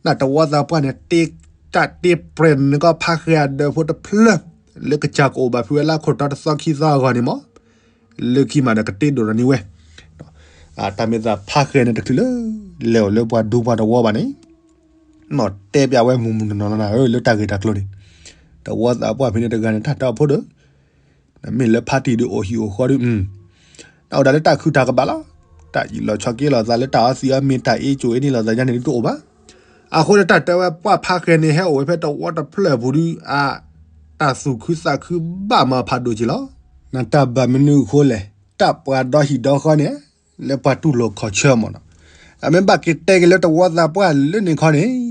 နတဝီသးပှၢ်န့ၣ် တၢ်တ့ပြဲးန့ၣ်ကီး ဖးဃဲအဒၢးဖိတဖျၢၣ် လၢကစၢ်ကအိၣ်ဘၣ်ဖုးဝဲလၢခိၣ်တီတသီခံသီအဂီၢ်န့ၣ်မး, လၢခံမးဒီးကတ့ဒိၣ်ထီၣ်န့ၢ်ဝဲ, တၢ်မ့ၢ်သးဖးဃဲန့ၣ်တချုးလၢ လဲၤအိၣ်လၢပှၤဒူပှၤတဝီဘၣ်န့ၣ်, နတဲပျးဝဲမုၢ်မုၢ်နီၢ်နီၢ်နၤဧၢ လၢတၢ်ဂ့ၢ်တၢ်ကျိၤန့ၣ်, တဝီသးပှၢ်ဖဲန့ၣ်တဂၤန့ၣ် တၢ်တဲအီၤဖိဒီး နမ့ၢ်လၢဖါတံၢ်ဒုးအိၣ်ဟံၣ်အိၣ်ဃီဒုး, နအိၣ်ဒၣ်လၢတၢ်ခုၣ်တၢ်ကဘၣ်လီၤ. တၢ်အံးလီၤဆီက့ၤလိာ်သးလၢတၢ်အီသံးအီမ့ၤ တၢ်အ့ၣ်ကိၣ်အ့ၣ်န့ၢ်လိာ်သးညါန့ၣ်ဒုးတအိၣ်ဘၣ်. အဃိဒီးတၢ်တဲဝဲပှၢ်ဖါဃဲန့ၣ် ဟဲအိၣ်ဝဲဖဲတဝီတဖျၢၣ်အပူၤဒုး အါ, တၢ်သူၣ်ခုသးခုဘၣ်မၤဖးဒိၣ်က့ၤလီၤ. နတၢ်ဘၣ်မနုၤအဃိလဲၣ်, တၢ်ပှၤဒီဟံၣ်ဒီဃီန့ၣ် လၢပှၤတူၢ်လိာ်ခီၣ်ဆၢမ့ၢ်နီၤ, အမ့ၢ်ဘၣ်က့ၤတဲက့ၤလၢတဝီသးပှၢ်လၢန့ၣ်ခီန့ၣ်,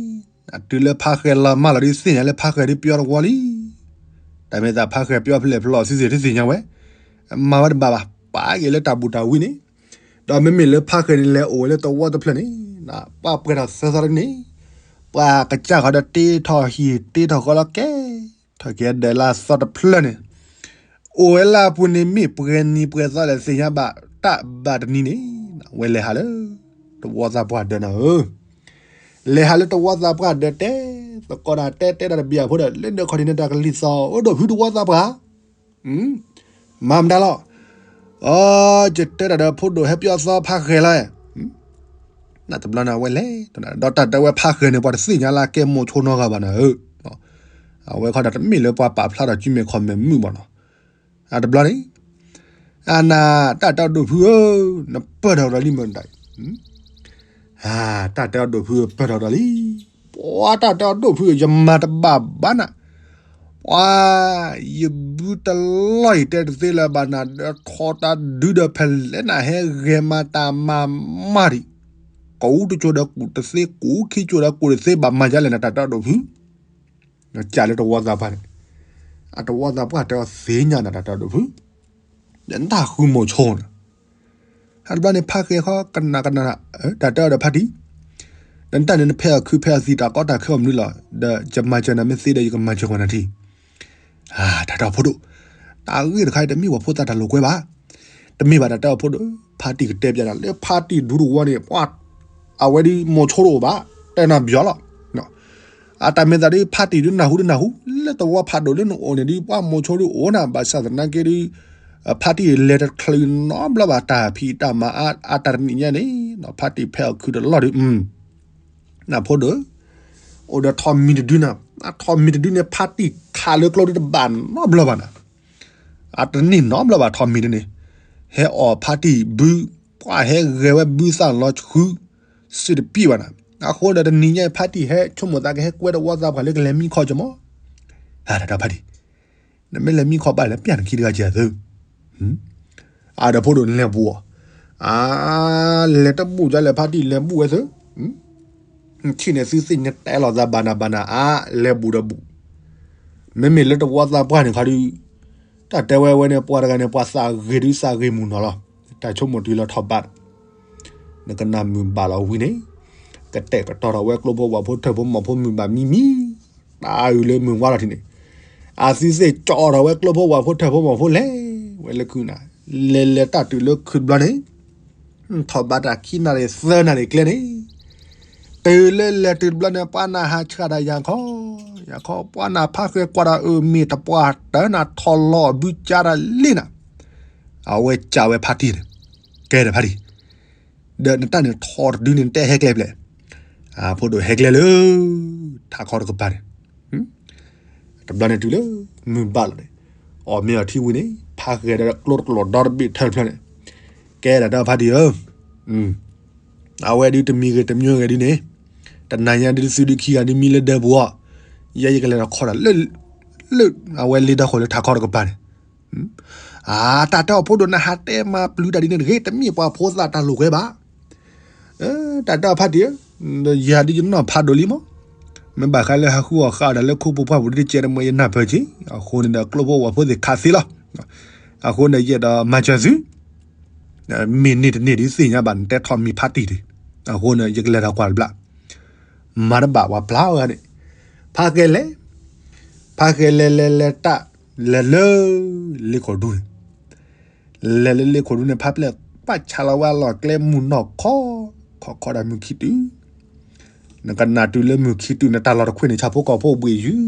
တုၤလၢဖါဃဲလီၤမၢ်လီၤဒုးသ့ၣ်ညါလၢဖါဃဲဒုးပျီတဝီလံ. တၢ်မ့ၢ်သးဖါဃဲပျီဖဲလဲၣ်ဖဲလဲၣ် စံးစ့ၢ်တသ့ၣ်ညါဝဲ, မၤဝဲတဘၣ်ဘၣ်, ပာ်က့ၤလၢတၢ်ဘူၣ်တၢ်ဝံန့ၣ်, ဒီးမ့မ့ၢ်လၢဖါဃဲန့ၣ်လဲၤအိၣ်ဝဲလၢတဝီတဖျၢၣ်န့ၣ်, ပှၢ်ပှဲၤထီၣ်သၢသီတန့ၣ်, ပှၤကစၢ်ဃီဒီးတ့ထီၣ်ဟံၣ်တ့ထီၣ်ဃီလီၤကဲ, ထီၣ်က့ၤဒၢးလၢအသီတဖျၢၣ်န့ၣ်, အိၣ်ဝဲလၢအပူၤန့ၣ်မ့ၢ်ပှဲၤနံၤပှဲၤသီလဲၣ်သ့ၣ်ညါဘၣ်တၢ်ဘၣ်တနံၤန့ၣ်, ဝဲလဲၤဟးလၢ တဝီသးပှၢ်ဒၢးနၤဧၢ လဲၤဟးလၢတဝီသးပှၢ်ဒၢးတဲ, သကိးတၢ်တဲတဲတၢ်တဘျီအဖိဒီး လၢဒၢးခီၣ်ထံးန့ၣ်တၢ်ကလံၤသီၣ် အိၣ်ဒိၣ်ဖုတဝီသးပှၢ်, မၤမတၤလီၤ, အီ ယတဲတၢ်ဒီးဖိဒိၣ်ဟဲပျီသီဖါဃဲလီၤ, နတဘျီန့ၣ်အဝဲလဲၤ, ဒီးတၢ်တဲဝဲဖါဃဲန့ၣ် ပှၤတသ့ၣ်ညါလၢအကဲမိၢ်ဆိနီတဂၤဘၣ်နၤဧၢ, အဝဲခီဒီးတမ့ၢ်လၢပှၤပာ်ဖျါထီၣ်စုမဲာ်ခီၣ်မဲာ်မုၣ်ဘၣ်နီၤ, အတဘျီန့ၣ်, အနၤ တၢ်တဲအီၤဒိၣ်ဖုဧၢ, နပၢၢ်ထီၣ်ဒီးလံမ့ၢ်တၢ် တၢ်တဲအီၤဒိၣ်ဖုဧၢ ပၢၢ်ထီၣ်ဒီးလံ, ပှၤတၢ်တဲအီၤဒိၣ်ဖု ယမၤတဘၣ်ဘၣ်နၤ, ပှၤ ယဘုတလီၢ်ယတဲတသ့လၢၤဘၣ်နၤ ဒီးထီတၢ်ဒုဒီးဖဲလဲၣ်နၤဟဲဂဲၤမၤတၢ်မၤမးဒံး, ကိးအူတကၠိၤဒီးကူၣ်တသ့ ကိးအူခံကၠိၤဒီးကူၣ်တသ့ ဘၣ်မၤဒ်လဲၣ်နၤ တၢ်တဲအီၤဒိၣ်ဖု ကးလၢတဝီသးပှၢ်န့ၣ်, အတဝီသးပှၢ်တဲအီၤသ့ၣ်ညါနၤ တၢ်တဲအီၤဒိၣ်ဖု, ဒီးနတၢ်ဃုမိၤဆိန့ၣ်, ဟဲတဘျီန့ၣ် ဖးဃဲၤခီကနၣ်ကနၣ်, တၢ်တဲအီၤဒီးဖါတံၢ်, ဒီးနတၢ်န့ၣ်နဖဲအီၤခုဖဲအီၤသံးတၢ်ကီတၢ်ခဲအီၤမနုၤလီၤ, ဒီးယမၤစၢၤနၤမ့ၢ်သ့ဒီးယကမၤစၢၤကွၢ်နၤထံ တၢ်တဲအီၤဖိဒိၣ်, တၢ်ဂ့ၢ်တခါအံၤတမ့ၢ်ပှၤဖိသၣ်တၢ်လိာ်ကွဲဘၣ်, တမ့ၢ်ဘၣ်တၢ်တဲအီၤဖိဒိၣ်, ဖါတံၢ်ကတဲပျးနၤ လၢဖါတံၢ်ဒူတဝီန့ၣ် ပှၤ အဝဲဒ်မိၤဆိတအိၣ်ဘၣ်, တဲနၤပယီၤလီၤ. အတၢ်မ့ၢ်သးဒ်ဖါတံၢ်ဒ်နၢ်ဟူဒ်နၢ်ဟူ, လၢတဝီဖးဒိၣ်လၢနအိၣ်န့ၣ်ဒ် ပှၤမိၤဆိဒ်အိၣ်နၤ ဘၣ်ဆၣ်သနာ်က့ဒ် ဖါတံၢ်လဲၤတချုးနီတဘျီဘၣ် တၢ်ဖံးတၢ်မၤအါ အတၢ်တနံၣ်ညါန့ၣ် ဖါတံၢ်ဖဲအီၤခုတလီၢ်ဒ် နၢ်ဖိဒိၣ်, အိၣ်ဒီးထိးမံၤတဒုနၤ, ထိးမံၤတဒုန့ၣ် ဖါတံၢ်ခးလၢကျိဒ်တဘၣ်နီတဘျီဘၣ်နၤ, အတန့ၢ်နီတဘျီဘၣ် ထိးမံၤဒုန့ၣ်, ဟဲအီၣ်ဖါတံၢ်ဘု ပှၤဟဲဂဲၤဝဲဘုသၣ်လီၤဆှု စ့တပံၢ်ဘၣ်နၤ, အဃိဒီးတနံၤညါအံၤ ဖါတံၢ်ဟဲဆိကမိၣ်သးကဟဲကွဲတဝီသးပှၢ်လၢကလဲၤမံခီကမီၤ, တၢ်တဲအီၤဖါတံၢ်, နမ့ၢ်လဲၤမံခီဘၣ်လဲၤပျၢ်နခံတဂၤကဲသု အဒီးဖိဒိၣ်နလဲၤဘူးအီၤ, အါ လဲၤတဘူးဒ်လဲၣ် ဖါတံၢ်လဲၤဘူးဝဲသု, ထံၣ်န့ၣ်သုသ့ၣ်ညါတဲလီၤသးဘၣ်နၤဘၣ်နၤ အါ လဲၤဘူးဒီးဘူး, မ့မ့ၢ်လၢတဝီသးပှၢ်န့ၣ်ခီဒု တၢ်တဲဝဲဝဲန့ၣ် ပှၤတဂၤန့ၣ် ပှၤသးဂ့ၤဒုးသးဂ့ၤမုၢ်နီၤလီၤ, တၢ်ဆိကမိၣ်တုၤလီၤထီၣ်ဘး နကနၣ်မုၢ်ဘၣ်လီၤဝံၤန့ၣ်, ကတဲာ်ကတီၤထီၣ်ဝဲကျိဖိဝၣ်ဖိထၢၣ်ဖိမီၢ်ဖိမုၢ်ဘၣ်မံမံ, တၢ်အုၣ်လၢမုၢ်ဝါလီၤထံးန့ၣ်, အသုသ့ၣ်ကၠီထီၣ်ဝဲကျိဖိဝၣ်ဖိထၢၣ်ဖိမီၢ်ဖိလဲၤဝဲလၢခုနၤ, လဲၤလဲၤတၢ်တုၤလၢခုတဘျီန့ၣ်, ထီၣ်ဘးတၢ်ခံနၣ်ရံၣ်သၢနၣ်ရံၣ်ကျဲန့ၣ်, တုၤလၢလဲၤတုၤတဘျီန့ၣ် ပှၤနၢ်ဟးဆှၣ်တၢ်ယၤခီ, ယၤခီ ပှၤနၢ်ဖါဃဲၤကွၢ်တၢ်အၢ မ့ၢ်တပှၢ်တၢနၢ်ထီၣ်လီၤဘုကၢ်တၢ်လံနၤ, အဝဲကးဝဲဖါတံၢ်န့ၣ်, ကဲဒီးဖါတံၢ်, ဒီးနတၢ်န့ၣ်ထီၣ်တဒုန့ၣ် နတဲဟဲကျဲဖျဲၣ်, အဖိဒိၣ်ဟဲကျဲလၢ ထးခီတကပၤန့ၣ်, တဘျီန့ၣ်တုၤလၢ မုၢ်ဘၣ်လီၤန့ၣ်, အီၣ်မ့ၤအီထံဝံၤန့ၣ် ဖါဃဲၤဒီးကျိတကလိာ်ဒီတဘ့ၣ်ထၢဖျၢၣ်န့ၣ်, ကဲဒီးတၢ်ဖါတံၢ်ဧၢ, အဝဲဒုးတမံၤဂ့ၤတမံၤဂ့ၤဒုးန့ၣ်, တနၤညါဒုးသုဒုးခံဂၤဒုးမံလၢဒၢးပူၤအီၤ, ယဲယကလဲၤထီၣ်ခီဒီးလၢ လၢ အဝဲလ့ဒီခိၣ်လၢထးခီတကပၤန့ၣ်, အါ တၢ်တဲအီၤဖိဒိၣ်နဟးတဲမၤပျုၤတၢ်ဒ်န့ၣ်တဂ့ၤ တမ့ၢ်ပှၤဖိသၣ်တၢ်လိာ်ကွဲဘၣ်, တၢ်တဲအီၤဖါတံၢ်ဧၢ, ယၤဒုးယနီၢ်ဖးဒိၣ်လံမး, မ့ၢ်ဘၣ်ဃးလၢဟးဃုအီၣ်ဃုအီဒီးလၢခိဖိပှၢ်ပူၤဒ်တကဲတမ့ၢ်ယနၢ်ပၢၢ်က့ၤ, အဃိန့ၣ်ဒီးကျိဖိဝၣ်ဖိသ့ၣ်ခးသ့လီၤ, အဃိန့ၣ်ယအဲၣ်ဒိးမၤစၢၤသု, မ့ၢ်န့ၢ်တန့ၢ်ဒုးသ့ၣ်ညါဘၣ် နတဲထီၣ်မံၤဖါတံၢ်တဂ့ၤ, အဃိန့ၣ် ယကလဲၤထီၣ်ကွၢ်တဘျီ, မၤတဘၣ်ပှၤပျၢ်ဝဲန့ၣ်, ဖါဃဲၤလဲၤ, ဖါဃဲၤလဲၤလဲၤလဲၤတၢ်, လဲၤလၢ လ့ခိၣ်ဒူန့ၣ် လဲၤလၢလ့ခိၣ်ဒူန့ၣ် ဖါပျဲၢ်ပာ်ဆါလီၤဝဲအလီၢ်ကျဲမုၢ်နီၢ်ခီ, ခီခီဒီးမုၢ်ခံတုၤ, နကနၣ်တုၤလၢမုၢ်ခံတုၤန့ၣ် တၢ်လီၢ်တခွ့န့ၣ် ဆၣ်ဖိကီၢ်ဖိဘှံးယုၢ်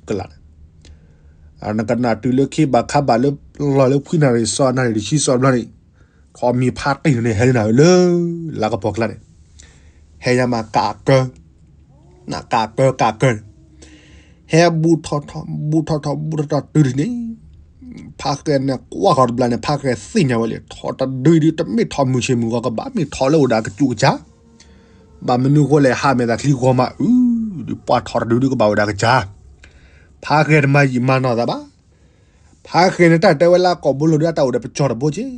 ကလာ်န့ၣ်, နကနၣ်တုၤလၢခံဘၣ်ခါဘၣ်လၢ လီၢ်လၢခွံနၣ်ရံၣ်စီနၣ်ရံၣ်တဆံစီဘျီန့ၣ်, ထီၣ်မံၤဖါတံၢ်န့ၣ် ဟဲလၢနၤလၢ လါကပီၤကျါန့ၣ်, ဟဲညါမးကးကၢ နကးကၢကးကၢန့ၣ်, ဟဲဘူးထီၣ်ထီၣ် ဘူးထီၣ်ထီၣ် ဘူးထီၣ်ထီၣ်တုၤဒ်န့ၣ်, ဖါဃဲၤန့ၣ်ကွၢ်ဃီၤတဘျီန့ၣ် ဖါဃဲၤသ့ၣ်ညါဝဲလံ ထီၣ်တဒုဒုးတမ့ၢ်ထီၣ်မုၢ်ဆ့ၣ်မုၢ်ဂီၤကဘၣ် မ့ၢ်ထီၣ်လၢအိၣ်ဒီးကစူးကစၢ်, ဘၣ်မနုၤဃိလဲၣ် ဟးမဲာ်သးချံဂီၤမးအုး, ဒုးပှၢ်ထီၣ်တဒုဒုးကဘၣ်အိၣ်ဒီးကစၢ်, ဖါဃဲၤတမၤယံာ်မၤနီၢ်သးဘၣ် ဖါဃဲၤန့ၣ် တၢ်တဲဝဲလၢကိာ်ဘိလိၤဒုး အတၢ်အိၣ်ဒီးပကၠီၣ်တဘိက့ၢ်,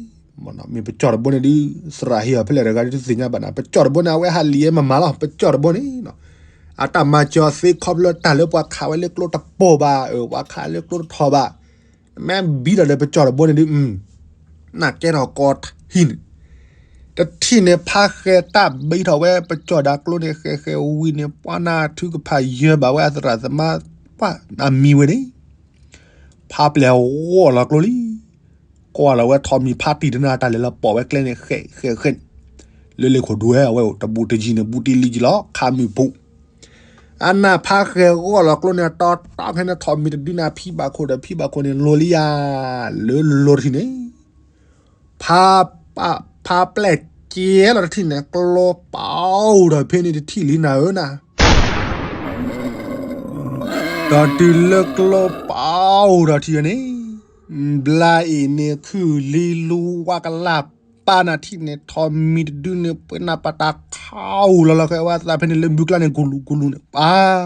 မ့ၢ်ပကၠီၣ်တဘိန့ၣ်ဒုး သရၣ်ဟ့ၣ်အီၤဖဲလဲၣ်တဂၤဒုးတသ့ၣ်ညါဘၣ်နၤ, ပကၠီၣ်တဘိန့ၣ် အဝဲဟးလံာ်ဝဲမမၤလီၤ, ပကၠီၣ်တဘိန့ၣ်, အတၢ်မၤစၢၤအီၤသ့ခီဖျိတၢ်လၢပှၤခးဝဲလၢကျိတပိာ်ဘၣ်, ပှၤခးလၢကျိတထီၣ်ဘၣ်, မ့ၢ်ဘံထီၣ်ဒီးပကၠီၣ်တဘိန့ၣ်ဒုး နကဲထီၣ်ကီးထံၣ်န့ၣ်, တထံၣ်န့ၣ် ဖါဃဲၤတၢ်ဘံထီၣ်ဝဲပကၠီၣ်ဒီးကျိန့ၣ် ဃဲၤဃဲၤဝံၤန့ၣ် ပှၤနၢ်ထုကဖၣ်ယၢၤဘၣ်ဝဲအသရၣ်သမါ ပှၤအမံၤဝဲန့ၣ် ဖါပျဲၢ်ဂီၢ်လီၤကျိလံ, ကွၢ်လီၤဝဲထီၣ်မံၤဖါတံၢ်တနၤတၢ်လဲၤလီၤပိာ်ဝဲကျဲန့ၣ် ဃဲးဃဲးဃဲးန့ၣ်, လၢလ့ခိၣ်ဒူဝဲအဝဲအိၣ်တဘူးတယံၤန့ၣ် ဘူးတံၢ်လံယံၤလီၤ ခါမုၢ်ပူၤ, အနၢ်ဖါဃဲၤဂီၢ်လီၤကျိန့ၣ် တီတီခဲန့ၣ် ထီၣ်မံၤတဒုနၤ ဖံဘၣ်ခိၣ်ဒီးဖံဘၣ်ခိၣ်န့ၣ် လိၤလံယၤ, လၢလိၤတထံၣ်န့ၣ် ဖါ ဖါပျဲၢ်ကဲလီၤတထံၣ်န့ၣ် ကျိပာ်အိၣ်ဒီးဖဲန့ၣ်တထံၣ်လံနၤဧၢနၤ, ဒီးတုၤလၢကျိပာ်အိၣ်ဒီးထံၣ်န့ၣ်, ဘျါအံၤန့ၣ်ခုၣ်လံလူဝါကလၢ် ပၢ်နၢ်ထံၣ်န့ၣ် ထိးမံၤတဒုန့ၣ် ပှဲၤနၢ်ပာ်တၢ်ခးအူလီၤလီၤ ဃဲဝဲသးဖဲန့ၣ်လၢဘုကျါန့ၣ် ကူလူကူလူန့ၣ် ပၢ်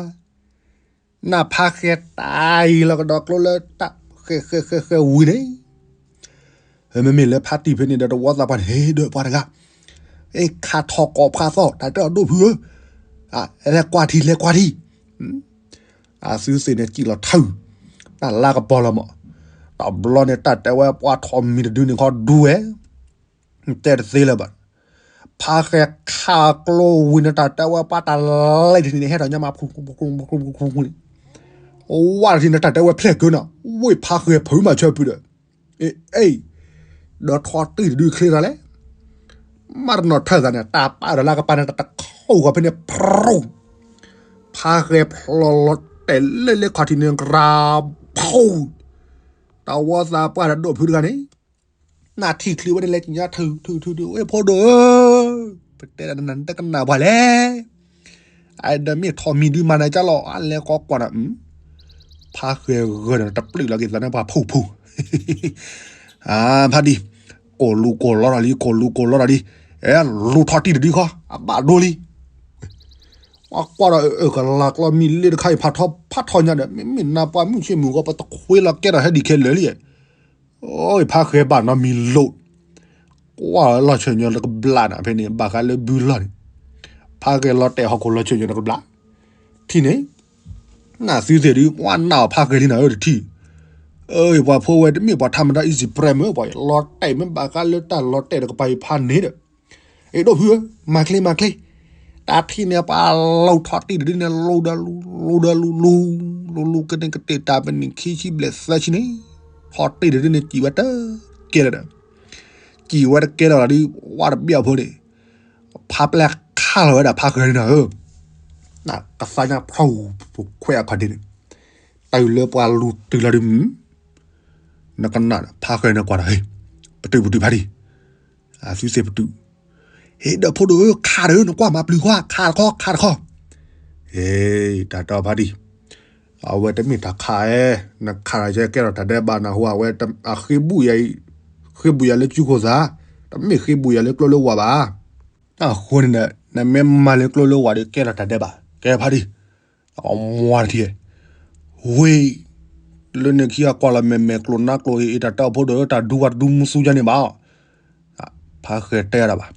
နၢ်ဖးဃဲၤတၢ်အံၤလီၤကဒီးကျိလၢတၢ်ဃဲၤဃဲၤဃဲၤဃဲၤဝံၤန့ၣ် မ့မ့ၢ်လၢဖါတံၢ်ဖဲန့ၣ်ဒီး တဝီသးပှၢ်န့ၣ် ဟ့ၣ်ဒီးပှၤတဂၤ အ့ၣ်ခးထီၣ်ကိးဖးသီၣ် တၢ်တဲအီၤဒိၣ်ဖုဧၢ, လဲၤကွၢ်ထံ လဲၤကွၢ်ထံ အသုသ့ၣ်န့ၣ်စံၣ်လီၤထု, တၢ်လါကပီၤလီၤမး, တဘျီန့ၣ် တၢ်တဲဝဲပှၤထိးမံၤတဒုန့ၣ်ခီဒူဝဲ, တဲတသ့လၢၤဘၣ်, ဖးဃဲၤခးကျိဝံၤန့ၣ် တၢ်တဲဝဲပှၤတၢ်လဲၤတထံၣ်န့ၣ် ဟဲထီၣ်ညါမး ဖူဖူဖူဖူန့ၣ်, ဝဲတထံၣ်န့ၣ် တၢ်တဲဝဲဖျဲၣ်ကၢနီၤ ဝ့ၢ်ဖးဃဲၤဖုးမၤဆၢဖုးဒီး အ့ၣ်, ဒီးထိးတံၢ်တဒုချ့ထီၣ်လဲၣ်, မၤတနီၤထၢၣ်သးန့ၣ် တၢ်ပာ်ဒီးလါကပၤန့ၣ် တၢ်တခီၣ်ဃီၤဖဲန့ၣ် ဖြူၣ်, ဖးဃဲၤဖျိးလီၤတဲာ်လၢလၢခီၣ်ထံးန့ၣ် ကြၤဖူၣ်, တဝီသးပှၢ်ဒီးဒိၣ်ဖုတဂၤန့ၣ်, နၢ်ထံၣ်ချံဝဲန့ၣ် လဲၤကညါထုးထုးထုးထုး ဝဲဖိဒိၣ်ဧၢ, ပတဲဒၣ်နတကနၣ်ပှၤလဲၣ် အဒီးမ့ၢ်ထိးမံၤဒုမၤနၤကၢ်လီၤ အလဲၤကီကွၢ်နၤ, ဖးဃဲၤဂၢၢ်န့ၣ် တပျုာ်လီၤက့ၤသးန့ၣ်ပှၤဖူဖူ, ဖါတံၢ်, ကိၢ်လူကိၢ်လီၤဒီးလံ ကိၢ်လူကိၢ်လီၤဒီးလံ, အဲ လူၤထီးတံၢ်တဒုခီ အဘၣ်ဒိလံ, အကွၢ်ဒီးအကလၤကျီမံၤလ့တခါအံၤ ဖးထီဖးထီညါဒီး မ့မ့ၢ်နၤပှၤမုၢ်ဆ့ၣ်မုၢ်ဂီၤ ပတခွ့လီၤကဲထီၣ်ဟဲဒံးခဲလၢာ်လံ, အိ ဖးဃဲၤဘၣ်နီတမံၤလိာ်, ကွၢ်လီၤဆၢၣ်ညီတကဘျးနၤဖဲန့ၣ် ဘၣ်ဃးလၢဘုလီၢ်န့ၣ်, ဖးဃဲၤလီၤတဲာ်ဟီၣ်ခိၣ်လီၤဆၢၣ်ညီတကဘျး, ထံၣ်န့ၣ်, နသုသ့ၣ်ဒုး ပှၤနာ်အီၤဖးဃဲၤလံနၤဧၢတထံၣ်, အၢ ပှၤဖိဝဲတမ့ၢ်ပှၤထါမတၤ easy prey မ့ၢ် ပှၤလီၤတဲာ်မ့ၢ်ဘၣ်ဃးလၢတၢ်လီၤတဲာ်တကပၤအံၤဖးန့ၣ်ဒီး အ့ၣ်ဒိၣ်ဖုဧၢ, မၤချ့မၤချ့, တၢ်ထံၣ်န့ၣ် ပှၤလူၤထီးတံၢ်တဒုန့ၣ် လူၤဒီးလူၤ လူၤဒီးလူၤ လူၤ လူၤလူၤကန့ၣ်ကတ့ၢ်တၢ်ပနံၣ်ခံဆံဘျဲၣ်သၢဆံန့ၣ်, ထီးတံၢ်တဒုန့ၣ် စံၣ်ဝဲတကဲလၢၤဒီး, စံၣ်ဝဲတကဲလၢၤလီၤဒုး ဝါတဘျီဖိန့ၣ်, ဖးပျဲၢ်ခးလီၤဝဲဒၣ်ဖးဃဲၤန့ၣ်နၤဧၢ, ကသါညါဖျိ ခွဲးအခီၣ်ဒ့န့ၣ်, တုၤလၢပှၤလူၤတုၤလီၤဒုး နကနၣ် ဖးဃဲၤန့ၣ်ကွၢ်ဒီး ပတုာ်ပတုာ်ဖါတံၢ်, အသုသ့ၣ်ပတုာ်, ဟ့ၣ်ဒီးဖိဒိၣ်ဧၢ ခးဒီး နကွၢ်မၤပျုၤခွါ ခးတခီ ခးတခီ, ဟ့ၣ် တၢ်တီဖါတံၢ်, အဝဲတမ့ၢ်တၢ်ခးဧဲ, နခးဒီးယဲကဲထီၣ်တၢ်ဒဲးဘးနၢ်ဟူ အဝဲအဃ့ဘူၣ်ယၤအံၤ, ဃ့ဘူၣ်ယၤလၢစုခိၣ်သး, တမ့ၢ်ဃ့ဘူၣ်ယၤလၢကျိလၢဝၢ်ဘၣ်, အဃိန့ၣ်ဒီး နမ့ၢ်မၤလၢကျိလၢဝၢ်ဒီး ကဲထီၣ်တၢ်ဒဲးဘး ကဲဖါတံၢ် အမွၤတထံၣ်, ဝ့ၢ်, လၢန့ၣ်ခံအကွၢ်လီၤမဲာ်မဲာ်ကျိၤနါကျိၤအံၤ တၢ်တီဖိဒိၣ်ဧၢ တၢ်ဒူဝါတဒူမူသူယါန့ၣ်ဘၣ်, ဖးဃဲၤတဲဒၣ်ဘၣ်,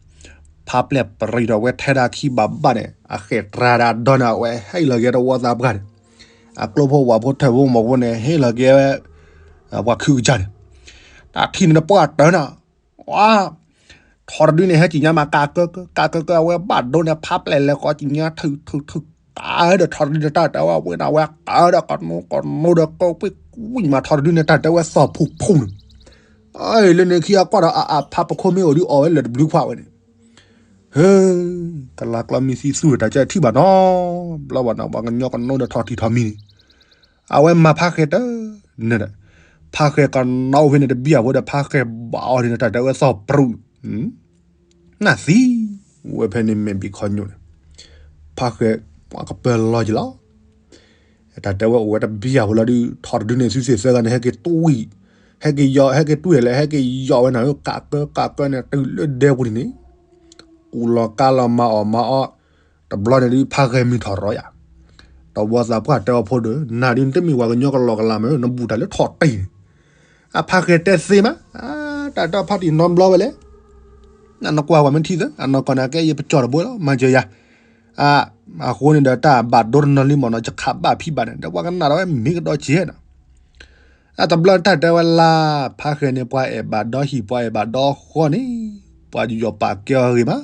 ဖးပျဲၢ်ပရံးဒီးဝဲထဲဒၣ်ခံဘၣ်ဘၣ်န့ၣ် အဃဲၤတြၤဒၣ်ဒီးန့ၣ် အဝဲဟ့ၣ်လီၤက့ၤတဝီသးပှၢ်န့ၣ်, အကျိဖိဝၣ်ဖိထၢၣ်ဖိမီၤဖိန့ၣ် ဟ့ၣ်လီၤက့ၤဝဲ, ပှၤခုကစၢ်န့ၣ်, တၢ်ထံၣ်န့ၣ်နပှၢ်တၢၢ်နၤ, ဝါ ထီတဒုန့ၣ် ဟဲကံၣ်ညါမး ကးကၢကၢ ကးကၢကၢ အဝဲဘၣ်ဒိန့ၣ် ဖးပျဲၢ်လဲၤဃီကံၣ်ညါထုးထုးထုး ကးဒီးထီတဒုန့ၣ် တၢ်တဲဝဲဝ့ၢ်န့ၣ် အဝဲကးဒီးကနိကနိဒီး ကဝံၣ်မး ထီတဒုန့ၣ် တၢ်တဲဝဲသီၣ်ဖူဖူန့ၣ်, လၢန့ၣ်ခံအကွၢ်ဒီး အဖးပခိၣ်မ့ၢ်အိၣ်ဒုးအီၣ်ဝဲလၢာ်တဘျုးခွါဝဲန့ၣ်, ဟ့ၣ်, ကလၤကျီမံၤသံသူၣ်တၢ်ကဲထံၣ်ဘၣ်နီၤ, ဘျီဘၣ်နီၤ ပှၤကညီကနိဒီးထီၣ်ထံထီၣ်မံၤန့ၣ် အဝဲမၤဖးဃဲၤတၢ်, န့ၣ်ဒီး, ဖးဃဲၤကနၣ်အိၣ်ဖဲန့ၣ်တဘံၣ်အဖိဒီး ဖးဃဲၤဘၣ်အီၤန့ၣ် တၢ်တဲဝဲသီၣ်ပြူး, နၢ်သံ, ဝဲဖဲန့ၣ်မဲာ်ဘံၣ်ခီညိၣ်န့ၣ်, ဖးဃဲၤပှၤကပၢၤလီၤက့ၤလီၤ, တၢ်တဲဝဲအိၣ်ဝဲတဘံၣ်အဖိလီၤဒုး ထီၣ်တဒုန့ၣ် သုသ့ၣ်သၢဂၤန့ၣ် ဟဲက့ၤတွံၢ်, ဟဲက့ၤယီၤ ဟဲက့ၤတွံၢ်လဲၣ် ဟဲက့ၤယီၤဝဲနၤဧၢ ကးကၢကးကၢန့ၣ် တုၤလၢဒဲပူၤန့ၣ်န့ၣ်, ကူလီၤကါလီၤမၤအီၣ်မၤအီ, တဘျီန့ၣ်ဒုး ဖးဃဲၤမံထီၣ်ရီယၤ, တဝီသးပှၢ်တဲအီၤဖိဒိၣ် နၤဒုးနတမ့ၢ်ပှၤကညီကလီကလးမး နဘူၣ်တၢ်လၢထီၣ်တံၢ်န့ၣ်, အဖးဃဲၤတဲသ့မး, တၢ်တီဖါတံၢ်နီတဘျီဝဲလဲၣ်, နကွၢ်ပှၤမ့ၢ်ထံၣ်သၢ အနီၢ်ကီၢ်န့ၣ် ကဲယပကၠီၣ်တဘိလီၤ မၤစၢၤယၤ, အဃိန့ၣ်ဒီးတၢ်ဘၣ်ဒိတနီၤလံမ့ၢ်နီၤ ယခးဘၣ်ဖံးဘၣ်န့ၣ် ဒီးပှၤကနၣ်ဒီးဝဲမ့ၢ်ကဒီးကဲနီၤ အတဘျီတၢ်တဲဝဲလၢ ဖးဃဲၤန့ၣ် ပှၤအဲၣ်ဘၣ်ဒီဟံၣ် ပှၤအဲၣ်ဘၣ်ဒီဃီန့ၣ် ပှၤယီၤပာ်ကဲအီၤဂ့ၤမး,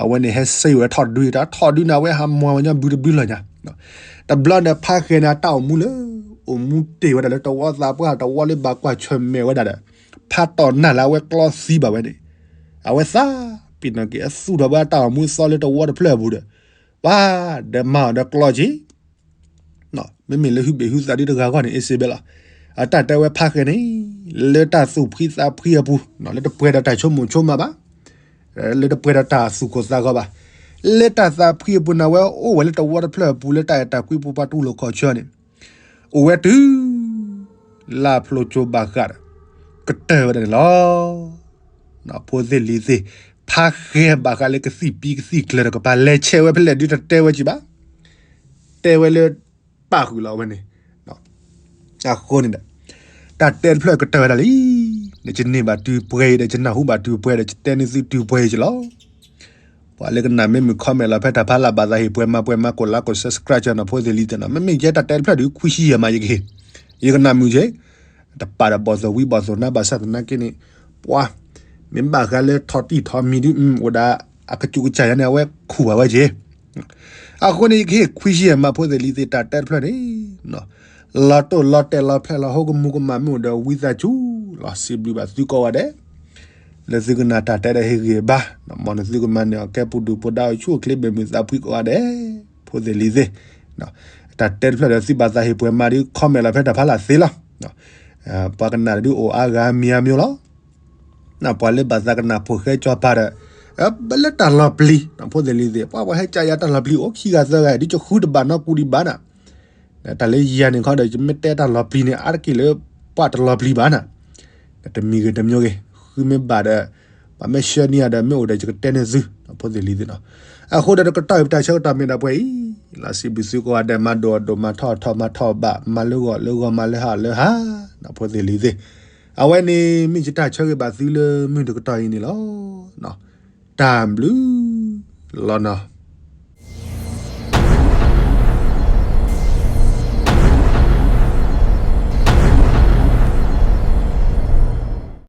အဝဲန့ၣ်ဟဲစ့ဝဲထီၣ်တဒု တၢ်ထီၣ်ဒုန့ၣ် အဝဲဟးမၤဝဲညီဘုတဘုလီၤညါ, တဘျီန့ၣ် ဖးဃဲၤန့ၣ် အတၢ်အိၣ်မူလၢ အိၣ်မူတ့ၢ်ဝဲဒၣ်လၢတဝီသးပှၢ် တဝီလၢဘၣ်ကွၢ်ဆၢၣ်မဲာ်ဝဲဒၣ်ဒီး ဖးတီၢ်နၢ်လၢအဝဲကျီသံဘၣ်ဝဲန့ၣ်, အဝဲသးပ့ၤနီၣ်က့ၤအသူၣ်ထီၣ်ဘၣ်တၢ်အိၣ်မူအသီလၢတဝီတဖျၢၣ်အပူၤဒီး ပှၤဒီးမၤအီၤဒီးကျီက့ၤ မ့မ့ၢ်လၢဟုဘ့ၣ်ဟုသးဒ်တဂၤဂီၢ်န့ၣ် အ့စ့ဘဲလီၤ. အတၢ်တဲဝဲဖးဃဲၤန့ၣ် လၢတၢ်သူၣ်ဖှံသးဖှံအပူၤ လၢတပှဲၤဒီးတၢ်ဆိကမိၣ်ဆိကမးဘၣ်, လၢတပှဲၤဒီးတၢ်သူၣ်ကိၢ်သးဂီၤဘၣ်, လၢတၢ်သးဖှံအပူၤန့ၣ် အဝဲအိၣ်ဝဲလၢတဝီတဖျၢၣ်အပူၤ လၢတၢ်အဲၣ်တၢ်ကွံပူၤ ပှၤတူၢ်လိာ်ခီၣ်ဆၢန့ၣ် အိၣ်ဝဲတုၤ လၢဖျိကၠိဘၣ်ဃးဒီး ကတၢၢ်ဝဲဒၣ်န့ၣ်လီၤ. ဖိသ့ၣ်လံၤသ့ၣ်, ဖးဃဲဘၣ်ဃးလၢကသံၣ်ပံကသံၣ်ကျၢၤတကပၤ လဲၤဆဲးဝဲဖဲလဲၣ်ဒုးတတဲဝဲကံဘၣ်, တဲဝဲလၢ ပၣ်ဃုာ်လီၤဝဲန့ၣ်. အဃိန့ၣ်ဒီး တၢ်တဲတဖျၢၣ်ကတၢၢ်ဝဲဒၣ်လံ, ဒီးယန့ၢ်ဘၣ်တုၤပှဲၤအံၤဒီး ယနၢ်ဟူဘၣ်တုၤပှဲၤဒီး ယတဲန့ၢ်သုတုၤပှဲၤအံၤက့လီၤ. ပှၤလၢကနၣ်မ့ၢ်မုာ် comment လီၤဖဲတၢ်ဖး လၢ်ဘၣ်သးဟ့ၣ်ပှဲၤမၤပှဲၤမၤ ကိးလါကိး subscribe နီၤ ဖိသ့ၣ်လံၤသ့ၣ်နီၤ, မ့မ့ၢ်ယဲတၢ်တဲတဖျၢၣ်ဒုး ခွံဆံယဲၢ်မးယကဟ့ၣ်, ယကနၣ်မုာ်က့, တပာ်ဒီးဘီၣ်သိၣ်ဝံဘီၣ်သိၣ်နါ ဘၣ်ဆၣ်သနာ်က့န့ၣ် ပှၤ မ့ၢ်ဘၣ်ဃးလၢထီၣ်တံၢ်ထီၣ်မံၤဒုး အိၣ်ဒၣ်အကစူးကစၢ်ယါန့ၣ် အဝဲခူၣ်ဘၣ်ဝဲက့. အဃိန့ၣ် ယကဟ့ၣ်ခွံဆံယဲၢ်မး ဖိသ့ၣ်လံၤသ့ၣ် တၢ်တဲတဖျၢၣ်န့ၣ် လီၤတိၢ်လီၤတဲာ်လီၤဖျဲးလီၤဟိ ကမူၤကမၣ်မ့ၢ်အိၣ်ဒီးဝံသးစူၤလီၤ စံးဘျုးဘၣ်သုကိးဂၤဒဲး လၢသုကနၣ်တၢ်တဲဒီးဟ့ၣ်ဂံၢ်ဘါ, မ်နသုကမၤန့ၢ်အီၤကဲပူၤဒုၣ်ပူၤဒါ အိၣ်ဆူၣ်အိၣ်ချ့ဘၣ်မုာ်သးဖှံကိးဂၤဒဲး ဖိသ့ၣ်လံၤသ့ၣ်. တၢ်တဲတဖျၢၣ်ဒီးသုဘၣ်သးဟ့ၣ်ပှဲၤမၤဒုး comment လီၤဖဲတၢ်ဖး လၢ်သ့လီၤ. ပှၤကနၣ်တဒုးအိၣ်အါဂၤမံၤအါမံၤလီၤ. ပှၤလၢဘၣ်သးကနၣ်ဖိၣ်ဃဲစီၤပၤဒီး ဘၣ်လၢတၢ်လီၤပျံၤ ဖိသ့ၣ်လံၤသ့ၣ်, ပှၤပှၤဟဲကၠးယၤတၢ်လီၤပျံၤအိၣ်ခံဂၤသၢဂၤ ဒ်ယဃုတဘၣ်နီတကူဒံးဘၣ်နၤ. တၢ်လၢယၤန့ၣ်ခီဒီး ယမ့ၢ်တဲတၢ်လီၤပျံၤန့ၣ် အါတက့ၢ်လၢ ပှၤတလီၤပျံၤဘၣ်နၤ. တမံၤဂ့ၤတမံၤဂ့ၤ ဃုမ့ၢ်ဘၣ်ဒီး ပှၤမ့ၢ်ဆှၢန့ၢ်ယၤဒီး မ့ၢ်အိၣ်ဒီးယကတဲန့ၢ်သု ဖိသ့ၣ်လံၤသ့ၣ်နီၤ. အဃိဒီးတကတီၢ်အံၤ ပတၢ်ဆၢကတီၢ်မ့ၢ်ဒၣ်ပှဲၤအံၤ, လီၤစံးဘျုးသုကိးဂၤဒဲး မၤဒိၣ်အီၣ်ဒိၣ် မၤထီၣ်အထီၣ် မၤထီၣ်ဘၣ် မၤလၢဂီၢ်လၢဂီၢ် မၤလၢဟါလၢဟါ, ဖိသ့ၣ်လံၤသ့ၣ်. အဝဲန့ၣ်မ့ၢ်ယတၢ်ဆၢဂ့ၤဘၣ်သုလၢမုၢ်တကတီၢ်အံၤန့ၣ်လီၤ. တၢ်ဘျုးလီၤနီၤ.